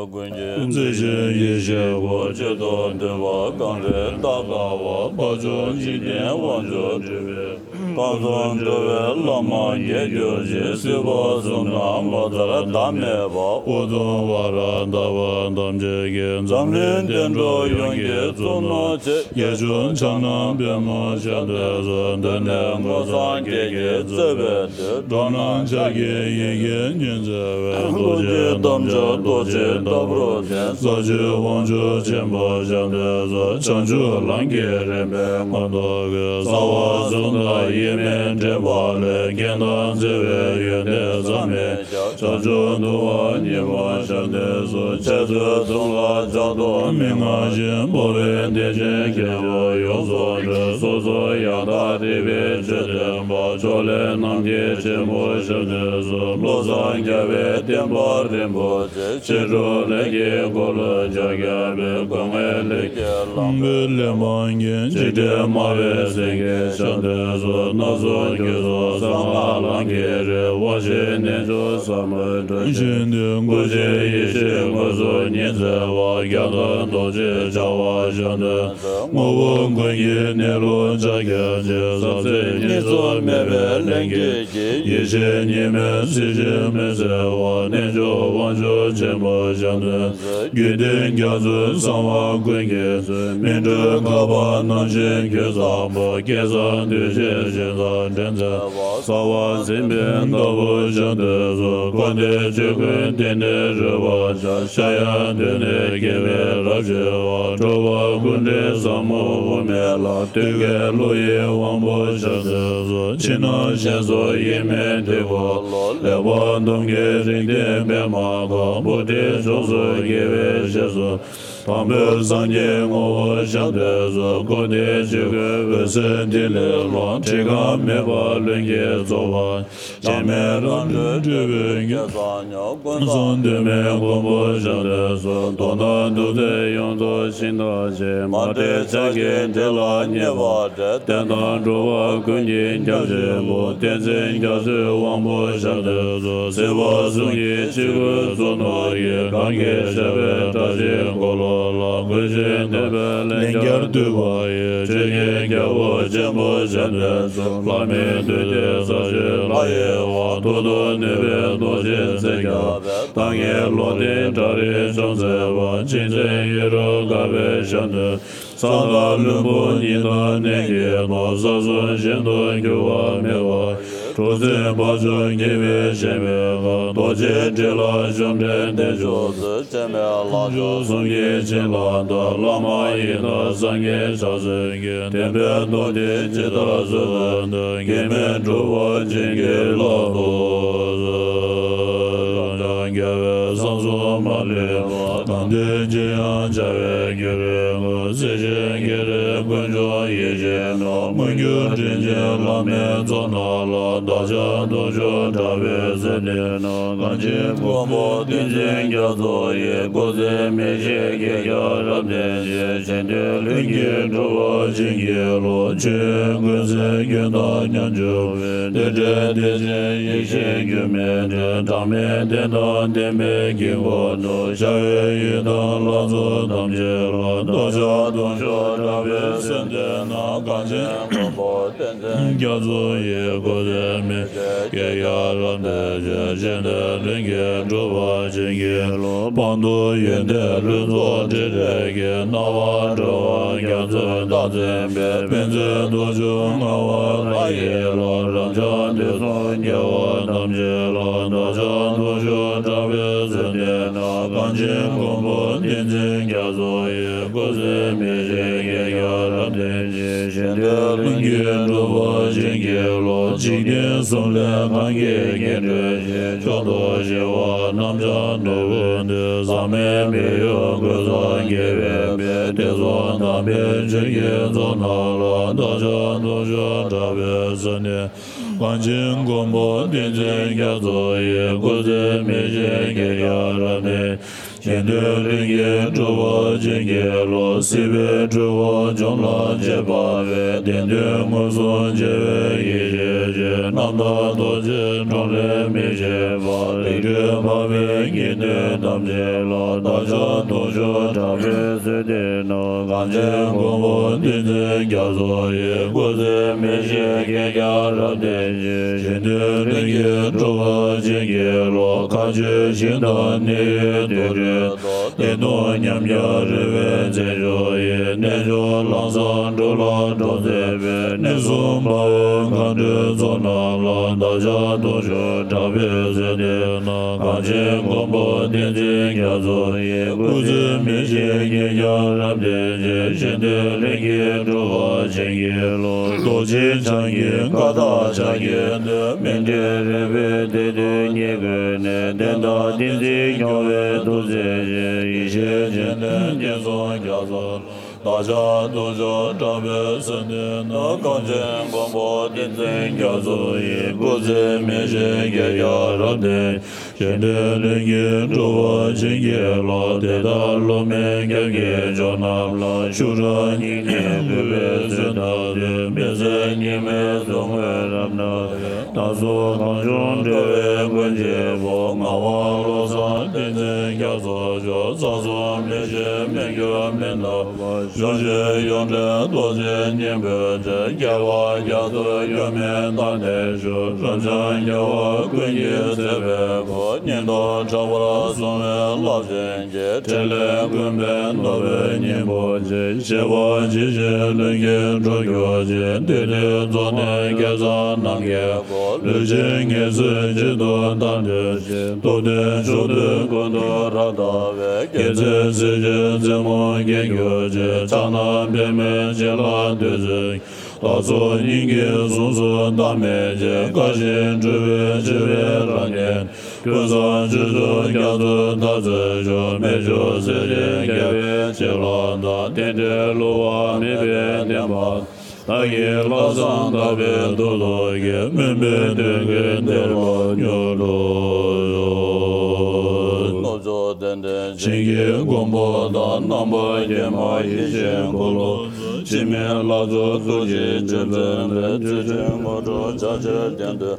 མགོན། རྩེ་གཅིག་ཡེ་ཤེས་སྐུ། གཅིག་ཏུ་བསྡུས་པ་གངས་རིའི་ལྟ་དཀའ་བ། དཔལ་མཆོག་འཇིག་རྟེན་དབང་ཕྱུག་སྤྲུལ་པའི། གང་སུ་འགྲོ་བའི་བླ་མ་དགྱེས་གྱུར་ཅིག་སྲིད་པ་གསུམ་ན་ངོ་མཚར་ཟླ་མེད་པ། ཨུ་དུམ་ཝཱ་ར་དག་པ་ཐམས་ཅད་ཀྱི། འཛམ་གླིང་བསྟན་འགྲོ་ཡོངས་ཀྱི་གཙུག་ན་མཆོག་རྒྱལ་བྱུང་ཕྱག་ན་པདྨོ་ཞབས་འདེགས་སོ། གདོད་ནས་འཁོར་སངས་རྒྱས་ཀྱིས་གཙོས་པའི། འགྲོ་རྣམས་ཕྱག་གི་ཡི་གེ་ཉིད་མཛད་པའི། རྡོ་རྗེ་ཐམས་ཅད་རྡོ་རྗེ་ལྟ་བུར་བརྟེན། ས་བཅུའི་དབང་ཕྱུག་ཆེན་པོ་ཞབས་འདེགས་སོ། བྱང་ཆུབ་ལམ་གྱི་རིམ་པའི་ངོ་ཐོག་གི། རྩ་བ་གསུམ་དང་དབྱེར་མེད་འདྲེས་པ་ལས། རྐྱེན་དང་འཚེ་བའི་ཡོན་ཏན་བསམ་མི་ཁྱབ། བྱང་ཆུབ་འདུལ་བ་ཉིད་མོ་ཞབས་འདེགས་སོ། འཆད་རྩོད་གསུམ་ལ་ཕྱག་རྡོར་མན་ངག་བཞིན། འཕོ་བའི་གཏེར་ཆེན་རྒྱལ་པོ་ཡོངས་སུ་གྲོལ། སོ་སོར་ཡང་དག་རིག་པའི་ཆོས་སྟོན་པ། ཕྱོགས་ལས་རྣམ་མཁྱེན་ཆེན་པོ་ཞབས་འདེགས་སོ། བློ་བཟང་རྒྱལ་བའི་བསྟན་པ་རིན་པོ་ཆེ། ཕྱི་སྒྲུབ་ལས་ཀྱི་འཁོར་ལོ་བཅོ་བརྒྱད་པའི། སྒོ་ལྔའི་ལས་ཀྱི་ལམ་པོའི་ལེགས་མང་གིས། འཇིགས་བྲལ་སྨྲ་བའི་སེང་གེ་ཞབས་འདེགས་སོ། སྣ་ཚོགས་རྒྱུད་སོགས་གསང་སྔགས་ལམ་གྱི་རིགས། དབང་ཤེས་རྣལ་འབྱོར་ཟབ་མོའི་སྒྲུབ་ཆེན་ཏེ། སྐུ་བཞིའི་ཡེ་ཤེས་དངོས་སུ་ཉིད་མཛད་པ། རྒྱ་མཚོ་རྡོ་རྗེ་འཆང་བ་ཞབས་འདེགས། དངོས་པོ་ཀུན་གྱི་གནས་ལུགས་ཕྱག་རྒྱ་ཆེ། ཟག་ཟད་གཉིས་སུ་མེད་པའི་ལྷན་སྐྱེས་ཀྱི། ཡེ་ཤེས་གཉིས་མེད་གཟི་བརྗིད་མི་གསལ་བ། རྣལ་འབྱོར་དབང་ཕྱུག་ཆེན་པོ་ཞབས་འདེགས། རྒྱུད་སྡེ་རྒྱ་མཚོའི་གསང་བ་ཀུན་གྱི་མཚོན། སྨིན་གྲོལ་བསྐལ་པ་རྣམ་བཞིའི་རྒྱུད་གཙང་པ། བསྐལ་བཟང་འདུས་བྱས་ཞིང་ས་འདྲེན་མཛད་པ། རྩ་བ་འཛིན་པའི་ལྟ་བུ་ཞབས་འདེགས་སོ། འཁོར་འདས་ཆོས་ཀུན་གཏན་ནས་རོལ་པར་བྱ། གཞལ་ཡས་མདུན་ནས་དགྱེས་པའི་རབ་ཕྱི་བ། འགྲོ་བ་ཀུན་འདྲེན་ཟབ་མོ་དབུ་མའི་ལྷ། ཐོད་རྒལ་བློ་ཡི་དབང་པོ་ཞབས་འདེགས་སོ། ཕྱི་ནང་ཞེས་སོགས་དབྱེར་མེད་ཐིག་གོ་ལོ། ལེགས་པར་འདོམས་མཁན་རིགས་ལྡན་པདྨ་གར། བུ་སྟེ་ཕྱོགས་སུ་དགྱེས་པའི་ཞབས་སོ། དང་པོའི་སངས་རྒྱས་ངོ་བོ་ཞབས་འདེགས་སོ། འཁོར་འདས་ཆོས་ཀུན་འོད་གསལ་ཐིག་ལེ་ལ། འཁྲི་ཁ་མེད་པར་ལྷུན་གྱིས་རྫོགས་པ། སྐྱེ་མེད་རང་གྲོལ་སྤྲུལ་པའི་རྒྱལ་མཚན་ཉིད། ཀུན་བཟང་འདུས་མའི་མགོན་པོ་ཞབས་འདེགས་སོ། མདོར་ན་ཐུགས་བརྩེ་ཡོངས་རྫོགས་ཤིང་རྟ་ཆེ། མ་འདྲེས་ཕྱག་གི་ཕྲིན་ལས་མཉེས་པར་བསྒྲལ། བསྟན་དང་འགྲོ་བ་ཀུན་གྱི་སྐྱབས་གཅིག་པུ། བསྟན་འཛིན་རྒྱ་མཚོའི་དབང་པོ་ཞབས་འདེགས་སོ། སྲིད་པ་གསུམ་གྱི་འཆི་ཁུ་གཙུག་ན་ཡོད། གང་གིས་བཤགས་པའི་བཀྲ་ཤིས་འཁོར་ལོ་ལ། ཀུན་གཞི་བདེན་པའི་ལན་བརྒྱར་བཏུད་པ་ཡི། ཆོས་ཀྱི་རྒྱལ་པོ་ཆེན་པོ་ཞབས་འདེགས་སོ། ལྷ་མིའི་འདུས་སྡེ་ས་བཅུའི་ལྷ་ཡི་དབང་། ཐུགས་སྟོབས་ནུས་པའི་རྡོ་རྗེ་རྩེ་རྒྱ་བས། བརྟན་གཡས་ལུང་བསྟན་བྲག་རིའི་ཕྱོགས་མཛེས་པ། ཆེ་འཛིན་ཡེ་རུ་ཀ་བའི་ཞབས་འདེགས། ས་དང་ལྷུན་པོ་ཉིད་དང་གནས་ཀྱི་ཐོག་ས་གསུམ་ཞིང་དུ་འགྱུར་བ་མེད་པ། གྲུ་གཟིངས་འབབ་ཆུ་སྐྱེ་བའི་ཞིང་པའི་ཁ། རྡོ་རྗེ་ཁྲི་ལ་བཞུགས་འདྲའི་བསྟན་བཅོས་སུ། སྐྱེ་མེད་ལྷ་མཆོག་གསུམ་གྱི་བྱིན་རླབས་དང་། བླ་མ་ཡི་དྭགས་སངས་རྒྱས་ཕྱག་སྲིད་ཀྱི། བདེན་པའི་རྡོ་རྗེ་ཇི་ལྟར་གཟུགས་སུ་འདུག། གེགས་མེད་གྲུབ་པ་བྱིན་གྱིས་བརླབ་ཏུ་གསོལ། རབ་འབྱམས་རྒྱལ་བའི་གསང་གསུམ་མ་ལུས་པ། དམ་ལྡན་ཇི་ཡང་བྱ་བའི་སྒྱུ་རུའི་ངོས། སྲིད་ཞིའི་བགེགས་རིགས་ཀུན་འཇོམས་ཡེ་ཤེས་སྣང་། མངོན་གྱུར་དྲིན་ཅན་བླ་མའི་ཚོགས་རྣམས་ལ། བདག་ཅག་སྟོབས་བཅུ་དྲག་པོའི་ཚུལ་འདི་ནོ། གང་ཕྱིར་མགོན་པོ་བསྟན་འཛིན་རྒྱ་མཚོ་ཡི། སྐུ་ཚེ་མི་ཤིགས་བགེགས་ཀྱང་རབ་བརྟན་ཅིང་། གཞན་དོན་ལྷུན་གྱིས་གྲུབ་པར་བྱིན་གྱིས་རློབས། ཆོས་ཀུན་སེལ་མགོན་དང་མཉམ་སྦྱོར་བའི། གཏེར་ཕྲན་བདེ་ཆེན་ཡེ་ཤེས་སྒྱུ་མའི་ཁྲི། གྲངས་མེད་བསྟན་དང་བསྟན་པའི་དཀྱིལ་འཁོར་དུ། ཤར་བའི་ཡུལ་ དང་ལྷ་ཚོགས་ཐམས་ཅད་ལ། བདག་ཅག་ལྟུང་བཤགས་དྲག་པོས་གསོལ་འདེབས་ན། གངས་ཅན་མགོན་པོ་བསྟན་འཛིན་རྒྱ་མཚོ་ཡི། སྐུ་ཚེ་མི་ཤིགས་བསྐལ་བརྒྱར་རབ་བརྟན་ཅིང་། གཞན་དོན་ལྷུན་གྱིས་གྲུབ་པར་བྱིན་གྱིས་རློབས། པང་དུ་ཡོན་ཏན་ལྷུན་རྫོགས་སྤྲིན་བྲལ་གྱི། སྣང་བ་གྲོལ་བ་རྒྱ་མཚོའི་རྟགས་མཚན་པའི། ཕན་མཛད་རྡོ་རྗེ་ངག་དབང་ལྷ་ཡི་ལྷ། རབ་འབྱམས་དུས་གསུམ་རྒྱལ་བ་ཐམས་ཅད་ལ། བདག་ཅག་ལྟུང་བཤགས་དྲག་པོས་གསོལ་འདེབས་ན། གངས་ཅན་མགོན་པོ་བསྟན་འཛིན་རྒྱ་མཚོ་ཡི། སྐུ་ཚེ་མི་ཤིགས་བསྐལ་བརྒྱར་རབ་བརྟན་ཅིང་། གཞན་དོན་ལྷུན་གྱིས་གྲུབ་པར་བྱིན་གྱིས་རློབས། འཇིག་རྟེན་གསུམ་ལས་གང་གིས་བསྐྱེད་སྤྲུལ་ཞིང་། མཆོག་ཏུ་གཞོལ་བ་རྣམས་ཀྱང་འགྲོ་ཀུན་ཏུ། ཟག་མེད་མི་གཡོ་གོས་བཟང་དགྱེས་པའི་དཔལ། ཐེག་མཆོག་དམ་པའི་ཆོས་ཀྱི་ཚོགས་རྣམས་ལ། བདག་ཅག་ལྟུང་བཤགས་དྲག་པོས་གསོལ་འདེབས། གངས་ཅན་མགོན་པོ་བསྟན་འཛིན་རྒྱ་མཚོ་ཡི། སྐུ་ཚེ་མི་ཤིགས་བསྐལ་བརྒྱར་རབ་བརྟན། གཞན་དོན་ལྷུན་གྱིས་གྲུབ་པར་བྱིན་གྱིས་རློབས། སྲིད་པའི་འཁྲུལ་འཁོར་གཅོམ་ལ་བྱེད་པ་བས། བདེན་དོན་མངོན་སུམ་མཇལ་བའི་ཡེ་ཤེས་ཀྱི། རྣམ་དག་རྡོ་རྗེའི་གྲོང་ལས་མི་ཕྱེད་པ། ལེགས་གྲུབ་འཕགས་པའི་དགེ་འདུན་ཐམས་ཅད་ལ། བདག་ཅག་ལྟུང་བཤགས་དྲག་པོས་གསོལ་འདེབས་ན། གངས་ཅན་མགོན་པོ་བསྟན་འཛིན་རྒྱ་མཚོ་ཡི། སྐུ་ཚེ་མི་ཤིགས་བསྐལ་བརྒྱར་རབ་བརྟན་ཅིང་། གཞན་དོན་ལྷུན་གྱིས་གྲུབ་པར་བྱིན་གྱིས་རློབས། མཁའ་སྤྱོད་ཞིང་དང་གནས་ཡུལ་དུར་ཁྲོད་དང་། བདེ་སྟོང་ཉམས་བརྒྱ་རོལ་པའི་རྩེ་མཆོག་ཡི། རྣལ་འབྱོར་ལམ་བཟང་འགྲོ་ལ་གྲོགས་མཛད་པའི། གནས་གསུམ་དཔའ་བོའི་མཁའ་འགྲོའི་ཚོགས་རྣམས་ལ། བདག་ཅག་ལྟུང་བཤགས་དྲག་པོས་གསོལ་འདེབས་ན། གངས་ཅན་མགོན་པོ་བསྟན་འཛིན་རྒྱ་མཚོ་ཡི། སྐུ་ཚེ་མི་ཤིགས་བསྐལ་བརྒྱར་རབ་བརྟན་ཅིང་། གཞན་དོན་ལྷུན་གྱིས་གྲུབ་པར་བྱིན་གྱིས་རློབས། རྡོ་རྗེ་འཆང་གི་བཀའ་དང་ཕྱག་རྒྱའི་མཐུས། མཎྜལ་རོལ་པའི་བདུད་རྩིས་མཉེས་བཀུར་ནས། བསྟན་དང་བསྟན་འཛིན་སྐྱོང་བའི་ཐུགས་བརྩེ་ཆེན། ཡེ་ཤེས་སྤྱན་ལྡན་བསྟན་སྲུང་རྒྱ་མཚོ། བདག་ཅག་ལྟུང་བཤགས་དྲག་པོས་གསོལ་འདེབས་ན། གངས་ཅན་མགོན་པོ་བསྟན་འཛིན་རྒྱ་མཚོ་ཡི། སྐུ་ཚེ་མི་ཤིགས་བསྐལ་བརྒྱར་རབ་བརྟན། གཞན་དོན་ལྷུན་གྱིས་གྲུབ་པར་བྱིན་གྱིས་རློབས། དེ་ལྟར་སློབ་མའི་སྐྱབས་ཀྱི་མཆོག་རྣམས་ལ། ཤུགས་དྲག་སྙིང་ནས་གུས་པས་གསོལ་བ་འདེབས། མི་ཟད་སྙིགས་མའི་ཟུག་རྔུ་རབ་ན་བས། བདག་སོགས་གང་བྱུང་འགྲོ་བའི་མགོན་ཆེན་པོ། ངག་དབང་བློ་བཟང་བསྟན་འཛིན་རྒྱ་མཚོ་མཆོག། བསམ་སོགས་མི་ཤེས་མི་འགྱུར་མི་འདའ་བར། གཞོམ་བྱེད་ཡོངས་བྲལ་རྡོ་རྗེ་སྙིང་པོའི་ཚལ། རྒྱལ་བ་རྒྱ་མཚོ་སྐྱོབ་མེད་བདག་ནི་ཞུ། རབ་འབྱམས་རྒྱལ་བ་ཀུན་གྱི་བརྩེ་བའི་སྐུ། སྙིང་སྟོབས་དྲག་པོར་སྲུང་བའི་རླབས་ཆེན་གྱི། ཕྲིན་ལས་ཀུན་ཕན་ནོར་བུའི་སྙིང་པོ་ཆེ། གཤེགས་པ་ཇི་བཞིན་ལྷུན་གྱིས་གྲུབ་གྱུར་ཅིག། དེ་དུས་རྫོགས་ལྡན་བསྐལ་བཟང་ནམ་མཁའི་སྐུ། ལུས་ཅན་ངལ་གསོའི་བྱེད་དུ་བདག་འདུད་ཅིང་། ཐུབ་བསྟན་མཆོག་ཏུ་ཀུན་ཏུ་རབ་དར་བའི། རྒྱལ་མཚན་གཟི་བརྗིད་རྩེ་མོར་འགེངས་གྱུར་ཅིག། ཕྱག་ན་པདྨོའི་བྱིན་རླབས་བདུད་རྩིའི། བདག་སོགས་སྙིང་གའི་གཟུངས་སུ་བདག་མེད་ཅིང་། དཀའ་ཞིང་སྤྲུལ་པའི་སྤྱི་བོའི་རབ་བརྟན། ཀུན་བཟང་སྤྱི་གཙུག་རྒྱ་མཚོའི་ཟླ་མཛོད་མཆོག། རྨད་བྱུང་གསེར་ཞུན་རྒྱལ་བའི་བྱིན་རླབས་དང་། རྟེན་འབྲེལ་བསླུ་བ་མེད་པའི་བདེན་པ། བདག་གི་ལྷག་བསམ་དག་པའི་མཐུ་སྟོབས་ཀྱིས། སྨོན་པའི་དོན་ཀུན་འགྲུབ་པར་མྱུར་དུ་ཤོག། རྣལ་འབྱོར་ལྡན་འདས་བྱིན་གྱིས་བསྒོམ་པ་དང་། རྣམ་པར་བསྐྱེད་མ་ཡེ་ཤེས་འཁོར་ལོ་སྩོལ། འཆི་མེད་ལྷ་ཚོགས་ཐུགས་རྗེས་ཆེར་བརྩེ་བས། ཚུལ་ཁྲིམས་དངོས་གྲུབ་ཕྱག་ཕྱིར་བསྟན་ཏེ།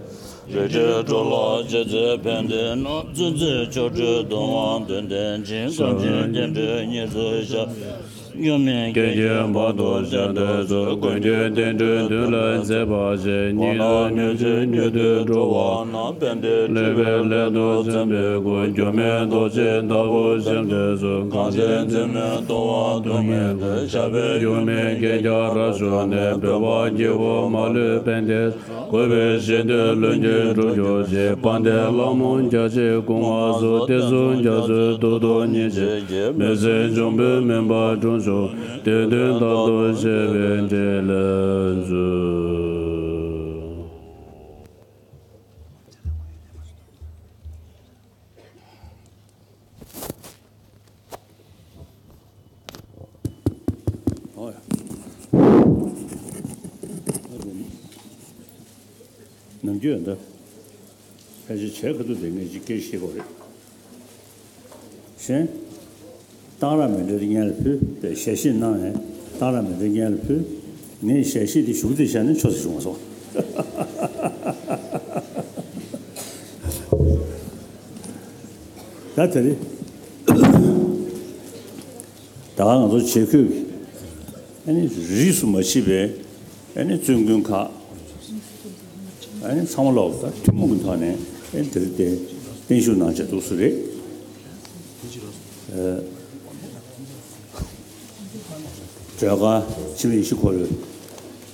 རིགས་ཀྱི་འགྲོ་ལ་ཅི་མཛད་ཕན་བདེའི་སྣང་། བརྩོན་འགྲུས་ཆོ་འཕྲུལ་གདུང་བ་འདོད་ལྡན་ཅིང་། བསམ་བཞིན་རྟེན་འབྲེལ་ཉེར་འཚོའི་ཞབས། སྙོམས་མེད་སྐད་ཅིག་བར་དུ་བྱོན་དུ་གསོལ། ཀུན་ཁྱེར་བསྟན་འགྲོའི་མདུན་ལ་མཛེས་པར་བཞེངས། སྙིང་ནས་མྱུར་ཅིག་མྱུར་དུ་འགྲོ་བ་རྣམས། ཕན་བདེའི་སྤྲུལ་པའི་སླད་དུ་བརྩོན་པའི་སྒོ། འགྱུར་མེད་རྡོ་རྗེའི་བདག་པོ་ཞབས་འདྲེན་སོགས། གངས་ཅན་འཛིན་མའི་ལྟོ་བ་དུ་མས་ཀུན། ཞབས་པད་སྒྱུ་མའི་རྒྱན་རྒྱ་རབ་བཞུགས་ནས། འགྲོ་བ་སྐྱེ་བོ་མ་ལུས་ཕན་བདེའི། འགོད་པའི་གཞན་དོན་ལྷུན་གྱིས་འགྲུབ་གྱུར་ཅིག། དཔལ་ལྡན་ལྷ་མོ་རྒྱ་ཆེའི་སྐུ་དངོས་སུ། བསྟན་སྲུང་རྒྱ་མཚོའི་ཐུགས་རྡོ་རྙེད་བྱེད་ཀྱི། མི་ཟད་འབྱུང་པོའི་མུན་པ་དྲུངས་བྱུང་སྟེ། དོན་དམ་དུ་གཤེགས་པའི་འཕྲིན་ལས་མཛོད། ནམ་རྒྱུན་འདི་ཕལ་ཆེར་བྱས་ཁ་ཐུག་དེ་ངས་ཅིག་སྐད་བཤད་དགོས་རེད། གཞན། གཏང་རག་མེ་འདྲའི་སྙན་ལ་ཕུལ་ཏེ་ཞལ་བཞེས་གནང་ནས། གཏང་རག་མེ་འདྲའི་སྙན་ལ་ཕུལ། ངས་ཞལ་བཞེས་དེ་ཞུ་གི་དེ་བཞག་ནས་ཆོག་ཟེར་བྱུང་བ་སོང་། ད་དེ་རེད། ད་ང་ཚོ་བྱེད་སྒོའི་ཨ་ནི་རིས་སུ་མ་ཆད་པའི་ཨ་ནི་བཙུན་དགོན་ཁག་ཨ་ནི་ཚང་མ་ལོག་ད་ཐུན་མོང་གི་ཐོག་ནས་ཨ་ནི་དེ་རིང་དེ་བརྟན་བཞུགས་གནང་བྱས་འདུག་སེ་རེད། ཨ། སྒྲོལ་དཀར་འཆི་མེད་ཡེ་ཤེས་འཁོར་ལོའི་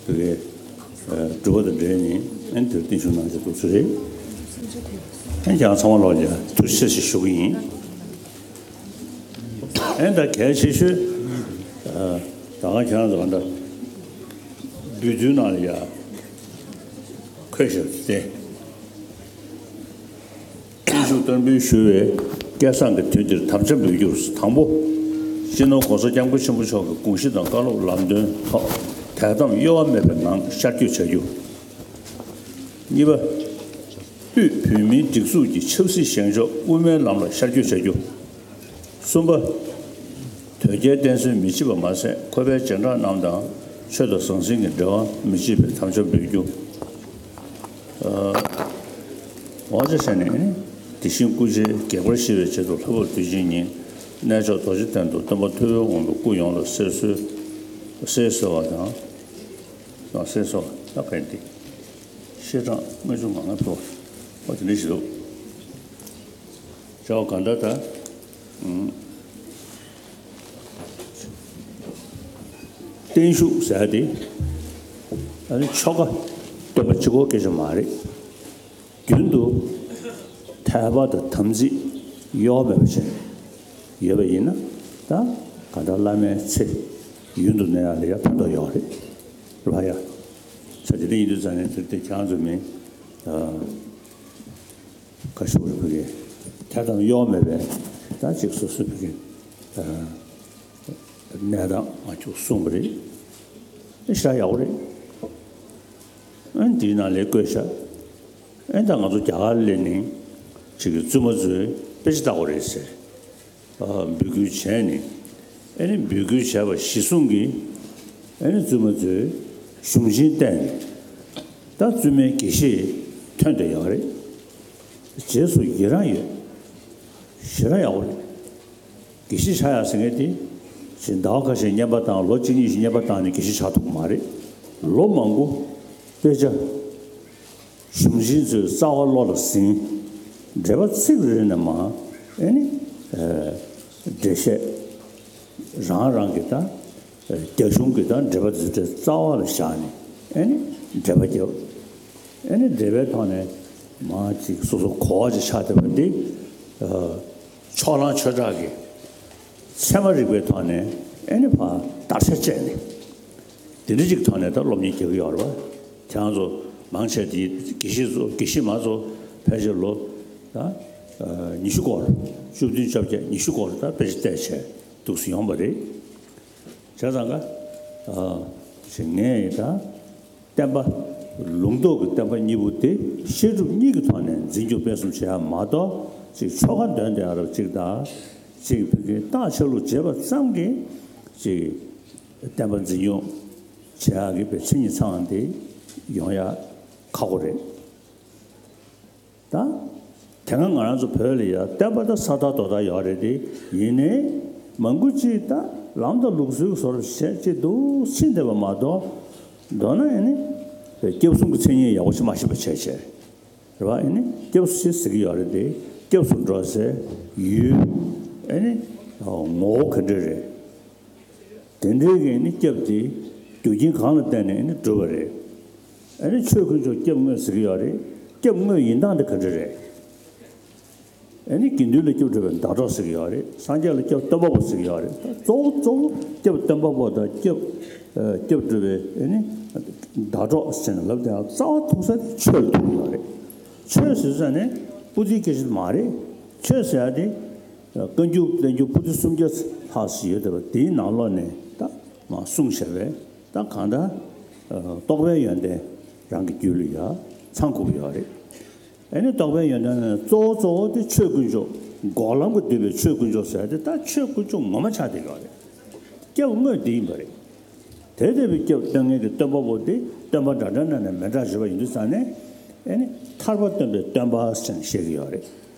བོད་ཀྱི་སྒྲུབ་པ་དང་འབྲེལ་ནས་ཨ་ནི་དེར་བརྟན་བཞུགས་གནང་བྱས་འདུག་སེ་རེད། ཨ་ནི་ཁྱེད་རང་ཚང་མ་ལོག་ལ་ཐུགས་རྗེ་ཆེ་ཞེས་ཞུ་གི་ཡིན། ཨ་ནི་ད་གལ་ཆེ་ཤོས་ད་ག་ཁྱེད་རང་ཚོ་ག་འདྲ་འབུལ་ཚུལ་ནང་ལ་ཡ་འཁོད་བཞག་སྟེ། བརྟན་བཞུགས་བསྟར་འབུལ་ཞུ་བའི་སྐལ་བཟང་གི་དུས་འདིར་དམ་བཅའ་འབུལ་རྒྱུར། དང་པོ། སྤྱི་ནོར་༸གོང་ས་༸སྐྱབས་མགོན་ཆེན་པོ་མཆོག་གི་དགོངས་གཞི་དང་བཀའ་སློབ་ལམ་སྟོན་ཐོག་དད་དམ་གཡོ་བ་མེད་པའི་ངང་ཤར་བསྐྱོད་བྱ་རྒྱུ། གཉིས་པ། དབུས་བོད་མིའི་སྒྲིག་འཛུགས་ཀྱི་ཆབ་སྲིད་བཞེངས་ཕྱོགས་དབུ་མའི་ལམ་ལ་ཤར་བསྐྱོད་བྱ་རྒྱུ། གསུམ་པ། དོལ་རྒྱལ་བསྟེན་གསོལ་མི་བྱེད་པ་མ་ཟད། ཁོ་པའི་རྗེས་འབྲང་རྣམས་དང་ཆོས་དང་ཟང་ཟིང་གི་འབྲེལ་བ་མི་བྱེད་པའི་དམ་བཅའ་འབུལ་རྒྱུ། ཨ། ཝང་ཅ་ཤན་ནས་དེ་བཞིན་སྐུ་ཕྱྭའི་བགེགས་ཕར་ཞི་བའི་ཆེད་དུ་ལྷ་བབས་དུས་ཆེན་ཉིན་གནས་མཆོག་རྡོ་རྗེ་གདན་དུ་སྟོན་པ་ཐུབ་པའི་དབང་པོའི་སྐུ་ཡོངས་ལ་གསོལ་གསོལ་གསོལ་གསོལ་བ་དང་། ཡང་གསོལ་གསོལ་བ་ད་ག་ཡིན་ཏེ། ཤེལ་གྲངས་ལྔ་བཅུ་ང་ལྔ་ཕུལ་བ་དེ་འདྲ་ཞིག་འདུག་བྱ་བ་གང་ལྟར་ད། ཨུམ། བརྟན་བཞུགས་ཟེར་ཡ་དེ་ཨ་ནི་ཆོ་ག་སྟོན་པ་གཅིག་པོ་སྐད་ཆ་མ་རེད། རྒྱུན་དུ་དད་པ་དང་དམ་ཚིག་གཡོ་བ་མེད་པ་བྱས་ནས་ཡོད་པ་ཡིན་ན། ད་གང་ལྟར་བླ་མའི་ཚེ་ཡུན་དུ་གནས་ཡ་ལ་ཡ་ཕན་ཐོགས་ཡོད་རེད། རེད་པ་ཡ། ས་དེ་འདྲ་ཡིན་དུས་ཙང་ནས་དེ་དེ་ཁྱེད་རང་ཚོ་མིན། ཨ། ཁ་ཤོར་བའི་ཕ་གི་ཐད་གཏོང་གཡོ་མེད་པའི་ད་ཅིག་སོ་སོའི་ཕ་གི་ཨ་གནས་སྟངས་ང་ཚོས་གསུངས་པ་རེད། ཨེ་ཤ་ཡག་པོ་རེད། ཨ་འདིའི་ནང་ལ་བཀོད་ཤག་ཨེ་ད་ང་ཚོ་རྒྱ་གར་སླེབས་ནས་ཅིག་གི་བཙུན་མ་ཚོས་དཔེ་ཆ་ལྟ་དགོས་རེད་ཟེར། ཨ་འབོད་སྐུལ་བྱས་ནས། ཨེ་ནི་འབོད་སྐུལ་བྱས་པ་གཞིར་བཟུང་གིས་ཨེ་ནི་བཙུན་མ་ཚོས་གཞུང་ཆེན་བལྟས་ནས། ད་བཙུན་མའི་དགེ་བཤེས་ཐོན་བསྡད་ཡོད་རེད། རྗེས་སུ་ཡི་རང་ཡོད། ཞེ་དྲག་ཡག་པོ་རེད། དགེ་བཤེས་ཆགས་ཡག་ཟེར་མཁན་དེ་ཅིག་ཟླ་བ་ཁ་ཤས་བསྙེན་པ་བཏང་། ལོ་གཅིག་གཉིས་ཤིག་བསྙེན་པ་བཏང་ནས་དགེ་བཤེས་ཆགས་ཐུབ་ཀྱི་མ་རེད། ལོ་མང་པོ་དཔེ་ཆ། གཞུང་ཆེན་ཚོའི་རྩ་བ་བློ་ལ་ཟིན། འགྲེལ་པ་ཚིག་རེ་རེ་ནས་མར་ཨེ་ནི་ཨ་འགྲེལ་བཤད། རང་རང་གི་ད་རྒྱ་གཞུང་གི་ད་འགྲེལ་པ་འདི་འདྲ་རྩ་བ་ལ་བཞག་ནས་ཨེ་ནི་འགྲེལ་པ་བརྒྱབ། ཨེ་ནི་འགྲེལ་པའི་ཐོག་ནས་མར་ཅིག་སོ་སོ་གོ་བ་ཅིག་ཆགས་བསྡད་པ་འདི། ཨ་ཕྱོགས་གླང་ཆོས་གྲགས་ཀྱི་ཚད་མ་རིག་པའི་ཐོག་ནས་ཨེ་ནི་ཕར་བརྡར་ཤ་བཅད་ནས། དེ་འདྲ་ཅིག་ཐོག་ནས་ད་སློབ་གཉེར་རྒྱག་གི་ཡོད་རེད་པ། ཁྱེད་རང་ཚོ་མང་ཆེ་དེ་དགེ་བཤེས་ཚོ་དགེ་བཤེས་མ་ཚོ་ཕལ་ཆེར་ལོ་ད་ཨ་ཉི་ཤུ་སྐོར། བཅུ་བདུན་བཅོ་བརྒྱད་ཉི་ཤུ་སྐོར་ད་དཔེ་ཆ་བལྟས་བྱས་འདུག་སེ་ཡོང་པ་རེད། བྱས་ཙང་ཀ་ཨ་ཅིག་ངས་ད་བསྟན་པ་ལུང་རྟོགས་ཀྱི་བསྟན་པ་གཉིས་པོ་དེ་བཤད་སྒྲུབ་གཉིས་ཀྱི་ཐོག་ནས་འཛིན་སྐྱོང་སྤེལ་གསུམ་བྱེད་ཡ་མ་གཏོགས། ཅིག་ཆོ་ག་འདོན་བསྡད་ཡ་རབས་ཅིག་དང་། ཅིག་བོད་ཀྱི་རྟགས་ཆ་ལུགས་བྱེད་པ་ཙམ་གྱིས་ཅིག་བསྟན་པ་འཛིན་སྐྱོང་བྱེད་ཡག་གི་པའི་མཚན་ཉིད་ཚང་དེ་ཡོང་ཡག་ཁག་པོ་རེད། ད་དེ་སྔ་ང་རང་ཚོ་བོད་ལ་ཡ་བསྟན་པ་ད་ས་ཐག་རྡོ་ཐག་ཡོད་རེད་དེ། ཡིན་ནའི་མང་པོ་ཅིག་ད་ལམ་དང་ལུགས་སྲོལ་བཟོ་འདྲ་བྱས་ཅིག་འདུག་ཕྱིན་བསྡད་པ་མ་གཏོགས། མདོར་ན་ཨེ་ནི་སྐྱབས་གསུམ་གྱི་མཚན་ཉིད་ཡག་པོ་ཞིག་མ་ཤེས་པ་བྱས་བྱས། རེད་པ། ཨེ་ནི་སྐྱབས་སུ་མཆི་ཟེར་གྱི་ཡོད་རེད་དེ། སྐྱབས་སུ་འགྲོ་ཟེར་ཡུལ། ཨེ་ནི་ངོ་བོ་ག་འདྲ་རེད། དེ་འདྲའི་གི་ཨེ་ནི་སྐྱབས་དེ་རྒྱུ་རྐྱེན་གང་ལ་བརྟེན་ནས་ཨེ་ནི་འགྲུབ་པ་རེད། ཨེ་ནི་ཆོས་དཀོན་མཆོག་སྐྱབས་དངོས་ཟེར་གྱི་ཡོད་རེད། སྐྱབས་དངོས་ཡིན་སྟངས་དེ་ག་འདྲ་རེད། ཨེ་ནི་དགེ་འདུན་ལ་སྐྱབས་སྒྲུབ་པའི་ཟླ་གྲོགས་ཟེར་གྱི་ཡོད་རེད། སངས་རྒྱས་ལ་སྐྱབས་སྟོན་པ་པོ་ཟེར་གྱི་ཡོད་རེད། གཙོ་བོ་གཙོ་བོ་སྐྱབས་སྟོན་པ་པོ་དང་སྐྱབས་ཨ་སྐྱབས་སྒྲུབ་པའི་ཨེ་ནི་ཟླ་གྲོགས་ཟེར་ནས་ལབ་དེ་རྩ་བ་ཐུག་ས་དེ་ཆོས་ལ་ཐུག་གི་ཡོད་རེད། ཆོས་ཟེར་ས་ནི་པོ་ཏིའི་སྐད་ཆ་མ་རེད། ཆོས་ཟེར་ཡ་དེ་བཀའ་འགྱུར་བསྟན་འགྱུར་པོ་ཏི་སུམ་བརྒྱ་ལྷག་ཙམ་ཡོད་བསྡད་པ་དེའི་ནང་ལོགས་ནས་ད་མར་གསུངས་བཞག་པའི་ད་གང་ལྟར་ཨ་རྟོགས་པའི་ཡོན་ཏན་རང་གི་རྒྱུད་ལ་ཡ་ཚང་དགོས་ཀྱི་ཡོད་རེད། ཨེ་ནི་རྟོགས་པའི་ཡོན་ཏན་ནི་གཙོ་བོ་གཙོ་བོ་དེ་ཆོས་དཀོན་མཆོག་འགོག་ལམ་གྱིས་བསྡུས་པའི་ཆོས་དཀོན་མཆོག་ཟེར་ཡ་དེ་ད་ཆོས་དཀོན་མཆོག་ངོ་མ་ཆགས་བསྡད་ཡོད་རེད། སྐྱབས་དངོས་དེ་ཡིན་པ་རེད། དེ་ལྟ་བུའི་སྐྱབས་སྟོན་མཁན་གྱི་སྟོན་པ་པོ་དེ་སྟོན་པ་འདྲ་འདྲ་ན་ནས་མི་འདྲ་བརྗོད་པ་ཡིན་དུས་ཙང་ནས། ཨེ་ནི་ཐར་པ་སྟོན་པའི་སྟོན་པ་ཟེར་ནས་བཤད་ཀྱི་ཡོད་རེད།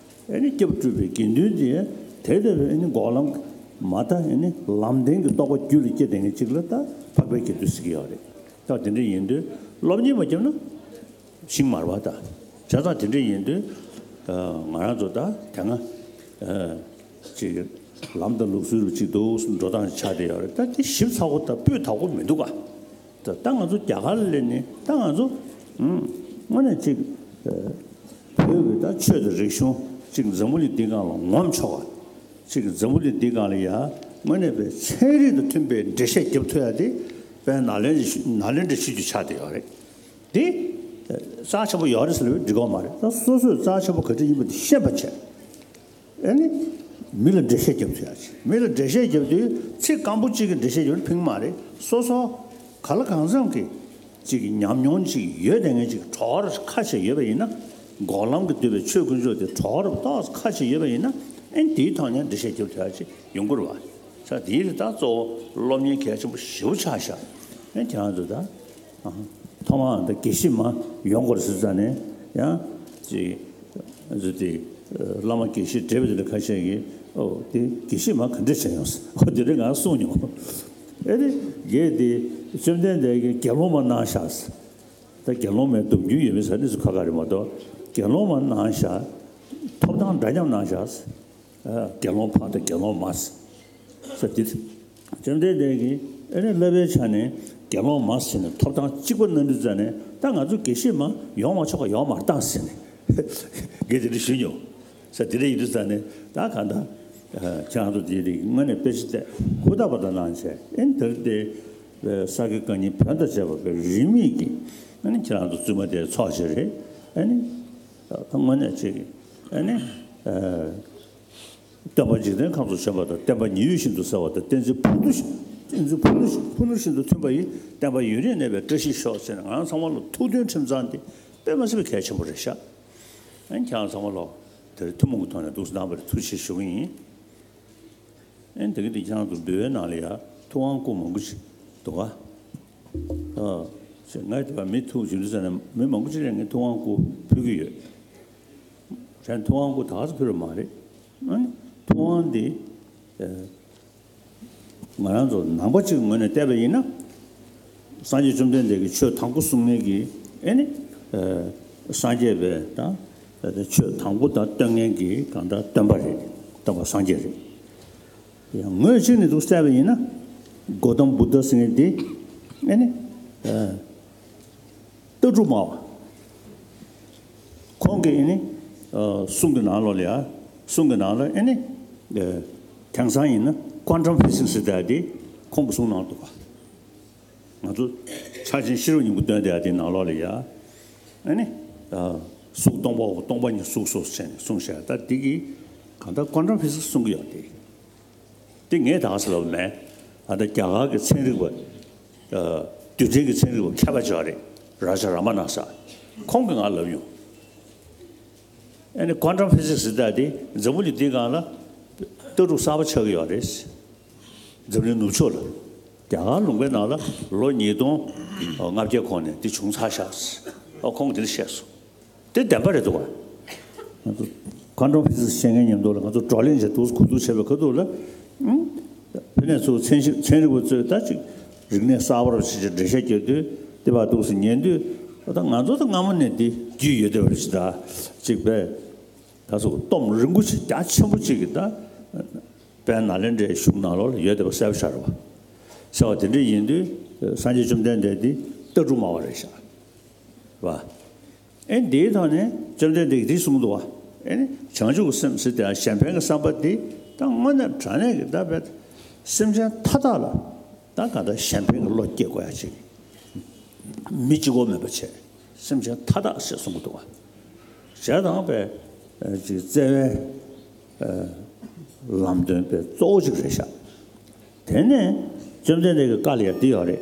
ཨེ་ནི་སྐྱབས་སྒྲུབ་པའི་དགེ་འདུན་དེ་དེ་ལྟ་བུའི་ཨེ་ནི་འགོག་ལམ་ མ་ད་ཨེ་ནི་ལམ་བདེན་གྱི་རྟོགས་པ་རྒྱུད་ལ་སྐྱེ་བསྡད་མཁན་ཅིག་ལ་ད་འཕགས་པའི་དགེ་འདུན་ཟེར་གྱི་ཡོད་རེད། ད་དེ་འདྲ་ཡིན་དུས་སློབ་གཉེར་མ་བརྒྱབ་ན་ཤིང་མ་རེད་པ། ད་བྱས་ཙང་དེ་འདྲ་ཡིན་དུས་ང་རང་ཚོ་ད་དེ་སྔ་ཅིག་ལམ་དང་ལུགས་སྲོལ་ཅིག་འདུག་འགྲོ་སྟངས་ཆགས་བསྡད་ཡོད་རེད། ད་དེ་ཞིབ་ཚགས་པོ་ད་སྤུས་དག་པོ་མི་འདུག་ག་ད་ད་ང་ཚོ་རྒྱ་གར་ལ་སླེབས་ནས་ད་ང་ཚོ་ཨུམ་དངོས་གནས་ཅིག་ཨ་བོད་ཀྱི་ད་ཆོས་དང་རིག་གཞུང་ཅིག་འཛམ་བུ་གླིང་འདི་སྒང་ལ་ངོམ་ཆོག་ག་ཅིག་འཛམ་བུ་གླིང་འདི་སྒང་ལ་ཡ་དངོས་གནས་པའི་ཚན་རིག་དང་མཐུན་པའི་འགྲེལ་བཤད་རྒྱབ་ཐུབ་ཡ་དེ་དཔེ་ནཱ་ལེནྡྲ་ནཱ་ལེནྡྲ་ཆོས་བརྒྱུད་ཆགས་བསྡད་ཡོད་རེད། དེ་རྩ་ཆེན་པོ་ཡོད་རེད་ཟེར་ལབ་འགྲིག་གི་མ་རེད། ད་སོ་སོས་རྩ་ཆེན་པོ་ག་འདྲ་ཡིན་པ་དེ་ཤེས་པ་བྱས། ཨ་ནི་མི་ལ་འགྲེལ་བཤད་རྒྱབ་ཐུབ་ཡ་ཆེ། མི་ལ་འགྲེལ་བཤད་རྒྱབ་དུས་ཚིག་སྐམ་པོ་གཅིག་གིས་འགྲེལ་བཤད་རྒྱབ་ན་ཕན་གྱི་མ་རེད། སོ་སོ་ག་ལ་གང་འཚམ་གྱི་གཅིག་གི་ཉམས་མྱོང་གཅིག་ཡོད་བསྡད་མཁན་གཅིག་གྲོགས་ར་ཁ་ཤས་ཡོད་པ་ཡིན་ན། འགོག་ལམ་གྱི་འདུས་པའི་ཆོས་དཀོན་མཆོག་དེ་གྲོགས་ར་ཏོག་ཙམ་ཁ་ཤས་ཡོད་པ་ཡིན་ན། ཨ་ནི་དེའི་ཐོག་ནས་འགྲེལ་བཤད་རྒྱབ་ཐུབ་ཡ་ཆེ་ཡོང་གི་རེད་བ། ས་དེའི་རིགས་ད་གཙོ་བོ་སློབ་གཉེར་གལ་ཆེན་པོ་ཞེ་པོ་ཆགས་ཤག་ཨ་ནི་ཁྱེད་རང་ཚོ་ད། ཨ། ཐོག་མར་ད་དགེ་བཤེས་མ་ཡོང་དགོས་ཟེར་ཙང་ནས་ཡང་ཅིག་ཨ་ཚོ་དེ་བླ་མ་དགེ་བཤེས་བགྲེས་པ་དེ་འདྲ་ཁ་ཤས་ཀྱིས་ཨོ་དེ་དགེ་བཤེས་མ་ག་འདྲ་བྱས་ཡོང་ཟེར་ཨོ་དེ་འདྲ་ང་གསུངས་མྱོང་། ཨེ་རེད་རྒན་དེ་བཅོམ་ལྡན་འདས་ཀྱིས་དགེ་སློང་མ་གནང་བཞག་ཟེར། ད་དགེ་སློང་མའི་སྡོམ་རྒྱུན་ཡོད་མེད་ཟེར་ནི་སུ་ཁ་ཁ་རེད་མ་གཏོགས་དགེ་སློང་མ་གནང་བཞག་ཐོབ་ཐང་འདྲ་མཉམ་གནང་བཞག་ཟེར། དགེ་སློང་ཕ་དང་དགེ་སློང་མ་ཟེར་དེ། བཅོམ་ལྡན་འདས་ཀྱིས་ཨེ་ནས་བསླབ་པའི་ཆ་ནས་དགེ་སློང་མ་ཟེར་ནས་ཐོབ་ཐང་གཅིག་པ་གནང་དུས་ཙ་ནས་ད་ང་ཚོ་དགེ་བཤེས་མ་ཡོང་མ་ཆོག་ག་ཡོང་མ་བཏང་ཟེར་ནས་དགེ་དེ་འདྲ་ཞུས་མྱོང་ཟེར། དེ་འདྲ་ཡིན་དུས་ཙ་ནས་ད་གང་ལྟར་ཁྱེད་རང་ཚོ་དེ་རིགས་དངོས་གནས་དཔེ་ཆ་བལྟས་ཧུར་ཐག་པ་དང་གནང་བྱས་ཨེ་ནས་དེར་དེ་ས་དགེ་བཀའ་རྙིང་བོན་དང་བཅས་པ་དཔེ་རིན་མེད་ཀྱི་ཨེ་ནས་ཁྱེད་རང་ཚོ་བཙུན་མ་དེ་ཚོགས་བྱས་རེད། ཨེ་ནས་ད་དངོས་གནས་ཅིག་ཨེ་ནས། སྟོན་པ་འཇིག་རྟེན་ཁམས་སུ་བྱོན་པ་དང་བསྟན་པ་ཉི་འོད་བཞིན་དུ་གསལ་བ་དང་། བསྟན་འཛིན་ཕུ་ནུ་བཞིན་བསྟན་འཛིན་ཕུ་ནུ་བཞིན་ཕུ་ནུ་བཞིན་དུ་མཐུན་པ་ཡི། བསྟན་པ་ཡུན་རིང་གནས་པའི་བཀྲ་ཤིས་ཤོག་ཟེར་ནས་ང་རང་ཚང་མ་ལ་ཐུགས་མཐུན་ཁྲིམས་གཙང་དེ་དཔེ་མ་སྲིད་པའི་གལ་ཆེན་པོ་རེད་ཤག་ཨ་ནི་ཁྱེད་རང་ཚང་མ་ལ་དེར་ཐུན་མོང་གི་ཐོག་ནས་འདུག་སེ་གནང་བར་ཐུགས་རྗེ་ཆེ་ཞུ་གི་ཡིན། ཨ་ནི་དེ་གི་དེ་ཁྱེད་རང་ཚོ་འབུལ་བའི་ནང་ལ་ཡ་ཐུབ་དབང་སྐུ་མང་པོ་ཞིག་འདུག་ག་ཨ་ཅེ་ང་དེ་བ་མི་ཐུག་བྱུང་དུས་ཙ་ནས་མི་མང་པོ་ཅིག་ལ་ངས་ཐུབ་དབང་སྐུ་ཕུལ་གི་ཡོད། གཞན་ཐུབ་དབང་སྐུ་ད་ག་སེ་ཕུལ་བ་མ་རེད། ཨ་ནི་ཐུབ་དབང་འདི་ཨ་ང་རང་ཚོ་ནང་པ་གཅིག་གི་ངོས་ནས་བལྟས་པ་ཡིན་ན། སངས་རྒྱས་བཅོམ་ལྡན་འདས་ཀྱིས་ཆོས་དང་པོ་གསུང་མཁན་གྱི་ཨེ་ནི་ཨ་སངས་རྒྱས་པའི་ད་ཆོས་དང་པོ་ད་སྟོན་མཁན་གྱི་གང་ལྟར་སྟོན་པ་རེད། སྟོན་པ་སངས་རྒྱས་རེད། ཡང་ངོས་གཅིག་ནས་འདུག་བལྟས་པ་ཡིན་ན། གོ་ཏམ་བུདྡྷ་ཟེར་མཁན་འདི་ཨེ་ནི་ཨ། ལྟ་གྲུབ་སྨྲ་བ། ཁོང་གི་ཨེ་ནི་ཨ་གསུང་གི་ནང་ལོགས་ལ་ཡ། གསུང་གི་ནང་ལ་ཨེ་ནི་ཨ་དེང་སང་ཡིན་ན་ཀོན་ཊམ་ཕི་སིག་སི་ཟེར་ཡ་དེ་ཁོང་གིས་གསུང་གནང་འདུག་ག་ང་ཚོ་ཕྱག་ཆེན་ཤེས་རབ་སྙིང་པོ་སྟོན་བསྡད་ཡ་དེའི་ནང་ལོགས་ལ་ཡ། ཨེ་ནི་ཨ་གཟུགས་སྟོང་པའོ། སྟོང་པ་ཉིད་གཟུགས་སོ་ཟེར་ནས་གསུངས་བཞག་ད་འདི་གི་གང་ལྟར་ཀོན་ཊམ་ཕི་སིག་སི་གསུང་གི་ཡོད་དེ། འདི་ངས་ད་ག་སེ་ལབ་མེད། ཨ་ད་རྒྱ་གར་གྱི་ཚན་རིག་པ། ཨ་རྡུལ་ཕྲན་གྱི་ཚན་རིག་པ་མཁས་པ་ཅིག་ཡོད་རེད། རཱ་ཇ་ར་མ་ན་ས། ཁོང་གིས་ང་ལབ་ཡོང་། ཨ་ནི་ཀོན་ཊམ་ཕི་སིག་སི་ཟེར་ཡ་དེ་འཛམ་བུ་གླིང་འདིའི་སྒང་ལ་ལྟ་གྲུབ་གསར་པ་ཆགས་ཀྱི་ཡོད་རེད། འཛམ་གླིང་ནུབ་ཕྱོགས་ལ། རྒྱ་གར་ལུང་པའི་ནང་ལ་ལོ་ཉིས་སྟོང་ལྔ་བརྒྱ་གོང་ནས་འདི་བྱུང་ཚར་ཤག་ཨ་ཁོང་གིས་འདི་འདྲ་བཤད་སོང་། དེ་བདེན་པ་རེད་འདུག་ག་ང་ཚོ་ཀོན་ཊམ་ཕི་སིག་སི་ཤེས་མཁན་མཉམ་དུ་ལ་ང་ཚོ་བགྲོ་གླེང་བྱས་འདུག་གོ་འདུག་བྱས་པའི་ཁ་ཐུག་ལ། ཨང་། ཕ་ནས་ཚུར་ཚན་ཞིབ་ཚན་རིག་པ་ཚོས་ད་ཅིག་རིག་གནས་གསར་པ་རུ་བྱེད་ཅིག་འགྲེལ་བཤད་རྒྱག་དུས་དེ་བར་འདུག་སེ་ཉན་དུས་ད་ང་ཚོ་ད་སྔ་མོ་ནས་འདི་རྒྱུས་ཡོད་བསྡད་པ་རེད་ཅིག་ད་ཅིག་པས་ད་སོ་སྟོབས་རིན་པོ་ཆེ་རྒྱ་ཆེན་པོ་ཅིག་གིས་ད་དཔལ་ནཱ་ལེནྡྲའི་གཞུང་ནང་ལོགས་ལ་ཡོད་བསྡད་པ་གསལ་པོ་ཆགས་རེད་བ། ཟེར་བ་དེ་འདྲ་ཡིན་དུས་སངས་རྒྱས་བཅོམ་ལྡན་འདས་འདི་ལྟ་གྲུབ་སྨྲ་བ་རེད་ཤག་བ། ཨེ་འདིའི་ཐོག་ནས་བཅོམ་ལྡན་འདས་ཀྱིས་འདི་གསུངས་འདུག་བ། ཨེ་ནི་བྱང་ཆུབ་ཀྱི་སེམས་ཟེར་དེ་གཞན་ཕན་གྱི་བསམ་པ་འདི་ད་དངོས་གནས་དྲང་གནས་ཀྱི་ད་བས་སེམས་ཅན་མཐའ་དག་ལ་ད་ག་ད་གཞན་ཕན་གྱི་བློ་སྐྱེ་དགོས་ཡ་ཅིག་མི་གཅིག་པོ་མེད་པ་བྱས་སེམས་ཅན་མཐའ་དག་ཟེར་གསུང་གི་འདུག་བ། ཞེ་སྡང་པའི་ཅིག་བརྩེ་བའི་ལམ་སྟོན་པའི་གཙོ་བོ་ཅིག་རེད་ཤག་དེ་ནས་བཅོམ་ལྡན་འདས་ཀྱི་བཀའ་ལ་ཡང་འདི་ཡོད་རེད།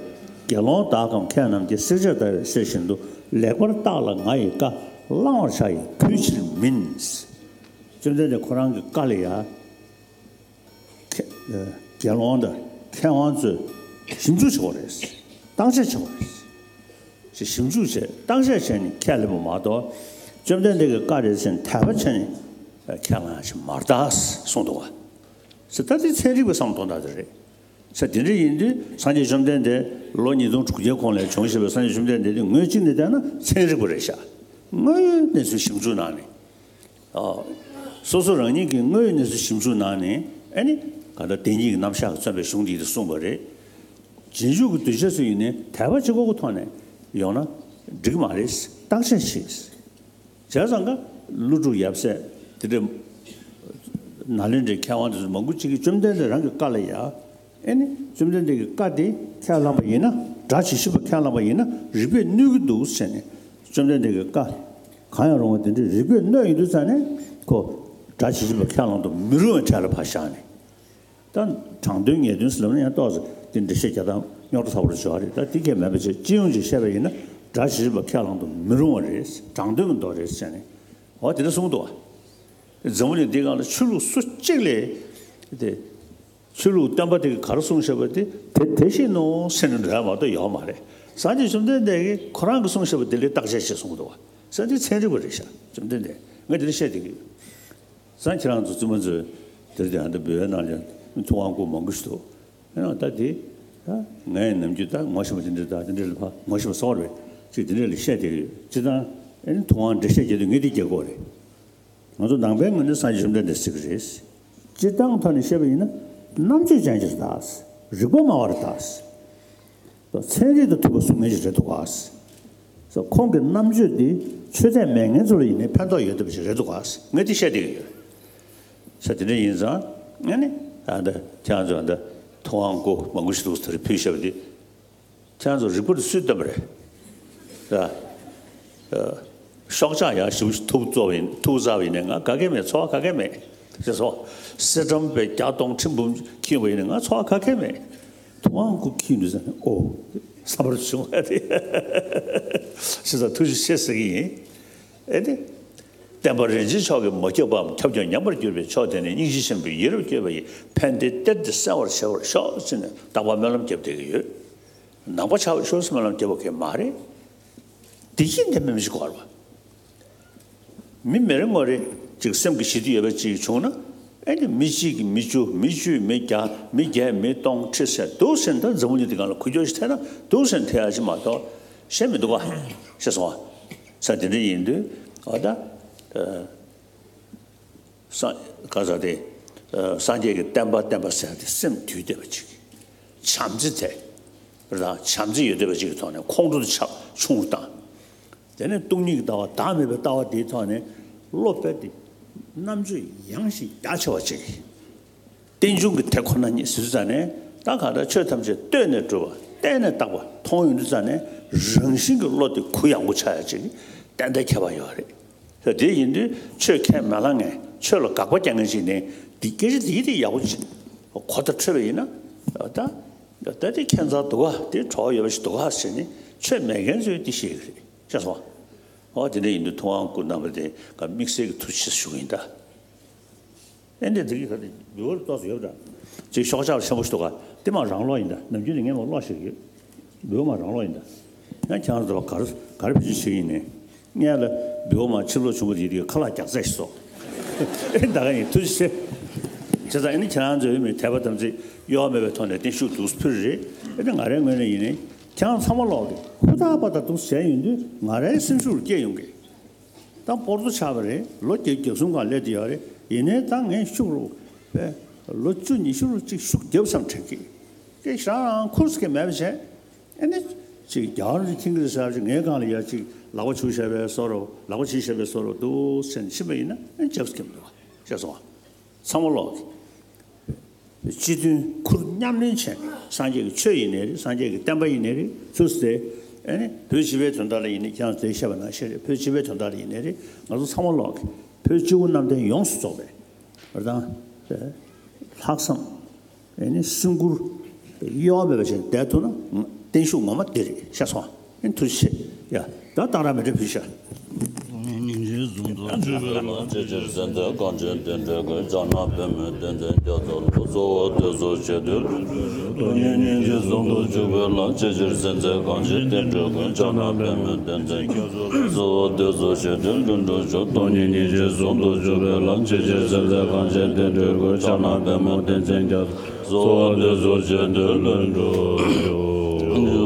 དགེ་སློང་དག་གམ་མཁས་རྣམས་ཀྱིས། བསྲེགས་བཅད་བརྡར་བའི་གསེར་བཞིན་དུ། ལེགས་པར་བརྟགས་ལ་ང་ཡི་བཀའ། བླང་བར་བྱ་ཡི་གུས་ཕྱིར་མིན། བཅོམ་ལྡན་འདས་ཁོ་རང་གི་བཀའ་ལ་ཡང་དགེ་སློང་དང་མཁས་དབང་ཚོས་ཞིབ་འཇུག་བྱེད་དགོས་རེད། བརྟག་དཔྱད་བྱེད་དགོས་རེད། ཞིབ་འཇུག་བྱས་བརྟག་དཔྱད་བྱས་ནས་ཁས་ལེན་པ་མ་གཏོགས་བཅོམ་ལྡན་འདས་ཀྱི་བཀའ་རེད་ཟེར་ནས་དད་པ་བྱས་ནས་ཁས་བླངས་ཡ་ཞིག་མ་རེད་ད་གསུངས་འདུག་བ། ཟེར། ད་དེ་ཚན་རིག་པའི་བསམ་བློ་གཏོང་སྟངས་དེ་རེད། ཟེར། དེ་འདྲ་ཡིན་དུས་སངས་རྒྱས་བཅོམ་ལྡན་འདས་ལོ་ཉིས་སྟོང་དྲུག་བརྒྱའི་གོང་ལ་བྱུང་བཞག་པའི་སངས་རྒྱས་བཅོམ་ལྡན་འདས་དེ་ངོས་གཅིག་ནས་བལྟས་ན་ཚན་རིག་པ་རེད་ཤག་དངོས་ཡོད་གནས་ཚུལ་ཞིབ་འཇུག་གནང་ནས། ཨ། སོ་སོ་རང་ཉིད་ཀྱི་དངོས་ཡོད་གནས་ཚུལ་ཞིབ་འཇུག་གནང་ནས། ཨ་ནི་ག་ད་བདེན་གཉིས་ཀྱི་རྣམ་གཞག་གིས་མཚོན་པའི་གཞུང་འདི་ཡིས་གསུངས་པ་རེད། རྗེས་འཇུག་གི་གདུལ་བྱ་ཚོ་ཡིན་ནའི་དད་པ་གཅིག་པོ་གི་ཐོག་ནས་ཡོང་ན་འགྲིག་མ་རེད། བརྟག་དཔྱད་བྱེད། བྱས་ཙང་ཀ་ཀླུ་སྒྲུབ་ཡབ་སྲས་དེ་འདྲ་ནཱ་ལེནྡྲའི་མཁས་དབང་དེ་ཚོ་མང་པོ་ཅིག་གིས་བཅོམ་ལྡན་འདས་རང་གི་བཀའ་ལ་ཡ། ཨེ་ནི་བཅོམ་ལྡན་འདས་ཀྱི་བཀའ་དེ་ཁས་བླངས་པ་ཡིན་ན། སྒྲ་ཇི་བཞིན་པ་ཁས་བླངས་པ་ཡིན་ན་རིགས་པས་གནོད་ཀྱི་འདུག་ཟེར་ནས། བཅོམ་ལྡན་འདས་ཀྱི་བཀའ་གང་ཡང་རུང་བ་དེ་འདྲའི་རིགས་པས་གནོད་ཡོང་དུས་ཙང་ནས། ཁོ་སྒྲ་ཇི་བཞིན་པ་ཁས་བླངས་དུ་མི་རུང་བའི་གྲས་ལ་ཕར་བཞག་ནས། ད་དྲང་དོན་ངེས་དོན་ཟེར་ལབ་ན་ཡང་ཏོག་ཙམ་དེ་འགྲེལ་བཤད་རྒྱག་སྟངས་རྙོག་དྲ་ཚ་པོ་རེ་བྱུང་བ་རེད། ད་དེ་གས་མེད་པ་བྱས། སྤྱི་ཡོངས་ཀྱིས་བཤད་པ་ཡིན་ན་སྒྲ་ཇི་བཞིན་པ་ཁས་བླངས་དུ་མི་རུང་བ་རེད། དྲང་དོན་གྱི་མདོ་རེད་ཟེར་ནས། འོ་དེ་འདྲ་གསུངས་འདུག་བ། འཛམ་བུ་གླིང་འདིའི་སྒང་ལ་ཆོས་ལུགས་སུ་གཅིག་ལས་དེ། ཆོས་ལུགས་སྟོན་པ་དེ་གིས་ག་རེ་གསུངས་བཞག་པ་དེ་དེ་དེ་བཞིན་ནོ་ཟེར་ནས་འགྲོ་ཡ་མ་གཏོགས་ཡོད་མ་རེད། སངས་རྒྱས་བཅོམ་ལྡན་འདས་ཀྱིས་ཁོ་རང་གིས་གསུངས་བཞག་པ་དེ་ལ་བརྟག་དཔྱད་བྱེད་གསུངས་འདུག་བ། ཟེར་དེ་ཚན་རིག་པ་རེད་ཤག་བཅོམ་ལྡན་འདས། ང་དེ་འདྲ་བཤད་བསྡད་ཀྱི་ཡོད། སང་ཁྱེད་རང་ཚོ་བཙུན་མ་ཚོས་དེར་དེ་ཨ་འདྲ་འབུལ་བའི་ནང་ལ་ཐུབ་དབང་སྐུ་མང་པོ་ཞིག་འདུག་ཡང་ད་དེ་ད་ངས་ནམ་རྒྱུན་ད་ངོ་ཤེས་པ་དེ་འདྲ་དང་དེ་འདྲ་ལ་ཕ་ངོ་ཤེས་པ་སོགས་རེད། ཅིག་དེ་འདྲ་ལ་བཤད་བསྡད་ཀྱི་ཡོད། སྤྱིར་བཏང་ཨེ་ནི་ཐུབ་དབང་འགྲེལ་བཤད་རྒྱག་དུས་ངས་དེ་རྒྱག་གི་ཡོད་རེད། ང་ཚོ་ནང་པའི་ངོས་ནས་སངས་རྒྱས་བཅོམ་ལྡན་འདས་ཟེར་གྱི་རེད། སྤྱིར་བཏང་ཐོག་ནས་བཤད་པ་ཡིན་ན་རྣམ་དཔྱོད་ཅན་ཅིག་རེད་ད། རིག་པ་སྨྲ་བ་རེད་ད། ཚན་རིག་དང་མཐུན་པ་གསུང་མཁན་ཅིག་རེད་འདུག་ག། ཁོང་གི་རྣམ་དཔྱོད་འདི་ཆོས་དད་མེད་མཁན་ཚོ་ལ་ཡིན་ནའི་ཕན་ཐོགས་ཡོད་བསྡད་པ་ཞིག་རེད་འདུག་ག། ངས་འདི་བཤད་བསྡད་ཀྱི་ཡོད། ས་དེ་འདྲ་ཡིན་ཙང་ཨ་ནི་ད་ལྟ་ཁྱེད་རང་ཚོ་ད་ལྟ་ཐུབ་དབང་སྐུ་མང་པོ་ཞིག་འདུག་དེར་ཕུལ་བཞག་པ་འདི། ཁྱེད་རང་ཚོ་རིག་པ་དེ་སུས་བཏོན་པ་རེད། ད། ཨ། ཤོག་ཆག་ཡག་ཞེ་པོ་ཞིག་ཐུག་བཙོག་པ་ཡིན། ཐུག་ཟ་བ་ཡིན་ནའི་ང་ག་གེ་མེད། ཚོར་བ་ག་གེ་མེད། ཅེས་སོ། གསེར་སྦྲམ་པའི་བརྒྱ་སྟོང་ཁྲི་འབུམ་འཁྱིལ་བ་ཡིན་ནའི་ང་ཚོར་བ་ག་གེ་མེད། ཐུབ་དབང་སྐུ་འཁྱིལ་དུས་ཙང་ནས་ཨོ། བསམ་པར་བྱུང་བ་རེད། ཞེ་ས་ཐུགས་རྗེ་ཆེ་ཟེར་གྱི་ཡིན། ཨེ་ནི། བསྟན་པ་རིན་ཆེན་མཆོག་གིས་མ་ཁྱབ་པའམ་ཁྱབ་ཀྱང་ཉམས་པར་གྱུར་པའི་ཕྱོགས་དེ་ནི་སྙིང་རྗེ་ཆེན་པོས་ཡིད་རབ་བསྐྱོད་པ་ཡི་ཕན་བདེའི་གཏེར་འདི་གསལ་བར་བྱེད་པར་ཤོག་ཅེས་ནས་རྟག་པར་སྨོན་ལམ་བརྒྱབ་བསྡད་ཀྱི་ཡོད། ནང་པ་ཆགས་པའི་ཕྱོགས་སུ་སྨོན་ལམ་བརྒྱབ་པ་གང་ཡང་མ་རེད། བདེ་སྐྱིད་ལྡན་པའི་མི་ཞིག་དགོས་རེད་བ། མི་མི་རེ་ངོ་རེ་ཅིག་སེམས་ཀྱི་ཞི་བདེ་ཡོད་པ་ཅིག་བྱུང་ན། ཨེ་ནི་མི་གཅིག་གིས་མི་བཅུ། མི་བཅུས་མི་བརྒྱ། མི་བརྒྱས་མི་སྟོང་། ཁྲི་ཟེར་འདུག་ཟེར་ད་འཛམ་བུ་གླིང་འདི་སྒང་ལ་ཁུ་བྱུག་ཞིག་ཐེབས་ན་འདུག་ཟེར་ཐེབས་ཡ་ཅིག་མ་གཏོགས་གཞན་མི་འདུག་ག། ཤེས་སོང་ང་། ས་དེ་འདྲ་ཡིན་དུས་ཨ་ད། ཨ། སངས་ག་ས་དེ། ཨ། སངས་རྒྱས་ཀྱི་བསྟན་པ་བསྟན་པ་ཟེར་ཏེ་སེམས་དུལ་བསྡད་པ་ཅིག་བྱམས་བརྩེ་དེ། རེད་དང་བྱམས་བརྩེ་ཡོད་བསྡད་པ་ཅིག་གི་ཐོག་ནས་ཁོང་ཁྲོ་དེ་ཆགས་ཆུང་རུ་བཏང་། དེ་ནས་སྟོང་ཉིད་ཀྱི་ལྟ་བ་བདག་མེད་པའི་ལྟ་བ་དེའི་ཐོག་ནས་བློ་རྦད་དེ་རྣམ་དཔྱོད་ཡངས་ཤིང་རྒྱ་ཆེ་བ་ཅིག་རྟེན་འབྱུང་གི་དེ་ཁོ་ན་ཉིད་ཟེར་དུས་ཙང་ནས་ད་ག་ད་ཆོས་ཐམས་ཅད་ལྟོས་ནས་གྲུབ་པ། བལྟས་ནས་བཏགས་པ་མཐོང་ཡོང་དུས་ཙང་ནས་རང་བཞིན་གྱི་བློ་དེ་གུ་ཡངས་པོ་ཆགས་ཡ་ཅིག་ཏན་ཏན་ཁྱད་པར་ཡོད་རེད། དེ་ཡིན་དུས་ཆོས་ཁས་མ་བླངས་མཁན། ཆོས་ལ་དགག་པ་རྒྱག་མཁན་ཞིག་ནས་འདི་སྐད་ཆ་འདི་འདི་ཡག་པོ་ཅིག་གོ་བརྡ་འཕྲོད་པ་ཡིན་ན། ད་ད་དེ་ཁྱད་མཚར་འདུག་ག། དེ་བྲོ་བ་ཡོད་པ་ཞིག་འདུག་ག་ཟེར་ནས་ཆོས་མེད་མཁན་ཚོས་འདི་ཤེས་ཀྱི་རེད། ཤེས་སོང་ང་། འོ་དེ་འདྲ་ཡིན་དུས་ཐུབ་དབང་སྐུ་རྣམ་པ་དེ་ག་དམིགས་བསལ་གྱི་ཐུགས་རྗེ་ཆེ་ཞུ་གི་ཡིན་ད། ཨེ་འདི་འདི་གི་ག་དེ་འབུལ་བ་ཏོག་ཙམ་ཡོད་པ་འདྲ། ཅིག་ཤོག་ཆག་ཆེན་པོ་ཞིག་འདུག་ག། དེ་མ་རང་སློག་ཡིན་ད། ནམ་རྒྱུན་ནས་ངས་མ་སློག་ཤེས་ཀྱི་ཡོད། འབུལ་བ་མ་རང་སློག་ཡིན་ད། ཡང་ཁྱེད་རང་ཚོ་ག་རེ་ག་རེ་བེད་སྤྱོད་བྱེད་ཀྱི་ཡིན་ནས། སྔོན་ལ་འབུལ་བ་མ་ཕྱིར་སློག་བྱུང་བ་དེ་དེ་ཁ་ལག་རྒྱག་རྩིས་ཤིག་སོང་། ཨེ་ད་ག་ཡིན། ཐུགས་རྗེ་ཆེ། བྱས་ཙང་ཨེ་ནི་ཁྱེད་རང་ཚོའི་མི་དད་པ་དམ་ཚིག་གཡོ་བ་མེད་པའི་ཐོག་ནས་བརྟན་བཞུགས་འདུག་ཕུལ་རེད། ཨེ་ནི་ང་རའི་ངོས་ནས་ཡིན་ནའི་ཁྱེད་རང་ཚང་མ་ལོག་གི་ཧུར་ཐག་པ་དང་འདུག་བྱས་ཡོང་དུས་ང་རའི་སེམས་ཤུགས་སྐྱེ་ཡོང་གི། ད་སྤོར་ཏོ་ཆགས་པ་རེད། ལོ་བརྒྱད་ཅུ་གྱ་གསུམ་སྒང་སླེབས་བསྡད་ཡོད་རེད། ཡིན་ནའི་ད་ངས་ཤུགས་རུ་པས་ལོ་བཅུ་ཉི་ཤུ་རུ་གཅིག་ཤུགས་རྒྱབ་བསམ་དྲན་གི། སྐད་ཆ་རང་ཁུར་སྐད་མེད་པ་བྱས། ཨེ་ནི་ཅིག་རྒྱ་གར་གྱི་ཁྱིང་གི་ཟེར་ཅིག་ངའི་སྒང་ལ་ཡ་ཅིག་ལག་པ་འཆུ་བྱས་པའི་བཟོ་འདྲ། ལག་པ་བྱས་བྱས་པའི་བཟོ་འདྲ་འདུག་ཟེར་ནས་ཕྱིན་པ་ཡིན་ན་ཨེ་ནི་རྒྱབ་སྐད་མི་འདུག་བ། ཤེས་སོང་ང་། ཚང་མ་ལོག་གི། སྤྱི་མཐུན་ཁུར་མཉམ་ལེན་བྱས་ནས་སངས་རྒྱས་ཀྱི་ཆོས་ཡིན་ནའི་རེད། སངས་རྒྱས་ཀྱི་བསྟན་པ་ཡིན་ནའི་རེད། ཚུར་ཟེར། ཨེ་ནི་བོད་སྤྱི་པའི་དོན་དག་ལ་ཡིན་ནའི་ཁྱེད་རང་ཚོས་བཤད་པ་ནང་བཞིན་རེད། བོད་སྤྱི་པའི་དོན་དག་ལ་ཡིན་ནའི་རེད། ང་ཚོ་ཚང་མ་ལོག་གི་བོད་སྤྱི་བོ་གནམ་བསྟན་ཡོངས་སུ་རྫོགས་པའི་རེད་དང་། ལྷག་བསམ། ཨེ་ནི་སེམས་ཁུར་གཡོ་བ་མེད་པ་བྱས་བསྡད་ཐུབ་ན་བརྟན་བཞུགས་ངོ་མ་འདི་རེད། ཤེས་སོང་། ཨེ་ནི་ཐུགས་རྗེ་ཆེ། ཡ། ད་སྟག་ར་མི་འདྲ་ཕུལ་ཤག། སྙིང་རྗེ་གཟུགས། ཟུང་དུ་འཇུག་པའི་ལམ། ཇི་ཕྱིར་གསལ་མཛད་གངས་ཅན་བསྟན་འགྲོའི་མགོན། ཕྱག་ན་པདྨོ་བསྟན་འཛིན་རྒྱ་མཚོ་ལ། གསོལ་བ་འདེབས་སོ་བཞེད་དོན་ལྷུན་གྲུབ་ཤོག་སྟོང་ཉིད་སྙིང་རྗེ་ཟུང་དུ་འཇུག་པའི་ལམ། ཇི་ཕྱིར་གསལ་མཛད་གངས་ཅན་བསྟན་འགྲོའི་མགོན། ཕྱག་ན་པདྨོ་བསྟན་འཛིན་རྒྱ་མཚོ་ལ། གསོལ་བ་འདེབས་སོ་བཞེད་དོན་ལྷུན་གྲུབ་ཤོག་སྟོང་ཉིད་སྙིང་རྗེ་ཟུང་དུ་འཇུག་པའི་ལམ། ཇི་ཕྱིར་གསལ་མཛད་གངས་ཅན་བསྟན་འགྲོའི་མགོན། ཕྱག་ན་པདྨོ་བསྟན་འཛིན་རྒྱ་མཚོ། གསོལ་བ་འདེབས་སོ་བཞེད་དོན་ལྷུན་གྲུབ་ཤོག་སྐྱབས་སུ་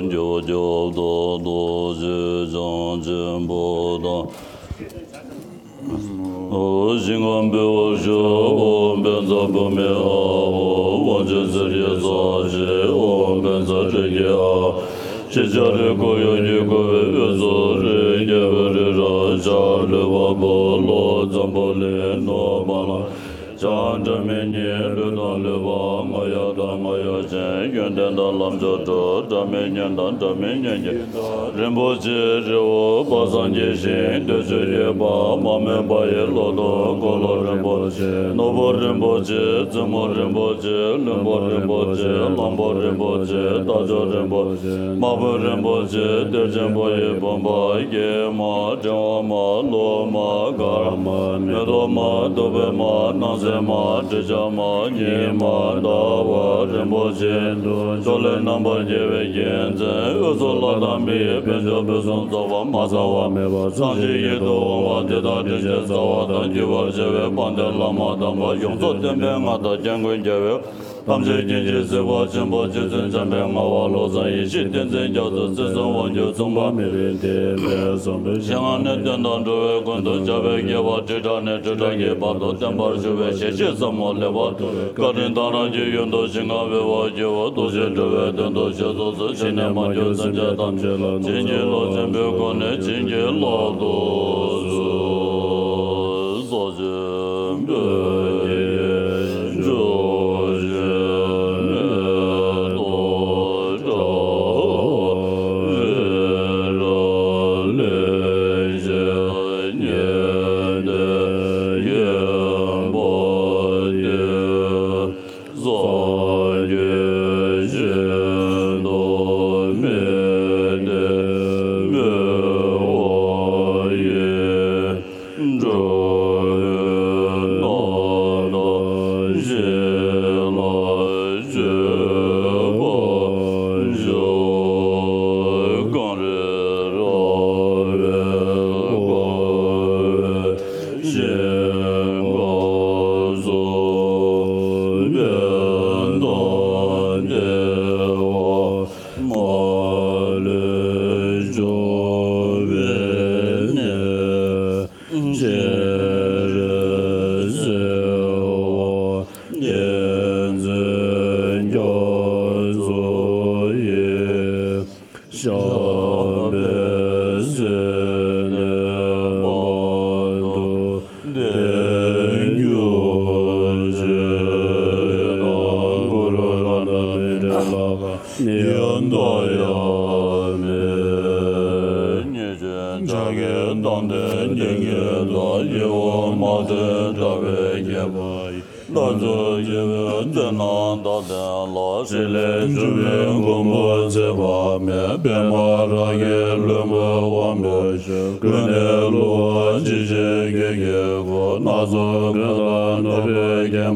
མཆིའོ། རྒྱལ་བ་ཀུན་ལ་ཐུགས་རྗེ་ཅན། ཆེན་པོ་དང་། ཞིང་ཁམས་འཕེལ་བར་ཤོག་ཨོཾ་བཛྲ་བྷཱུ་མི་ཨཱཿཧཱུྃ། དབང་ཕྱུག་གསེར་གྱི་ས་གཞི། ཨོཾ་བཛྲ་སྤྲིན་གྱི་ཨ། ཤེས་བྱ་རིག་ཁོར་ཡུག་གིས་བསྐོར་བའི་དབུས་སུ་རི་རྒྱལ་པོའི་རི་རབ་བྱ་ཀླུ་དབང་པོ་ཀླུ་འཛམ་བུ་གླིང་ནོར་བུ་ལ། བྱ་སྒྲ་མི་སྙན་ཀླུ་དང་ཀླུ་དབང་རྔ་ཡབ་དང་རྔ་ཡབ་ཆེན། ཡོན་ཏན་དང་ལམ་མཆོག་གྲུབ། སྒྲ་མི་སྙན་དང་སྒྲ་མི་སྙན་གྱི། རིན་པོ་ཆེ་རི་བོ་དཔག་བསམ་གྱི་ཞིང་བདུད་རྩི་འཁྱིལ་པ་མ་རྨོས་པ་ཡི་ལོ་ཏོག་འཁོར་ལོ་རིན་པོ་ཆེ། ནོར་བུ་རིན་པོ་ཆེ། བཙུན་མོ་རིན་པོ་ཆེ། ལྷུན་པོ་རིན་པོ་ཆེ། གླང་པོ་རིན་པོ་ཆེ། རྟ་མཆོག་རིན་པོ་ཆེ། དམག་དཔོན་རིན་པོ་ཆེ། གཏེར་ཆེན་པོ་ཡི་བུམ་པ། སྐྱེས་མ་ཕྲེང་བ་མ་ལོ་མ་མཁར་མ་མེ་ཏོག་མ་བདུག་སྤོས་མ་སྣང་གསལ་མ་དྲི་ཆབ་མ་ཉི་མ་ཟླ་བ་རིན་པོ་ཆེ། ཕྱོགས་ལས་རྣམ་པར་རྒྱལ་བའི་རྒྱལ་མཚན། དབུས་སུ་ལྷ་དང་མི་ཡི་དཔལ་འབྱོར་ཕུན་སུམ་ཚོགས་པ་མ་ཚང་བ་མེད་པ་ཚངས་པའི་ཡུལ་དུ་འོང་བ་འདི་དག་དྲིན་ཅན་རྩ་བ་དང་བརྒྱུད་པར་བྱ་བའི་དཔལ་ལྡན་བླ་མ་དམ་པ་ཡོངས་རྫོགས་བསྟན་པའི་མངའ་བདག་སྐྱབས་མགོན་རྒྱལ་བའི་ཐམས་ཅད་མཁྱེན་ཅིང་གཟིགས་པ་ཆེན་པོ་རྗེ་བཙུན་འཇམ་དཔལ་དངོས་གྲུབ་ཀློང་བཟང་ཡེ་ཤེས་བསྟན་འཛིན་རྒྱ་མཚོ་སྲིད་གསུམ་དབང་ཕྱུག་མཚུངས་པ་མེད་པའི་བསྟན་པའི་བཟང་པོའི་ཞིང་ཁམས་ནས་བསྟན་དང་འགྲོ་བའི་ཀུན་ཏུ་ཁྱབ་པའི་དགྱེས་པ་ཁྲི་ཕྲག་ནས་ཁྲི་ཕྲག་གི་བར་དུ་བརྟན་པར་བཞུགས་པའི་ཞལ་བཞེས་ཟབ་མོ་ལེགས་པར་མཐོང་བའི་བཀའ་དྲིན་དང་རང་གི་ཡུལ་དུ་ཞིང་ཁམས་འཕེལ་བར་བགྱིའོ། ཐུགས་རྗེས་འགྲོ་བའི་དོན་དུ་སྤྱན་རས་གཟིགས་སུ་ཕྱི་ནས་མ་གྱུར་སེམས་ཅན་ཐམས་ཅད་ལ་བྱིན་གྱིས་རློབ་ཆེན་པོའི་སྒོ་ནས་བྱིན་གྱིས་བརླབ་ཏུ་གསོལ། ས་གཞི་འབེབས་ཀྱི་ཆུ་སྐྱེས་མེ་ཏོག་བཀྲ་བའི་ར་ལས་བྱེད་ཉི་ཟླའི་དབྱིངས་པ་སྟེ། སངས་རྒྱས་ཞིང་དུ་མི་ལྡན་མི་དབང་ཡིན། འགྲོ་བའི་སྣང་བ་ཞི་ལ་སྤྱོད་པ་མཆོག་གངས་རི་ར་བས་བསྐོར་བའི་ཞིང་ཁམས་སུ་དཔལ་དང་བདེ་བ་མ་ལུས་འབྱུང་བའི་གནས། སྤྱན་རས་གཟིགས་དབང་བསྟན་འཛིན་རྒྱ་མཚོ་ཡི། ཞབས་པད་སྲིད་མཐའི་བར་དུ་བརྟན་གྱུར་ཅིག། གུ་རུ་རཏྣ་མི་འབྲལ་ལྷ་ཁང་ནི་ཡང་འདའ་ཡང་མེད། ཉེས་ཅན་ཕྱག་གི་མདངས་ལྡན་སྙིང་གི་མདངས། ཡིད་འོང་མ་བསྟན་དགྲ་བགེགས་ཀྱི་དཔལ་ཡིན། ལྷ་མཛོད་རྒྱལ་པོའི་མཚན་རྣམས་དག་ལྡན་ལ། ཕྲིན་ལས་བཅུ་པའི་མགོན་པོ་ཚེ་དཔག་མེད། པདྨ་རཱ་གའི་ལྷུན་པོའི་དབང་པོ་ཆེ། ཀུན་ནས་བསླུ་བ་ཇི་བཞིན་གྱི་དཀྱིལ་འཁོར། སྣ་ཚོགས་ཀུན་ལ་གནས་པའི་ཀྱེ་མ་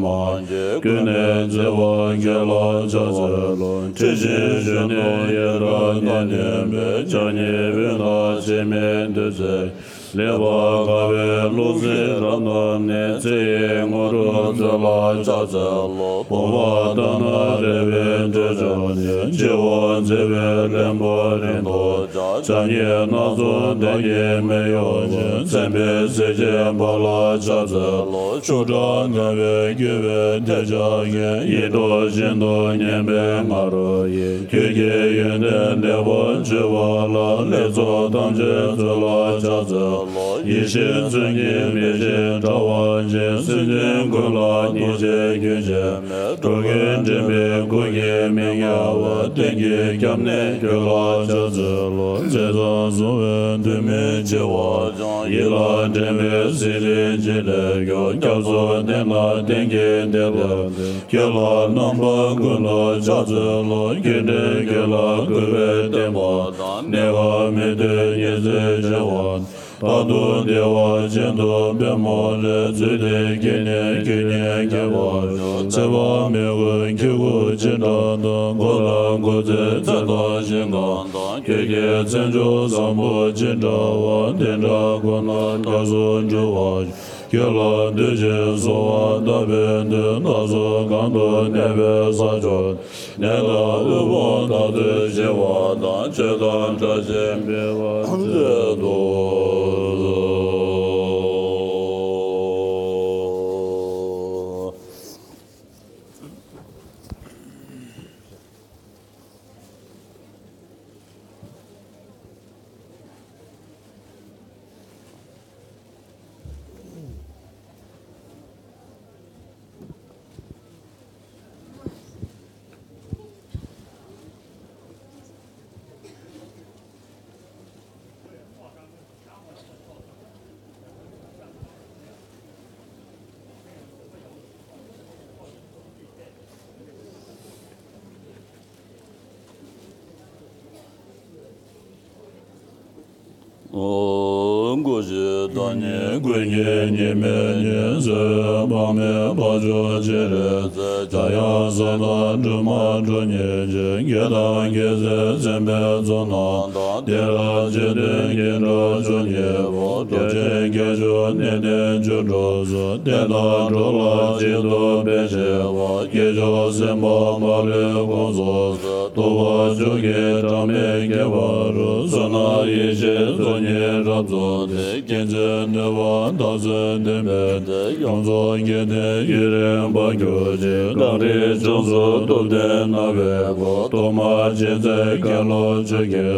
ཀྱེ། ཀུན་ནས་བརྩེ་བ་བསྐྱེད་ལ་ཕྱག་འཚལ་ལོ། ཁྲི་ཆེན་གཞོན་ནུའི་ཡལ་ག་ལྟར་མཉེན་པའི། ཕྱག་གཉིས་པའི་མདངས་འཆི་མེད་བདུད་རྩི། ལེགས་པར་དགའ་བའི་ལུགས་སྲིད་རབ་རྣམས་ནི། ཚེ་ཡི་དངོས་གྲུབ་སྩོལ་ལ་ཕྱག་འཚལ་ལོ། བུམ་པ་དག་ན་རས་པའི་ཁྲི་མཆོག་ནི། སྤྱི་བོར་མཛེས་པའི་ལྷུན་པོ་རིང་དུ་གྱུར། ཕྱག་གཉིས་སྣ་ཚོགས་མདངས་ཀྱི་མེ་ཡོལ་ཅན། མཚན་དཔེའི་གཟི་བརྗིད་འབར་ལ་ཕྱག་འཚལ་ལོ། ཆུ་སྐྲ་དགའ་བའི་སྐྱེ་བོའི་ཐལ་ལྕག་གིས། ཡིད་དུ་བཞིན་དུ་མཉེན་པའི་ང་རོ་ཡིས། ཁྱོད་ཀྱི་ཡོན་ཏན་ལེགས་པར་བརྗོད་པ་ལ། ལེགས་ཚོགས་ཐམས་ཅད་སྩོལ་ལ་ཕྱག་འཚལ་ ཡེ་ཤེས་མཚོན་གྱི་མེ་བཞིན་བཀྲ་བ་ཅན། སེམས་ཅན་ཀུན་ལ་ཐུགས་རྗེ་རྒྱུན་ཆད་མེད། འགྲོ་ཀུན་འདྲེན་པའི་སྐུ་གཉིས་མི་ཉམས་པ། གཏན་གྱི་སྐྱབས་གནས་ཁྱོད་ལ་ཕྱག་འཚལ་ལོ། མཛད་དང་གསུང་བའི་མཐུ་མི་ཆེ་བ་ཀྱང་། ཡིད་ལ་དྲན་པའི་ཟིལ་གྱིས་ཅི་ལས་སྐྱོབ། སྐྱབས་སུ་བསྟེན་ན་གཏན་གྱི་བདེ་བ། ཁྱེད་ལ་རྣམ་པ་ཀུན་ཏུ་ཕྱག་འཚལ་ལོ། ཁྱེད་འདྲའི་ཁྱེད་ལ་གུས་པས་བསྟེན་པ་དང་། གནས་སྐབས་མི་མཐུན་ཉེར་འཚེ་ཆེ་བ། རྟག་ཏུ་བདེ་བ་ཅན་དུ་པདྨོ་ལས། བཙུན་ཏེ་ཁྱེད་ནི་ཁྱེད་ཉིད་མཁྱེན་པར་ཤོག། ཚེ་དཔག་མེད་ཀུན་ཁྱེད་སྐུ་ཅི་འདྲ་འདུག། འགོག་དང་འགོག་བྱེད་མཚན་དང་ཞིང་ཁམས་དང་། ཁྱེད་ཀྱི་མཚན་མཆོག་བཟང་པོ་ཅི་འདྲ་བ། དེ་འདྲ་ཀུན་ལ་སྐྱབས་སུ་འགྲོ་བར་ཤོག། ཁྱེད་ལ་འདུད་ཅིང་གསོལ་བ་བཏབ་པའི་མཐུས། བདག་སོགས་གང་དུ་གནས་པའི་ས་ཕྱོགས་ནད་དང་དབུལ་ཕོངས་དག་ཏུ་ཞི་བ་དང་། ཆོས་དང་བཀྲ་ཤིས་འཕེལ་བར་མཛད་དོ། ཨོ། སྐུ་བཞིའི་བདག་ཉིད་ཀུན་གྱི་གཉིས་མེད་ཉིད། གསོད་དཔག་མེད་དཔལ་འབྱོར་སྤྱན་རས་གཟིགས། འཇམ་དབྱངས་གསང་བདག་སྒྲོལ་མ་སྒྲོལ་མཉེས་ཀྱི། བགེགས་དང་བགེགས་ཚེ་འཛིན་པའི་ཚོགས་རྣམས་དང་། བདེ་རབ་འཇིག་རྟེན་གྱི་དགྲ་བཅོམ་གྱི་ཕོ། རྡོ་རྗེ་རྒྱ་མཚོ་གནས་བརྟན་བཅུ་དྲུག་སོགས། བསྟན་དང་འགྲོ་ལ་གཅིག་ཏུ་ཕན་བྱེད་པ། སྐྱེས་མཆོག་སེམས་དཔའ་མ་ལུས་དགོངས་རྫོགས་སུ། ཐུབ་པ་མཆོག་གི་གྲངས་མེད་ཁྱད་པར་དུ། བསོད་ནམས་ཡེ་ཤེས་ཚོགས་གཉིས་རབ་རྫོགས་ཏེ། མཁྱེན་བརྩེ་ནུས་པ་དར་ཚུལ་ལྡན་པའི་སྡེ། ཡོངས་རྫོགས་དགེ་ལྡན་ཡུན་རིང་འབར་གྱུར་ཅིག། གངས་རིའི་ལྗོངས་སུ་སྟོབས་ལྡན་སྣང་བའི་སྐུ། ཐོག་མར་མཁྱེན་བརྩེ་མཁན་སློབ་ཆོས་ཀྱི།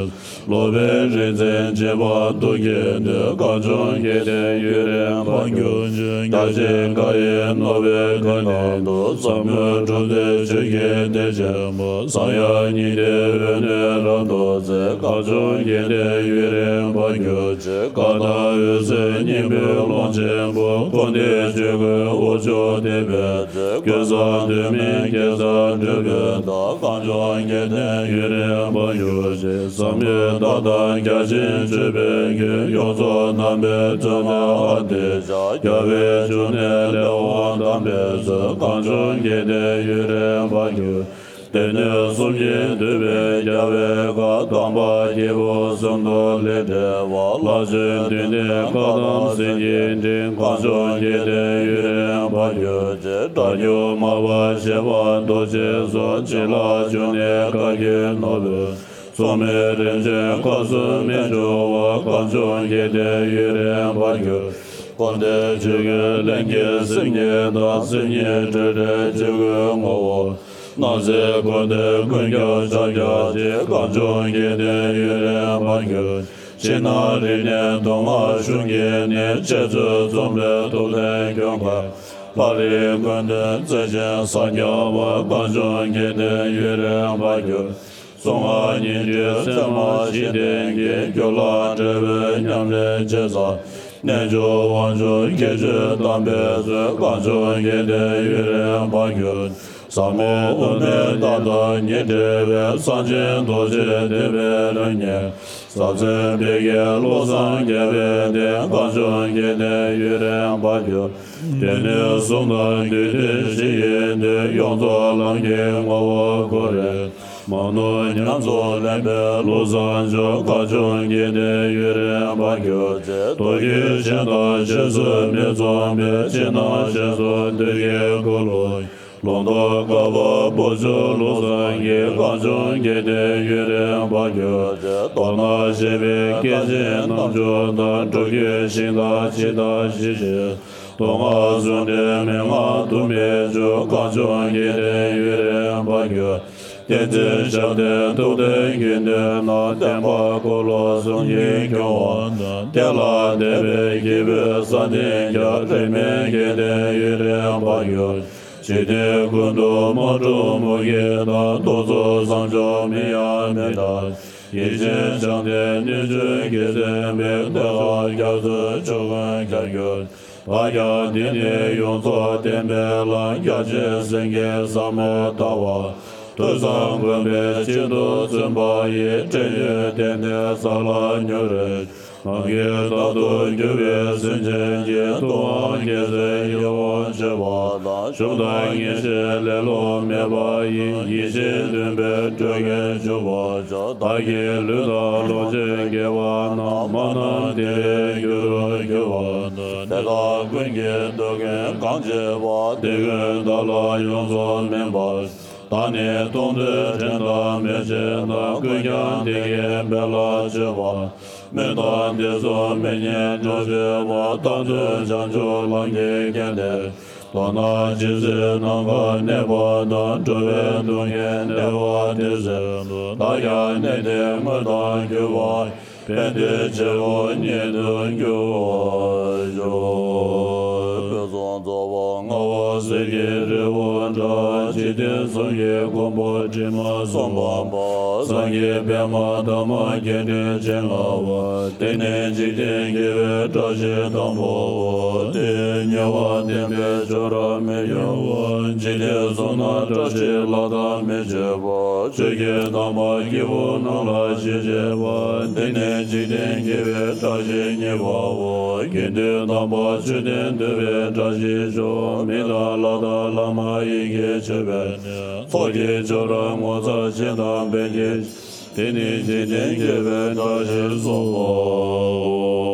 སློབ་པའི་རིག་འཛིན་བྱེ་བ་གདུང་གི་མཐུས། གངས་ལྗོངས་དགེ་ལྡན་ཡུན་རིང་འབར་གྱུར་ཅིག། བརྒྱ་བྱིན་མཁའ་ཡི་རྣོ་བའི་གོས་ནང་དུ། ཟབ་མོའི་གྲུབ་བརྩེགས་ཆོས་ཀྱི་གཏེར་ཆེན་པོ། གསང་ཡང་སྙིང་ཐིག་འོད་རྣོན་རབ་ཏུ་མཛད། གངས་ལྗོངས་དགེ་ལྡན་ཡུན་རིང་འབར་གྱུར་ཅིག། མཁའ་ལྟར་འོད་གསལ་སྙིང་པོའི་ཀློང་ཆེན་པོ། འཁོར་འདས་ཆོས་སྐུའི་དབང་ཕྱུག་བསྟན་པའི་སྟེང་། ཀུན་བཟང་དུས་མིན་དགེ་རྩ་སྒྲུབ་པའི་བདག། གངས་ལྗོངས་དགེ་ལྡན་ཡུན་རིང་འབར་གྱུར་ཅིག། ཟབ་མོའི་བདག་དང་བརྒྱ་བྱིན་མཆོད་པའི་མགོན། ཡོངས་རྫོགས་རྣམ་པའི་བཙུན་མོ་ཨ་ཏི་ཤ། རྒྱལ་བའི་འབྱུང་གནས་ལས་དབང་དམ་པའི་ཚུལ། གངས་ལྗོངས་དགེ་ལྡན་ཡུན་རིང་འབར་གྱུར། སྡེ་སྣོད་གསུམ་གྱིས་བསྡུས་པའི་རྒྱལ་བའི་བཀའ། དམ་པ་སྐྱེས་བུ་གསུམ་དུ་ལས་འབྲེལ་བ། ལྷ་ཆོས་འདུས་ནས་བཀའ་གདམས་ཟིལ་གྱིས་འདྲིལ། གངས་ལྗོངས་དགེ་ལྡན་ཡུན་རིང་འབར་གྱུར་ཅིག། དྲག་སྔགས་མར་པ་ཞེས་པ་རྡོ་རྗེའི་གཟུགས། བྱིན་རླབས་འབྱུང་གནས་བཀའ་བརྒྱུད་ནོར་བུ། སྲུང་མའི་རིམ་བྱོན་མཁའ་ཟུར་མི་འགྱུར་བ། གངས་ལྗོངས་དགེ་ལྡན་ཡུན་རིང་འབར་གྱུར། འཁོར་འདས་ཆོས་ཀུན་ལྷན་སྐྱེས་སེམས་ཉིད་དང་། སེམས་ཉིད་སྤྲོས་བྲལ་ཆོས་སྐུའི་ངོ་བོ། སྣང་སྲིད་འཁོར་འདས་ཀུན་ཁྱབ་ཕྱག་རྒྱ་ཆེ། གངས་ལྗོངས་དགེ་ལྡན་ཡུན་རིང་འབར་གྱུར། ཕྱི་ནང་རིག་གནས་མདོ་སྔགས་གཞུང་གི་གནས། འཆད་རྩོད་རྩོམ་པའི་ཐུབ་བསྟན་ཁྱོད་མཁའ། ཕ་རོལ་ཀུན་བཏུས་རྩལ་ཆེན་ཟབ་རྒྱས་པ། གངས་ལྗོངས་དགེ་ལྡན་ཡུན་རིང་འབར་གྱུར། གསང་སྔགས་སྙན་བརྒྱུད་ཚད་མ་ཞི་བསྟན་གྱི། རྒྱུད་ལ་འབྲེལ་བའི་ཉམས་ལེན་ཆེ་ས། རྣལ་འབྱོར་དབང་ཕྱུག་ཁྱད་ཆོས་དམ་པའི་ཚུལ། གངས་ལྗོངས་དགེ་ལྡན་ཡུན་རིང་འབར་གྱུར། ཟབ་མོ་དབུ་མའི་ལྟ་དང་ཉེར་འབྲེལ་བའི། གསང་ཆེན་རྡོ་རྗེ་ཐེག་པའི་རིམ་གཉིས། ཟབ་ཆེན་བདེ་དགེ་བློ་བཟང་རྒྱལ་བའི་གདེང་། གངས་ལྗོངས་དགེ་ལྡན་ཡུན་རིང་འབར་གྱུར། སྡེ་སྣོད་གསུམ་དང་རྒྱུད་སྡེ་བཞི་ཡི་མཐུས། ཡོངས་རྫོགས་ལམ་གྱི་ངོ་བོ་ཁོ་རེ། མང་ནོར་ཉམས་སུ་ལེན་པའི་བློ་བཟང་མཆོག། གངས་ལྗོངས་དགེ་ལྡན་ཡུན་རིང་འབར་གྱུར་ཅིག། མདོ་རྒྱུད་ཆེན་དང་རྗེས་སུ་མི་མཚུངས་པའི། ཕྱི་ནང་ཞིང་གསུམ་འདུས་ཀྱི་འཁོར་ལོ། ལུང་རྟོགས་བཀའ་བབས་བུ་བཅོལ་བློ་བཟང་གིས། གངས་ལྗོངས་དགེ་ལྡན་ཡུན་རིང་འབར་གྱུར་ཅིག། མདོར་ན་བཤད་པའི་སྐད་ཅིག་རྣམ་འགྱུར་དང་། སྒྲུབ་བརྒྱུད་ཤིང་རྟ་ཇི་ལྟར་ཞི་ཞིང་། མདོ་སྔགས་ཟུང་འབྲེལ་མན་ངག་དུ་མི་འཇུག། གངས་ལྗོངས་དགེ་ལྡན་ཡུན་རིང་འབར་གྱུར། བསྟན་འཛིན་ཞབས་བརྟན་ཐུགས་ལྡན་གྱི་མདུན་ན། བསྟན་པ་འཁོར་ལོ་གསུམ་གྱིས་སྐྱོང་བ་དང་། བསྟན་ལ་དད་པའི་སྐྱེས་བུ་བསམ་གཏན་རྒྱ། རིས་མེད་དགེ་ལྡན་ཡུན་རིང་འཕགས་གྱུར། འཇིག་རྟེན་ཀུན་ཏུ་སྨོན་འཁྲུགས་མུ་གེ་དང་། སྡུག་ཚོགས་བསམ་བརྗོད་མིང་ཡང་མི་གྲགས། ཡིད་ཆེས་བྱམས་ལྡན་ནུས་ཅན་གྱིས། བསྟན་པའི་གཏེར་ཁ་རྒྱ་མཚོའི་ཆུ་ཀུན་གྱར་གྱུར། བདག་ཀྱང་འདི་ནི་ཡོངས་རྫོགས་བསྟན་པའི་ལམ། རྒྱ་ཆེན་སེང་གེའི་ཟབ་མོ་ལྟ་བ། ཐོས་བསམ་སྒོམ་པའི་བྱིན་མཐུ་བརྩོན་པ་ཡིས། བགྲེས་ཡོལ་གཏན་བདེའི་ས་ལ་མྱུར་རེག། མ་གིའི་རྟག་ཏུ་འགྱུར་བའི་སེམས་ཅན་གྱི། ཐུབ་དབང་རྒྱལ་སྲས་ཡིད་འོང་སྤྱོད་པ་དང་། ཞུམ་དང་ངེས་ཤེས་ལེ་ལོ་མེད་པ་ཡིས། ཡིད་བཞིན་འདུན་པའི་སྤྲུལ་སྐུར་གྱུར་པར་ཤོག། བདག་གི་ལུས་དང་ལོངས་སྤྱོད་དགེ་བ་རྣམས། མ་རྣམས་བདེ་བའི་རྒྱུ་རུ་འགྱུར་བ་དང་། དེ་དག་ཀུན་གྱི་དོན་ཀུན་གང་བྱེད་པ། དེ་ཀུན་བདག་ལ་ཡོངས་སུ་སྨིན་པར། བདག་ནི་མཐོང་ཐོས་དྲན་དང་མོས་ཆེན་དང་། ཀུན་ཀྱང་བདེ་དགེ་འབད་ལ་སྤྱོད་པ། སྨོན་དང་འདི་ཚོགས་མི་ཉན་འགྲོ་སྤྱོད་པ། རྟག་ཏུ་བྱང་ཆུབ་ལམ་གྱི་རྐྱེན་དེ། མདོར་ན་ཇི་སྲིད་ནམ་མཁའ་གནས་པ་དང་། འགྲོ་བའི་སྡུག་བསྔལ་བདེ་བ་དེ་སྲིད་དུ། བདག་ཀྱང་གནས་དེ་དངོས་དང་བརྒྱུད་པ། ཕན་བདེའི་བྱེད་པོ་ཉིད་དུ་འགྱུར་བར་ཤོག། དཔལ་གསུམ་རྫོགས་པ་ལྔ་པ་ཟིལ་གྱིས་རི་བོ་འདྲ། འཇིག་རྟེན་གསུམ་གྱི་མགོན་པོ་དྲི་མ་གསུམ་པ། སངས་རྒྱས་པདྨ་དྷརྨ་རྒྱས་འབྲིང་བྱིན་རླབས་པ། དེ་ནི་འཇིག་རྟེན་དགེ་བའི་བཀྲ་ཤིས་དང་པོའོ། དེའི་ཉེ་བར་བསྟན་པའི་ཆོས་རབ་མི་ཉམས་པ། འཇིག་རྟེན་གསུམ་ན་བཀྲ་ཤིས་ལྷ་དང་མི་ཕྱེད་པ། ཆོས་ཀྱི་དམ་པ་སྐྱེ་བོ་རྣམས་ལ་ཞི་བྱེད་པ། དེ་ནི་འཇིག་རྟེན་དགེ་བའི་བཀྲ་ཤིས་གཉིས་པའོ། དགེ་འདུན་དམ་པ་མཆོད་རྟེན་འདུས་པའི་བཀྲ་ཤིས་ཤོག། མི་དང་ལྷ་དང་ལྷ་མ་ཡིན་གྱི་མཆོད་པས་ནི། ཚོགས་ཀྱི་མཆོག་རབ་ངོ་མཚར་ཆེ་དང་དཔལ་གྱི། དེ་ནི་འཇིག་རྟེན་དགེ་བའི་བཀྲ་ཤིས་གསུམ་པའོ།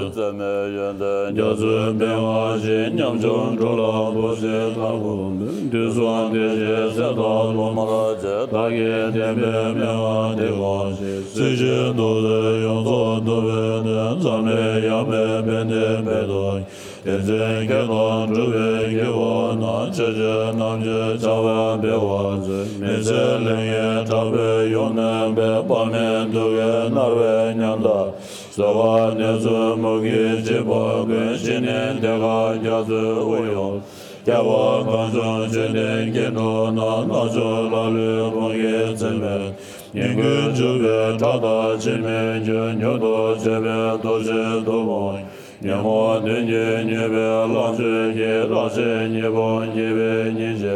བརྩེ་མེད་ཡོན་ཏན་རྒྱ་མཚོའི་མན་ངག་བཞིན། ཉམ་ཆུང་འགྲོ་ལ་བུ་སྲིད་ཐབས་ཁུངས་མེད། དུས་གསུམ་བདེ་གཤེགས་སྲས་དང་སློབ་མར་བཅས། བདག་གིས་བསྟན་པའི་མན་ངག་འདི་གང་ཞིག། སྲིད་ཞིའི་སྡུག་བསྔལ་ཡོངས་རྫོགས་ཐུབ་པའི་དོན། འཛམ་གླིང་ཡངས་པའི་ཕན་བདེ་འབད་དོ། བསྟན་འཛིན་མཁས་དང་གྲུབ་པའི་དགེ་བ་རྣམས། ཆོས་སྤྱོད་རྣམ་འབྱེད་བྱ་བ་འཕེལ་བར་མཛོད། མི་ཚེ་ལེགས་ཉེས་དྲག་པོའི་ཡོང་གནོན་པས། དཔག་མེད་སྡུག་བསྔལ་མནར་བའི་ཉམ་ཐག་ཟོས་པ་ནད་གསུམ་མུ་གེའི་འཇིགས་པ་ཀུན། ཞི་གནས་གཏེར་ཁ་རྒྱ་མཚོའི་དབུས་ཡོངས། རྒྱལ་བ་གང་བྱུང་བཅོམ་ལྡན་སྐྱེ་འགྲོ་རྣམས། ལྷ་ཆོས་ལ་ལུས་ཕུང་གི་མཚན་མེད། ཉིན་ཀུན་འཇུག་པའི་ཁྲག་ལྟ་ཕྱིར་མི་འགྱུར། མྱུར་དུ་བྱོན་པའི་ཐུགས་རྗེས་ཐུགས་ཕོངས། ཉོན་མོངས་གདོན་གྱིས་མྱོས་པའི་ལྷ་ཆོས་ཀྱི། རང་གཞན་གཉིས་ཕུང་སྐྱེ་བའི་ཉེན་ཆེ།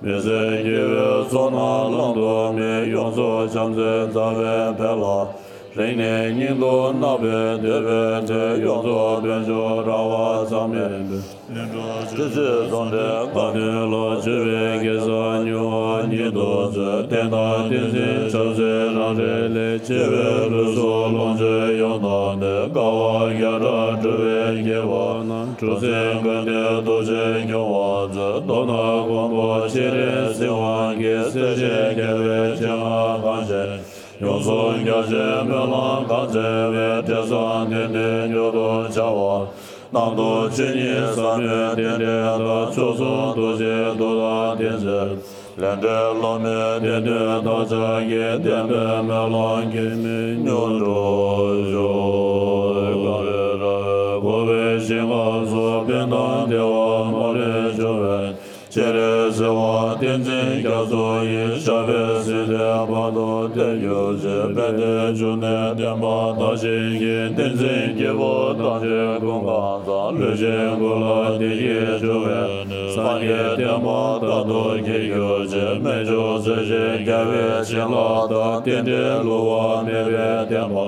མི་བཟད་སྐྱེ་བོའི་ཚོགས་རྣམས་བླང་དོར་མེད། ཡོངས་སུ་བྱམས་བརྩེས་མཛའ་བའི་ཕན་བླ། རིང་ནས་སྙིང་སྡུག་བརྣག་པའི་འདོད་པའི་དོན། ཡོངས་རྫོགས་དཔལ་འབྱོར་རང་དབང་ཙམ་མིན་པའི། ལྷུན་གྲུབ་ཆོས་སྲིད་ཟུང་འབྲེལ་དགའ་སྟོན་ལ། སྤྱོད་པའི་དགེ་རྩ་མྱུར་བ་ཉིད་དུ་མཛོད། བསྟན་དང་བསྟན་འཛིན་ཆབ་སྲིད་རང་རེ་ལས། སྐྱེ་བོའི་ལུས་སྲོག་ལོངས་སྤྱོད་ཡོངས་བཏང་སྟེ། དཀའ་བ་བརྒྱ་ཕྲག་སྒྲུབ་པའི་དགེ་བ་རྣམས། འགྲོ་ཚེ་ཀུན་ཏུ་ཐུགས་རྗེས་སྐྱོང་བར་མཛོད། མདོར་ན་མགོན་པོ་སྤྱན་རས་གཟིགས་དབང་གིས། སྲས་ཆེན་རྒྱལ་བའི་སྤྱན་སྔར་གངས་ཅན། ཡོངས་སུ་རྒྱ་ཆེའི་སྨོན་ལམ་གང་མཛད་པའི། འབྲས་བཟང་དོན་དུ་མྱུར་དུ་འཆར་བ། རྣམ་རྟོག་ཆོས་ཉིད་ཟབ་མོའི་རྟེན་འབྲེལ་དང་། མཆོག་གསུམ་ཐུགས་རྗེའི་མཐུ་དང་ལྡན་མཛད། ལས་འབྲས་སློབ་མའི་དད་འདུན་བདག་ཅག་གི། བསྟན་པའི་སྨོན་ལམ་གེགས་མེད་མྱུར་འགྲུབ་ཤོག། གངས་རི་ར་བས་བསྐོར་བའི་ཞིང་ཁམས་སུ། ཕན་དང་བདེ་བ་མ་ལུས་འབྱུང་བའི། སྤྱན་རས་གཟིགས་དབང་བསྟན་འཛིན་རྒྱ་མཚོ་ཡི། ཞབས་པད་སྲིད་མཐའི་བར་དུ་བརྟན་གྱུར་ཅིག། ཕན་བདེའི་འབྱུང་གནས་བསྟན་པ་དར་ཞིང་རྒྱས། བསྟན་འཛིན་སྐྱེས་བུ་ཐམས་ཅད་ཀུན་དགའ་མཛད། ལུས་ཅན་ཀུན་ལ་བདེ་སྐྱིད་འབྱུང་བའི་གནས། སངས་རྒྱས་བསྟན་པ་རྟག་ཏུ་རྒྱས་གྱུར་ཅིག། སྨན་མཆོག་སྲས་ཆེན་རྒྱལ་བའི་བྱིན་རླབས་དང་། རྟེན་འབྲེལ་བསླུ་བ་མེད་པའི་བསྟན་པ།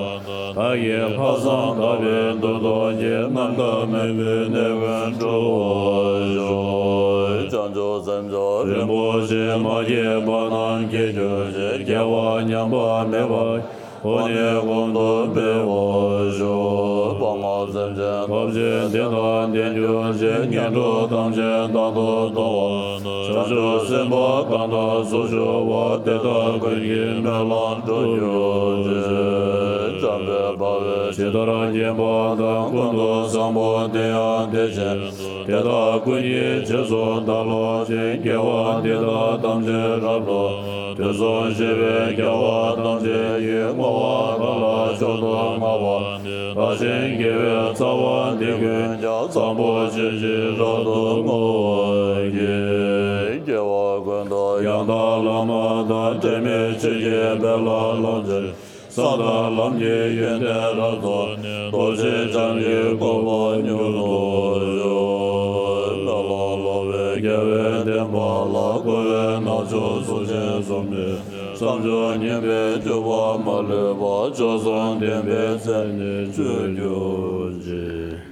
བདག་གི་ལྷག་བསམ་དག་པའི་འདུན་ཐོག་གིས། རྣམ་དག་མེད་པའི་གནས་ཀུན་འགྲུབ་པར་ཤོག། བྱང་ཆུབ་སེམས་མཆོག་རིན་པོ་ཆེ། མ་སྐྱེས་པ་རྣམས་སྐྱེ་གྱུར་ཅིག། སྐྱེ་བ་ཉམས་པ་མེད་པར། འོག་ནས་གོང་དུ་འཕེལ་བར་ཤོག། དཔའ་བོ་སེམས་ཅན་ཐམས་ཅད་བདེ་དང་ལྡན་གྱུར་ཅིག། ངན་འགྲོ་ཐམས་ཅད་རྟག་ཏུ་སྟོངས་པ་དང་། བྱང་ཆུབ་སེམས་དཔའ་གང་དག་སུ་བཞུགས་པ། དེ་དག་ཀུན་གྱི་སྨོན་ལམ་འགྲུབ་གྱུར་ཅིག། བྱམས་པའི་དཔའ་བོས་ ཇི་ལྟར་མཁྱེན་པ་དང་། ཀུན་ཏུ་བཟང་པོ་དེ་ཡང་དེ་བཞིན་དེ་དག་ཀུན་གྱི་རྗེས་སུ་བདག་སློབ་ཅིང་། དགེ་བ་འདི་དག་ཐམས་ཅད་རབ་ཏུ་དུས་གསུམ་གཤེགས་པའི་རྒྱལ་བ་ཐམས་ཅད་ཀྱིས་བསྔོ་བ་གང་ལ་མཆོག་ཏུ་བསྔགས་པ་དེ་དག་ཅིང་། དགེ་བའི་རྩ་བ་འདི་ཀུན་ཀྱང་བཟང་པོ་ཇི་བཞིན་རབ་ཏུ་བསྔོ་བར་བགྱི། སྐྱེ་བ་ཀུན་ཏུ་ཡང་དག་བླ་མ་དང་། འབྲལ་མེད་ཆོས་ཀྱི་དཔལ་ལ་ལམ་སྦྱོར། གསང་བདག་ལམ་གྱི་ཡོན་ཏན་རབ་རྫོགས་ནས། རྡོ་རྗེ་འཆང་གི་གོ་འཕང་མྱུར་དུ་ཡོང་། དཔལ་ལ་སློབ་པའི་དགེ་བའི་བསྟན་པ་ལ། འཁོར་བའི་རྣམ་ཅོག་གཟུགས་ཅན་གསུམ་མེད་ནས། བསམ་བྱུང་ཉན་པའི་སྤྱོད་པ་མ་ལུས་པ། མཆོག་གསུམ་ལྡན་པའི་མཚན་ནི་ཆོས་གྱུར་ཅིག།